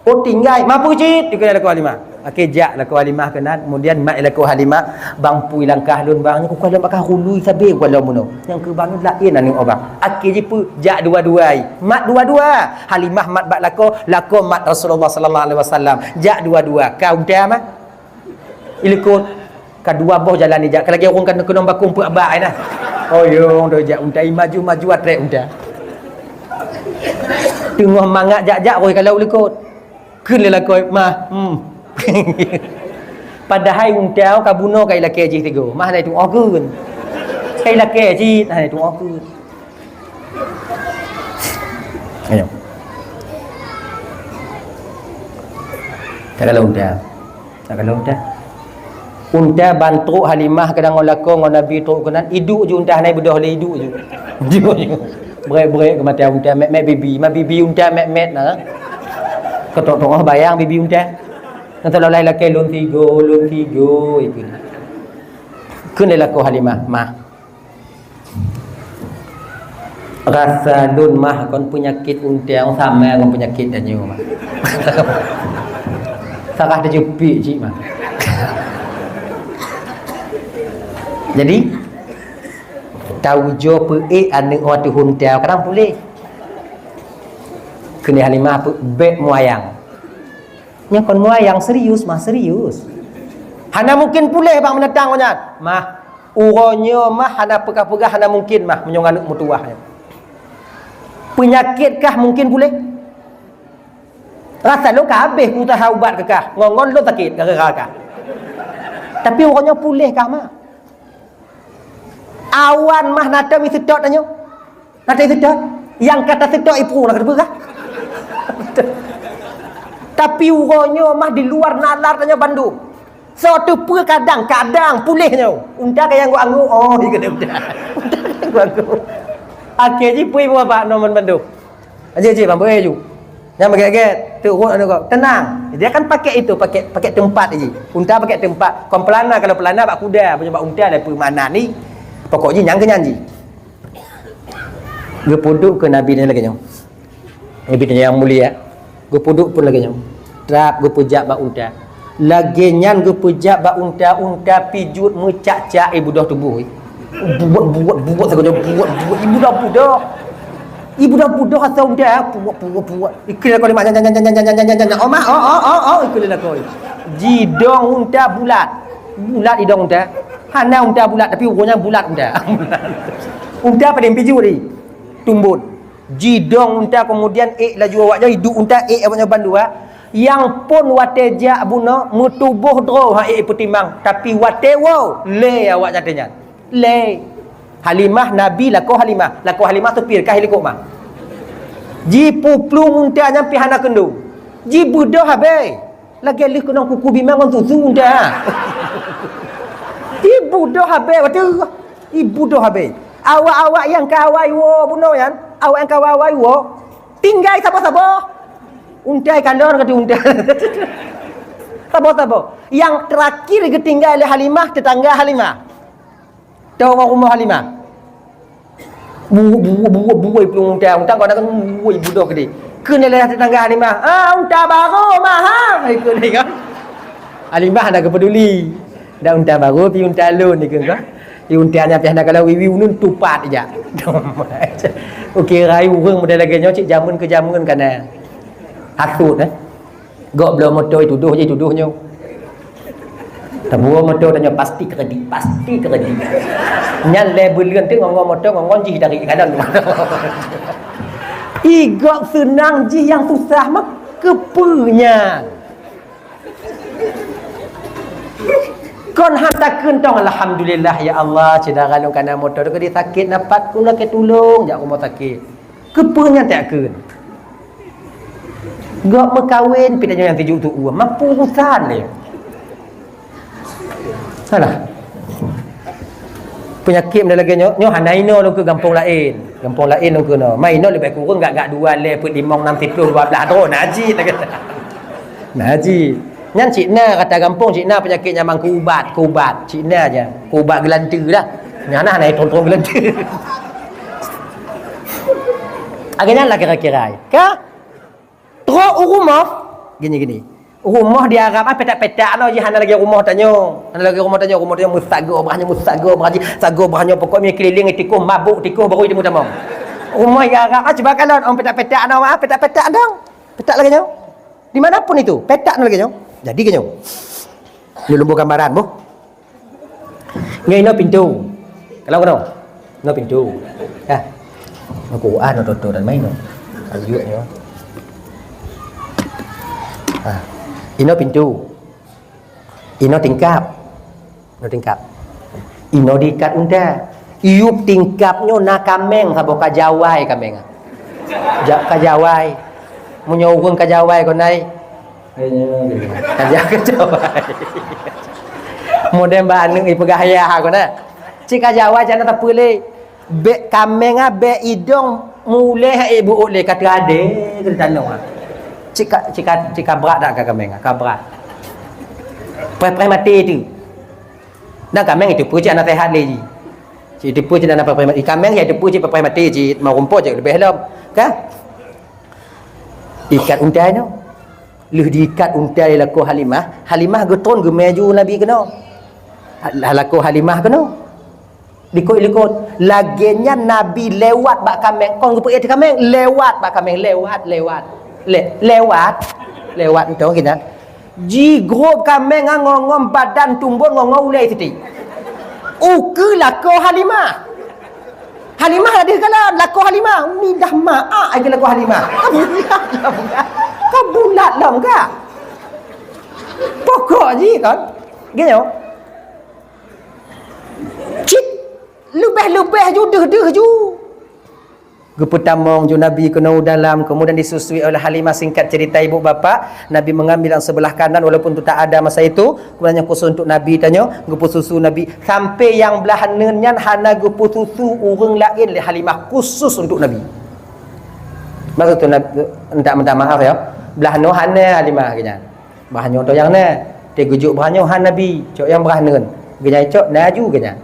Oh tinggai, ma peue cit dikeue lakoe Halimah. Akhé jak lakoe Halimah keunan, kemudian mat lakoe Halimah, "Bang pui langkah lôn bang, nyoe kukalon bak kah rului sabe kukalon bunoe. Nyang keu bang laén aneuëk oh bang." Akhé jipeue jak dua-dua ai. Mat dua-dua. Halimah mat bak lakoe, lakoe mat Rasulullah sallallahu alaihi wasallam. Jak dua-dua. Ka unta mah. Ilikot. Ka dua boh jalan ijak, ka lagèe ureueng ka keunong bakong peuet bak ai nah. Oh yo, dong jak unta, i maju-maju atrek unta. Teungoh mangat jak-jak roh kalau likot. Kheun lé lakoe, "Mah, hmm." Padahai unta ka bunoe ka ilakèe jih tiga. Mah hana itu'oh kheun. Ka ilakèe jih, hana itu'oh kheun. Ayo. Tak kalau unta. Tak kalau unta. Unta ban trok Halimah kadang ngon lakoe ngon Nabi trok keunan, iduek ju unta hana beudôh lé iduek ju. Iduek ju. Brek-brek keu mata unta mèt-mèt bibi, ma bibi unta mèt-mèt na. Keutok tengah bayang bibi unta. Nyan seolah-olah ilakèe lôn tiga, lôn tiga ikheun. Kheun lé lakoe Halimah, "Mah, rasa lôn mah kon peunyakét unta nyang sama ngon peunyakét tanyoe mah." Sarah teujeupik cit mah. Jadi, taujoe peuék aneuk watèe unta kadang puléh. Kheun lé Halimah, "Bèk meuayang." Nyan kon meuayang, serius mah, serius. Hana mungken puléh bak meunatang nyan. Mah, uroe nyoe mah hana peugah-peugah, hana mungken mah meunyoe aneuk meutuwah nyan. Peunyakét kah mungken puléh? Rasa lôn ka habéh useuha ubat keu kah, ngon-ngon lôn sakét gara-gara kah. Tapi uroe nyoe puléh kah mah. Awan mah na tom iseutôt tanyoe. Na tom iseutôt. Nyang ka taseutôt ié prueng na ka teupeugah. Tapi uroe nyoe mah di luar nalar tanyoe bandum. Soe teupeue kadang, kadang puléh nyoe. Unta ka nyang anggô-anggô, oh, ikheun unta. Unta ka nyang anggô-anggô. Akhé jih peue ibu bapak nyoe bandum. Aja cik bang, beureh ju. Nyang bagét-gét, tu rot anu kau. Tenang. Dia kan pakai itu, pakai pakai tempat ji. Unta pakai tempat. Kon pelana, kalau pelana bak kuda, punya bak unta ada peumakna ni. Pokok ji nyang keunyan ji. Geupeuduek keu Nabi nyan lagèe nyoe. Nabi nyan nyang mulia. Geupeuduek pun lagèe nyoe. Trap geupeujak bak unta. Lagèe nyan geupeujak bak unta, unta pijot meucak-cak, eh, budôh tuboh, eh. Buet, buet, buet, sagoe nyoe, buet, buet, eh, budôh, budôh. Eh, budôh, budôh asai unta, eh, buet, buet, buet. Ikheun lakoe lima, nyan, nyan, nyan. Oh, mak, oh, oh, oh, oh, ikheun lakoe. Jidong unta bulat. Bulat idong unta. Hana unta bulat, tapi uroe nyan bulat unta. Unta padum pijot, eh. Tumbon. Jidong unta, kemudian ék laju awak nyan, iduek unta, ék awak nyan bandua. Nyang phon watèe jak bunoe, meutuboh droe, ha, ék peutimang. Tapi watèe woe, lé awak nyan teuh nyan. Lé. Halimah, Nabi lakoe Halimah. Lakoe Halimah supir, ka helikop mah. Jipuplueng unta nyan pih hana keundong. Jibeudôh habéh. Lagèe lheueh keunong kuku bima ngon susu unta. Ibeudôh habéh, beutôi. Ibeudôh habéh. Awak-awak nyang ka awai woe bunoe nyan, awak nyang ka awai woe, tinggai saboh-saboh. Unta kalon ka unta. Saboh-saboh. Nyang teurakhir geutinggai lé Halimah, teutangga Halimah. Teuh ngon rumoh Halimah. Bu, bu, bu, bu, bu, iplueng unta, unta kau nak kan, bu, ibeudôh keudéh. Kheun lé teutangga Halimah, "Ah, unta barô mah, ha?" Ikheun lé kan. Halimah hana geupeuduli. Dak unta barô, pih unta lôn ikheun kan. Di unta nyan pih hana kalau wiwi unun tupat ijak. Oke, rai ureueng model lagèe nyoe cit jameun keu jameun kana. Hasut, eh. Gok bloe moto itudoh je, itudoh nyoe. Tabuo moto tanyoe pasti kredit, pasti kredit. Nyan lé buleuen teuh ngon-ngon moto, ngon-ngon jih dari kanan. Igok seunang jih nyang susah mah keupeue nyan. Kon han takheun tong, "Alhamdulillah ya Allah, syedara lôn kana moto teuh sakét napat, kula keu tulông jak rumoh sakét." Keupeue nyan takheun? Gok meukawen pih tanyoe nyang sijuek tu'uem, mampu urusan lé. Salah. Peunyakét model lagèe nyoe, nyoe hana inoe lôn keu gampông laén. Gampông laén lôn keu noe. Ma inoe leubeh kureueng gak-gak dua lé peuet limong nam siplôh dua blaih droe na jih lagèe. Na jih. Nyan cit na kata gampông, cit na peunyakét nyang mang keubat, keubat. Cit na je. Keubat geulanteue dah. Nyan na hana thon-thon geulanteue. Lagèe nyan lah kira-kira. Ka? Trok u rumoh, gini-gini. Rumoh di Arab ah petak-petak noh jih, hana lagèe rumoh tanyoe. Hana lagèe rumoh tanyoe, rumoh tanyoe meusagoe, bah nyoe meusagoe, bah jih sagoe, bah nyoe pokok mie keulileng tikoh mabök tikoh baru jiteumu tamong. Rumoh di Arab ah cuba kalon, oh petak-petak noh ah, petak-petak dong. Petak lagèe nyoe. Di mana pun itu, petak noh lagèe nyoe. Jadi lagèe nyoe. Ni lôn buet gambaran boh. Nyoe inoe pintoe. Kalau keunoe. Inoe pintoe. Ha. Inoe Quran, inoe toto dan main inoe. Ayuk nyoe. Ha. Inoe pintoe. Inoe tingkap. Inoe tingkap. Inoe diikat unta. Yup tingkap nyoe na kaméng saboh, ka jawai kaméng. Ja-, ka jawai. Meunyoe ureueng ka jawai kon ai. Ka ja-, ka jawai. Modern bak aneuk ipeugah ayah kon na. Cit ka jawai, cit hana sapeue lé. Bèk kaméng ah, bèk idong mulai hai buet lé ka teuadé keu tanoh ah. Cit ka, cit ka, cit ka brat dak ka kaméng ah, ka brat. Preh-preh maté tu. Dan kaméng itu peucit aneuk sehat lé ji. Cit itu peucit aneuk preh-preh maté. Kaméng ya itu peucit preh-preh maté cit mau rumpok cit leubeh lom. Kan? Ikat unta nyoe. Lheueh diikat unta lé lakoe Halimah, Halimah geutron geumé ju Nabi keunoe. Ha-, lakoe Halimah keunoe. Likot-likot. Lagèe nyan Nabi lewat bak kaméng. Kon geupeuéh kaméng, lewat bak kaméng, lewat, lewat. Le-, lewat. Lewat entoh keunan. Jigrob kaméng ngon, ngon badan tumbon ngon, ngon ulèe siti. Ukeue lakoe Halimah. Halimah ladeh galak, lakoe Halimah. Ni dah maak ai lakoe Halimah. Ka bulat lom ka. Pokok jih kan. Geutanyoe. Cit leubeh-leubeh ju, deuh-deuh ju. Geupeutamong ju Nabi keunoe u dalam, kemudian disusui oleh Halimah. Singkat cerita ibu bapak, Nabi mengambil yang sebelah kanan walaupun tu tak ada masa itu, kemudian yang khusus untuk Nabi tanyoe, geupeususu Nabi. Sampai nyang blah neuen nyan hana geupeususu ureueng laén lé Halimah, khusus untuk Nabi. Maksud tu Nabi, minta, minta maaf ya. Blah nyoe hana Halimah geuh nyan. Blah nyoe tu nyang na. Teuh geujok blah nyoe han Nabi, cok nyang blah neuen. Geuh nyan cok na ju geuh nyan.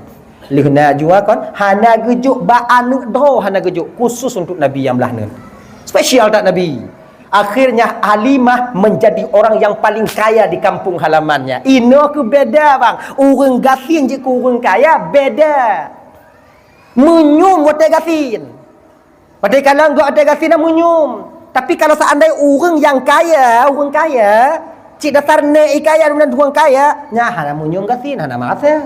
Lheueh na ju kon, hana geujok bak aneuk droe, hana geujok, khusus untuk Nabi nyang blah neuen. Spesial that Nabi. Akhirnya Halimah menjadi orang yang paling kaya di kampung halamannya. Inoe keuh beda, bang. Ureueng gasien jeuet keu ureueng kaya, beda. Meunyoe watèe gasien. Watèe kalon gok watèe gasien na meunyoe. Tapi kalau seandai ureueng nyang kaya, ureueng kaya, cit dasar nèk i kaya dan ureueng kaya, nyan hana meunyoe gasien, hana marasa.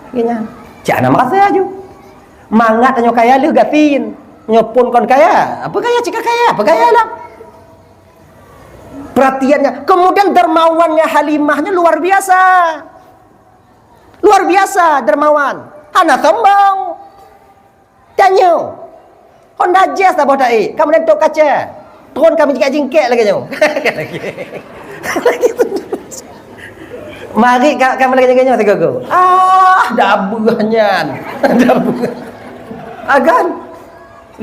Geuh nyan. Cit hana marasa ju. Mangat tanyoe kaya lheueh gasien. Nyoe phon kon kaya. Apa kaya cit ka kaya? Apa kaya lah? Perhatiannya. Kemudian dermawannya Halimah nyoe luar biasa. Luar biasa dermawan. Hana sombong. Tanyoe. Honda Jazz saboh taék. Ka meunan tok kaca. Tron ka meujingkek-jingkek lagèe nyoe. Mari ka, ka lagèe nyoe sigoe-goe. Ah, dabeuh nyan. Dabeuh. Agan.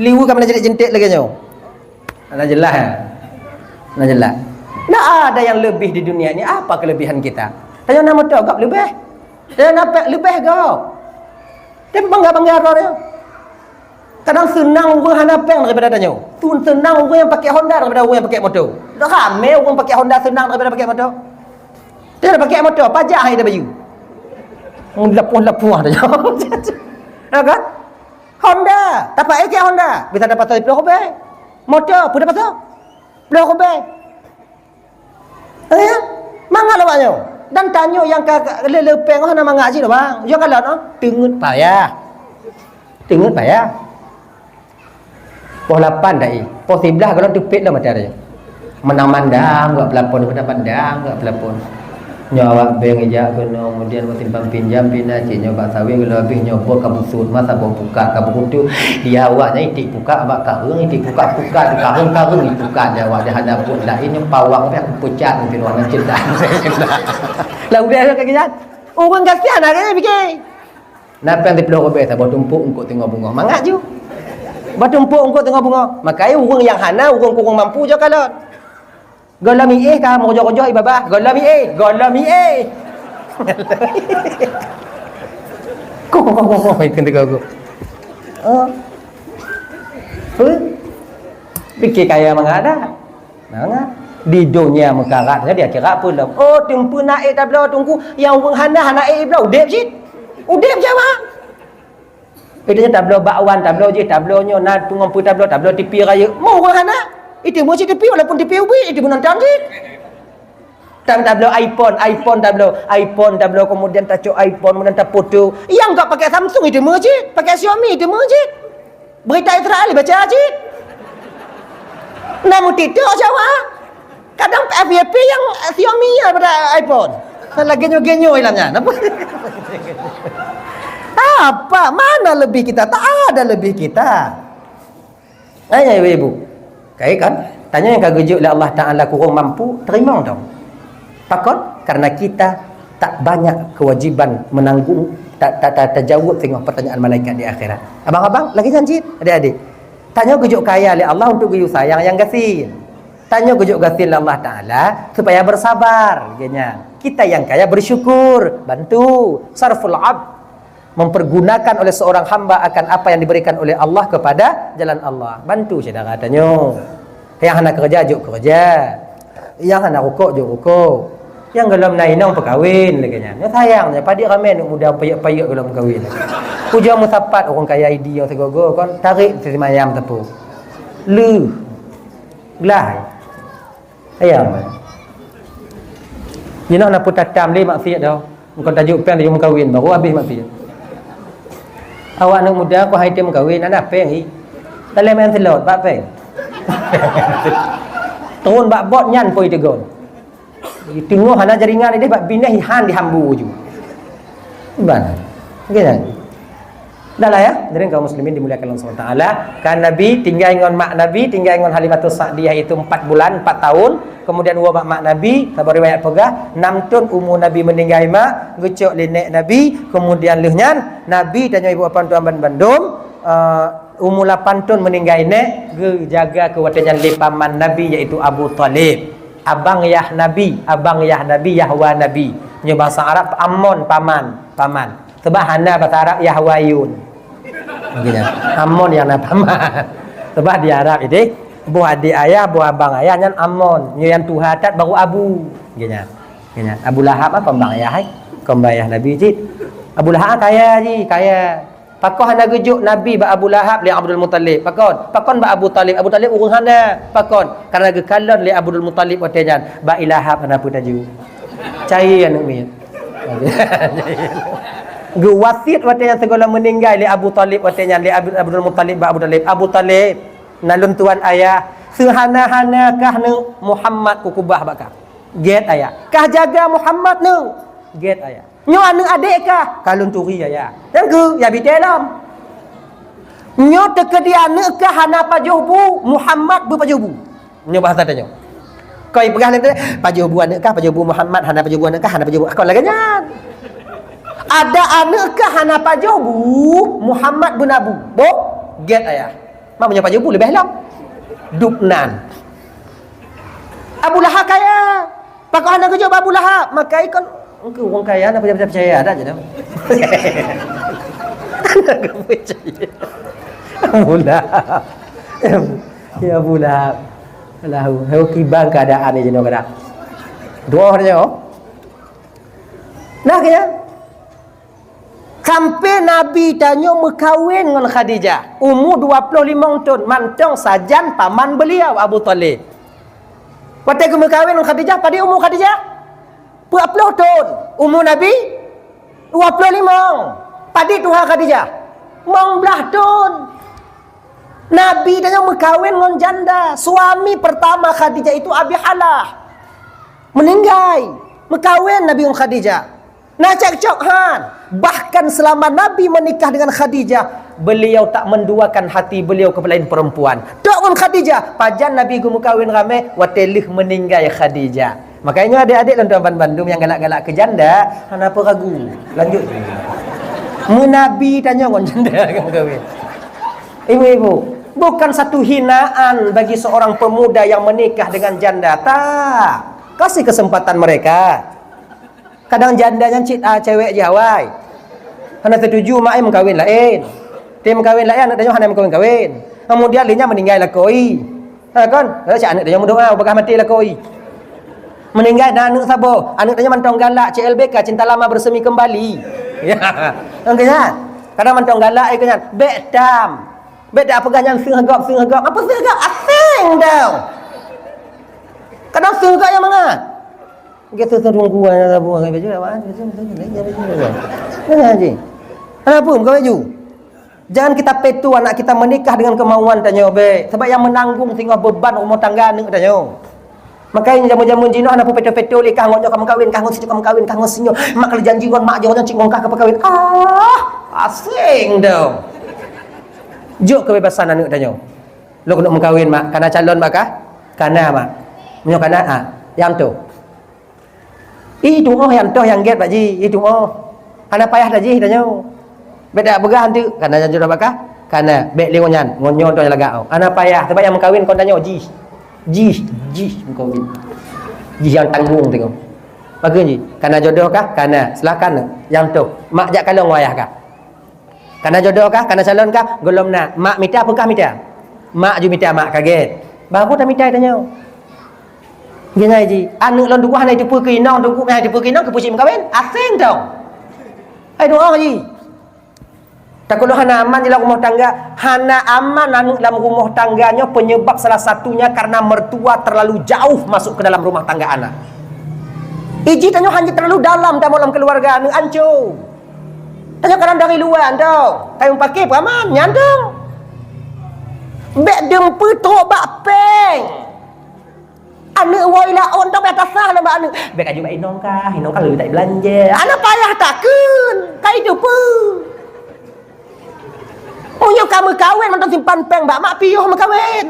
Liwu ka meunan jentik-jentik lagèe nyoe. Hana jeulaih, ya? Hana jeulaih. Ndak ada yang lebih di dunia ini. Apa kelebihan kita? Tanyoe na moto, gob leubeh. Tanyoe na péng, leubeh gob. Tapi bangga-bangga droe nyoe. Kadang seunang ureueng hana péng daripada tanyoe. Tu seunang ureueng nyang pakai Honda daripada ureueng nyang pakai moto. Dah ramé ureueng pakai Honda seunang daripada pakai moto. Dia dah pakai moto, pajak hai dah baju. Lapuh-lapuh dah nyoe. Ya kan? Honda, tapak ék Honda, bisa dapat siploh ribèe. Moto, pun dapat siploh ribèe. Eh, mangat lom awak nyoe. Dan tanyoe nyang ka, ka le-, le péng hana mangat cit lom, bang. Yo kalon, oh, teungeut payah. Teungeut payah. Poh lapan dah, eh. Poh siblaih kalon teupet lom mata dia. Mandang-mandang bak plafon, mandang-mandang bak plafon. Nyoe awak bank ijak keunoe, kemudian bak simpan pinjam pih na, cit nyoe bak sawét, kalau habéh nyoe boh ka busut, masa boh pukat ka beukutu. Di awak nyan itik pukat bak kareueng, itik pukat, pukat, kareueng, kareueng ipukat di awak, di hana buet laén nyoe pawang pih aku peucat ngon pinuan ngon ceudah. Lah udeh ka kijan. Ureueng kasihan lagèe nyan pike. Na péng siploh ribèe saboh tumpuk eungkôt teungoh beungoh. Mangat ju. Boh tumpuk eungkôt teungoh beungoh. Makajih ureueng nyang hana, ureueng kureueng mampu jok kalon. Gohlom iéh ka meurojoh-rojoh i babah. Gohlom iéh, gohlom iéh. Koh, koh, koh, koh, koh, itu tu koh. Oh. Huh? Pike kaya mangat dah. Mangat. Di donya meukarat, di akhirat peue lom. Oh, teumpeue na ék tabloe teungku, nyang ureueng hana, hana ék bloe, udép cit. Udép jaweueb. Itu nya tabloe bakwan, tabloe jih, tabloe nyoe, na peue ngon peue tabloe, tabloe tipi rayeuk. Meu ureueng hana, itu meu cit tipi, walaupun tipi ubit, itu meunonton cit. Tam tabloe iPhone, iPhone tabloe, iPhone tabloe, kemudian tacok iPhone, kemudian tapoto. Nyang ka pakai Samsung itu meucit, pakai Xiaomi itu meucit. Berita Israel baca cit. Nah, meuti tu Jawa. Kadang F Y P yang Xiaomi daripada iPhone. Lagi genyo-genyo ilang nyan. Apa? Apa? Mana lebih kita? Tak ada lebih kita. Nyan ibu-ibu. Kai kan? Tanyoe nyang ka geujok lé Allah Taala kurang mampu, teurimong dong. Pakon? Karena kita tak banyak kewajiban menanggung, tak, tak, tak terjawab tengok pertanyaan malaikat di akhirat. Abang-abang, lagi nyan cit, adik-adik. Tanyoe geujok kaya lé Allah untuk geuyue sayang nyang gasien. Tanyoe geujok gasien lé Allah Taala supaya bersabar, lagèe nyan. Kita yang kaya bersyukur, bantu. Sarful ab, mempergunakan oleh seorang hamba akan apa yang diberikan oleh Allah kepada jalan Allah. Bantu syedara tanyoe. Nyang hana keureuja, jok keureuja. Nyang hana rukok, jok rukok. Nyang gohlom na inong peukawen lagèe nyan. Nyoe sayang nyoe, padit ramè aneuk muda payek-payek gohlom kawin. Pujoe meusapat ureueng kaya idi nyang sigoe-goe kon, tarek simayam sapeue. Leuh. Glah. Ayam. Jinoe na peutatam lé maksiat dah. Engkau tajuk péng, tajuk meukawen, baru habéh maksiat. Awak aneuk muda, kau hai tem meukawen, hana péng, hi. Dalam main selot, bak péng. Turun bak bot nyan pun ditegon. Teungoh hana jaringan idéh bak binéh, han dihambu ju. Ban. Oke, nyan. Dah lah ya, hadirin kaum muslimin dimuliakan Allah subhanahu wa taala. Kan Nabi tinggai ngon mak Nabi, tinggai ngon Halimatus Sa'diyah itu empat bulan, empat tahun. Kemudian uwa mak, mak Nabi, saboh riwayat peugah, enam thon umu Nabi meuninggai mak, geucok lé nèk Nabi, kemudian lheueh nyan Nabi tanyoe ibu apan tuan ban bandum, eh, umu lapan thon meuninggai nèk, geujaga keu watèe nyan lé paman Nabi, yaitu Abu Thalib. Abang yah Nabi, abang yah Nabi, yahwa Nabi. Nyoe basa Arab Ammon, paman, paman. Sabab hana basa Arab yahwayun. Mungkin ya. Ammon nyang na paman. Sabab di Arab itu, boh adik ayah, boh abang ayah nyan Ammon. Nyoe nyang tuha that baru Abu. Mungkin ya. Mungkin ya. Abu Lahab apa abang ayah, hai? Kon abang ayah Nabi cit. Abu Lahab kaya ji, kaya. Pakon hana geujok Nabi bak Abu Lahab lé Abdul Muthalib? Pakon? Pakon bak Abu Thalib? Abu Thalib ureueng hana. Pakon? Karena geukalon lé Abdul Muthalib watèe nyan. Bak Ilahab hana peue tajok. Cai aneuk miet. Geuwasiet watèe nyan sigohlom meuninggai lé Abu Thalib watèe nyan, lé Abdul, Abdul Muthalib bak Abu Thalib. Abu Thalib, na lôn tuan ayah, seuhana-hana kah neuk Muhammad kukeubah bak kah. Gét ayah. Kah jaga Muhammad neuk. Gét ayah. Nyoe aneuk adék kah? Ka lôn turi ayah. Nyang keu, ya bitée lom. Nyoe teukeudi aneuk kah hana pajoh bu, Muhammad beupajoh bu. Nyoe bahasa tanyoe. Koi peugah lé teuh, pajoh bu aneuk kah, pajoh bu Muhammad, hana pajoh bu aneuk kah, hana pajoh bu. Kon lagèe nyan. Ada aneuk kah hana pajoh bu, Muhammad beunabu. Boh, gét ayah. Mak meunyoe pajoh bu leubeh lom. Dubnan. Abu Lahab kaya. Pakon hana geujok bak Abu Lahab? Makai kon engkeu ureueng kaya, hana peucaya-peucaya that jinoe. Hana peucaya. Abu Lahab. Ya Abu Lahab. Lahu, heu kiban keuadaan jinoe kadang. Dua nyoe. Nah, kaya. Sampai Nabi tanyoe meukawen ngon Khadijah, umu dua ploh limong thon, mantong sajan paman beliau Abu Thalib. Watèe geumeukawen ngon Khadijah, padit umu Khadijah? Dua ploh thon. Umu Nabi dua ploh limong. Padit tuha Khadijah? Limong blah thon. Nabi tanyoe meukawen ngon janda. Suami pertama Khadijah itu Abi Halah. Meuninggai. Meukawen Nabi ngon Khadijah. Na cekcok han. Bahkan selama Nabi menikah dengan Khadijah, beliau tak menduakan hati beliau kepada lain perempuan. Tok ngon Khadijah, pajan Nabi geumeukawen ramé watèe lheueh meuninggai Khadijah. Makanya adék-adék lôn tuan ban bandum nyang galak-galak keu janda, hana peue ragu. Lanjut. Meunabi tanyoe ngon janda geumeukawen. Ibu-ibu, bukan satu hinaan bagi seorang pemuda yang menikah dengan janda. Tak. Kasih kesempatan mereka. Kadang janda nyan cit, ah, cewek jih awai. Hana setuju mak ai meukawen laén. Tem meukawen laén, aneuk tanyoe hana meukawen-kawen. Kemudian lé nyan meuninggai lakoe. Ha kon? Lalu cak aneuk tanyoe meudoa, peugah maté lakoe. Meuninggai na aneuk saboh, aneuk tanyoe mantong galak, C L B K, cinta lama bersemi kembali. Ya. Engke nyan. Kadang mantong galak ai ke nyan. Bèk tam. Bèk dak peugah nyan seuhgop, seuhgop. Apa seuhgop? Asing tau. Kadang seuhgop nyang mangat. Gitu tu tunggu, ada baju awak, baju, baju, baju, baju. Nah, ji. Kenapa buka baju? Jangan kita peto anak kita menikah dengan kemauan tanyoe bèk. Sebab yang menanggung singoh beban rumah tangga aneuk tanyoe. Makanya jameun-jameun jinoe hana peto-peto lé, kah ngon nyoe ka meukawen, kah ngon sinyoe ka meukawen, kah ngon sinyoe. Mak kalau janji ngon mak jih ngon cit ngon kah ka meukawen. Ah, asing tu. Jok kebebasan aneuk tanyoe. Lôn keuneuk meukawen, mak. Kana calon bak kah? Kana, mak. Meunyoe kana, ah, nyang toh. Ih, tu'oh nyang toh nyang gét bak jih, ih, tu'oh. Hana payah tajih tanyoe. Bèk tapeugah anteuk, kana nyang jodoh bak kah? Kana, bèk lé ngon nyan, ngon nyoe toh nyang lagak. Hana payah, sabab nyang meukawen kon tanyoe jih. Jih, jih meukawen. Jih nyang tanggung tanyoe. Pakon jih? Kana jodoh kah? Kana. Silakan nyang toh. Mak jak kalon ngon ayah kah? Kana jodoh kah? Kana calon kah? Gohlom na. Mak mita peue kah mita? Mak ju mita, mak kaget. Baru tamita tanyoe. Geuhnyan jih, aneuk lôn tuku hana jiteupeue keu inong, tuku hana jiteupeue keu inong, keu peue cit meukawen? Asing dong. Hai doa jih. Takot lôn hana aman di lam rumoh tangga, hana aman aneuk lam rumoh tangga nyoe penyebab salah satunya karena mertua terlalu jauh masuk ke dalam rumah tangga anak. Iji tanyoe hana terlalu dalam tamu lam keluarga aneuk anco. Tanyoe kadang dari luar dong. Kayu pakai peraman nyan dong. Bèk deumpeu trok bak pèng. Aneuk woe laon tong bèk tasah lom bak aneuk. Bèk aju bak inong kah, inong kah leuh that beulanja. Hana payah takheun, ka jiteupeue. Meunyoe ka meukawen mantong simpan pèng bak mak piôh meukawen.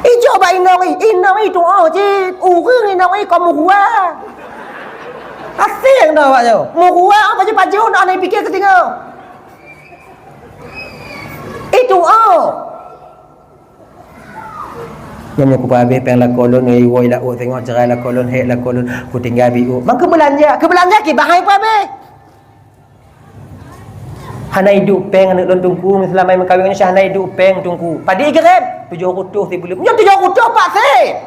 Ijok bak inong i, inong i tu'oh cit, ureueng inong i kon meuruwa. Asing dah awak nyoe. Meuruwa, paju-paju, nak hana jipike keu singoh. I tu'oh. Nyoe meunyoe kupeuhabéh péng lakoe lôn, nyoe iwoe lakoe, teungoh cerai lakoe lôn, hék lakoe lôn, kutinggai biôh. Ban keu beulanja, keu beulanja kiban hai peuhabéh. Hana iduek péng aneuk lôn Teungku, seulama meukawen ngon Syah hana iduek péng Teungku. Padum igreb? Tujoh reutôh sibuleuen. Nyoe tujoh reutôh pat sép.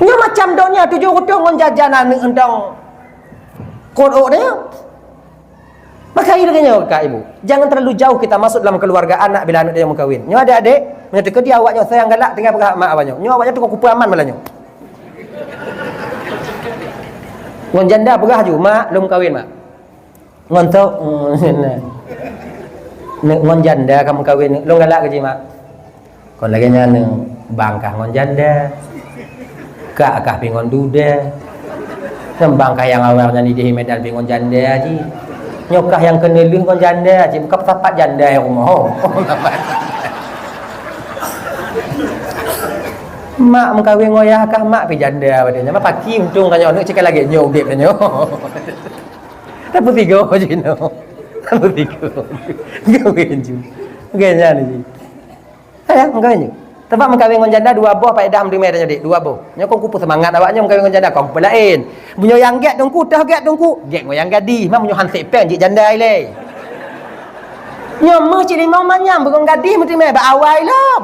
Nyoe macam donya tujoh reutôh ngon jajan aneuk eunteuk. Kot ôk dia. Maka lagèe nyoe kak ibu, jangan terlalu jauh kita masuk dalam keluarga anak bila aneuk dia meukawen. Nyoe adék-adék, meunyoe teukeudi awak nyoe sayang galak tinggai peugah mak awak nyoe. Nyoe awak nyoe tukang kupeue aman malah nyoe. Ngon janda peugah ju, "Mak, lôn meukawen, Mak." Ngon tok, ngon janda ka meukawen, lôn galak keu jih, Mak. Kon lagèe nyan, bang kah ngon janda. Kak kah pi ngon duda. Ngon bang kah nyang awai nyan idéh Medan pi ngon janda jih. Nyoe kah nyang keuneulheueh ngon janda jih, bukan sapat janda nyang rumoh. Mak meukawen ngon yah kah, mak pi janda padahai nyan. Mak paki untông tanyoe, aneuk cit ka lagèe nyoe udép tanyoe. Tapeusigoe jinoe. Tapeusigoe. Gawen ju. Gawen nyan ji. Ayah, meukawen ju. Sebab meukawen ngon janda dua boh paedah meuteumé tanyoe, Dik. Dua boh. Nyoe kon kupeue seumangat awak nyoe meukawen ngon janda, kon kupeue laén. Meunyoe nyang gét Teungku, toh gét Teungku. Gét ngon nyang gadih, ma meunyoe han sép péng jeuet janda ilèe. Nyoe meu cit limong manyam beungon gadih meuteumé bak awai lom.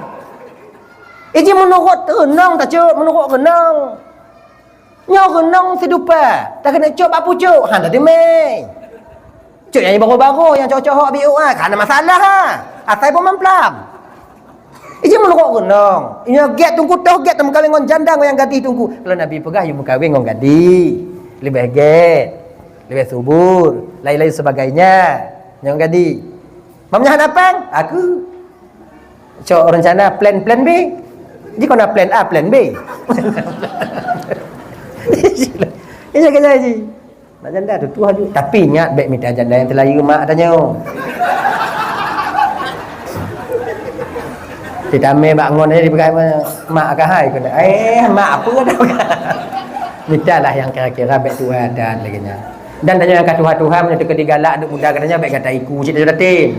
Iji meunurot keunong tacok, meunurot keunong. Nyoe keunong sidupa, takeuneuk cok bak pucok, han tateumé. Cok nyang baroe-baroe, nyang cok-cok hok biôh, ah, ka hana masalah, ah. Asai boh mamplam. Iji meunurot keunong. Nyoe gét Teungku, toh gét tameukawen ngon janda ngon nyang gadih Teungku. Kalau Nabi peugah, yue meukawen ngon gadih. Leubeh gét, leubeh subur, lain-lain sebagainya. Nyang gadih. Mam nyan hana péng? Aku. Cok rencana plan, plan B. Ji kon na plan A, plan B. Iya kan ji. Nak janda tu, tu aju. Tapi ingat, bèk mita janda nyang teulayeue mak tanyoe. Ditamé bak ngon aja dipeugah mak, mak ka hai keunan. Eh, mak apa dah. Mitalah nyang kira-kira bèk tuha adat lagèe nyan. Dan tanyoe nyang ka tuha-tuha, meunyoe teukeudi galak aneuk muda geutanyoe, bèk gata iku cit tanyoe datem.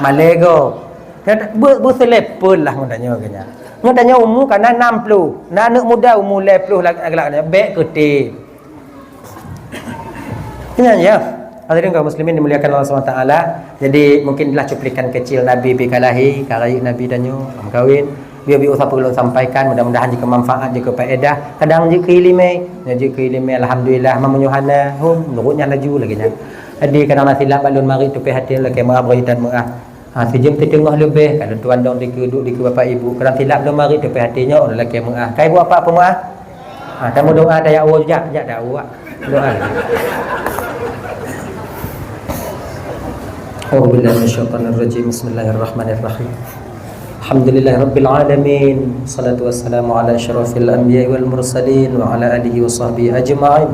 Malèe gob. Be-, beuseuleupeu lah ngon tanyoe geuh nyan. Ngon tanyoe umu ka na nam ploh. Na aneuk muda umu lhèe ploh lag-, galak nyan, bèk keutem. Nyan ya. Hadirin kaum muslimin dimuliakan Allah Subhanahu wa taala. Jadi, mungkin itulah cuplikan kecil Nabi pi ka lahé, ka rayeuk Nabi tanyoe, meukawen. Biôh-biôh sapeue lôn sampaikan, mudah-mudahan jeuet keu manfaat, jeuet keu faedah. Kadang jeuet keu ileumèe, jeuet keu ileumèe, alhamdulillah. Meunyoe hana, hom, nurot nyan laju lagèe nyan. Jadi, kadang na silap bak lôn marit tupéh até, lakèe meu'ah, beureuthan meu'ah. Ha, sijeuem siteungoh leubeh, ka lôn tuan dong dikeue, duek dikeue bapak ibu. Keurang silap lôn marit teupeu até nyoe, lôn lakée meu'ah. Kai buet apa peumeu'ah? Ha, tamu doa, tajak woe jak, jak dak woe. Doa. A'udzubillahi minasyaitonirrajim. Bismillahirrahmanirrahim. Alhamdulillahirabbil alamin. Salatu wassalamu ala asyrafil anbiya'i wal mursalin wa ala alihi wa sahbihi ajma'in.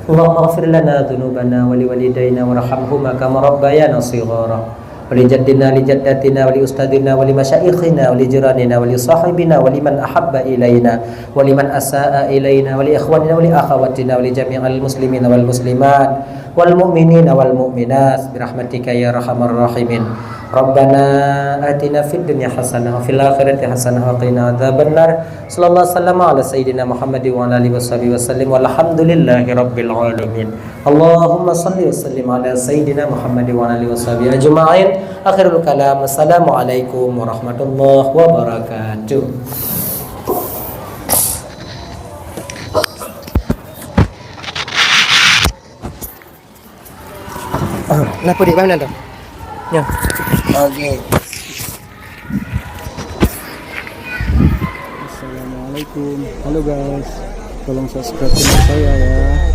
Allahumma ighfir lana dzunubana wa liwalidaina warhamhuma kama rabbayana shighara. Wa li jaddina, li jaddatina, wa li ustadzina, wa li masyaikhina, wa li jiranina, wa li sahibina, wa liman ahabba ilaina, wa liman asa'a ilaina, wa li ikhwanina, wa li akhawatina, wa li jami'il muslimina wal muslimat, wal mu'minina wal mu'minat, bi rahmatika ya arhamar rahimin. Rabbana atina fid dunya hasanah, wa fil akhirati hasanah, wa qina adzabannar. Sallallahu wasallam ala sayyidina Muhammad wa ala alihi washabihi wasallim, walhamdulillahi rabbil alamin. Allahumma salli wa sallim ala sayyidina Muhammad wa ala alihi washabihi ajma'in. Akhirul kalam, assalamualaikum warahmatullahi wabarakatuh. Ah, kenapa dik? Bang, tu. Ya. Okey. Assalamualaikum. Halo guys. Tolong subscribe channel saya ya.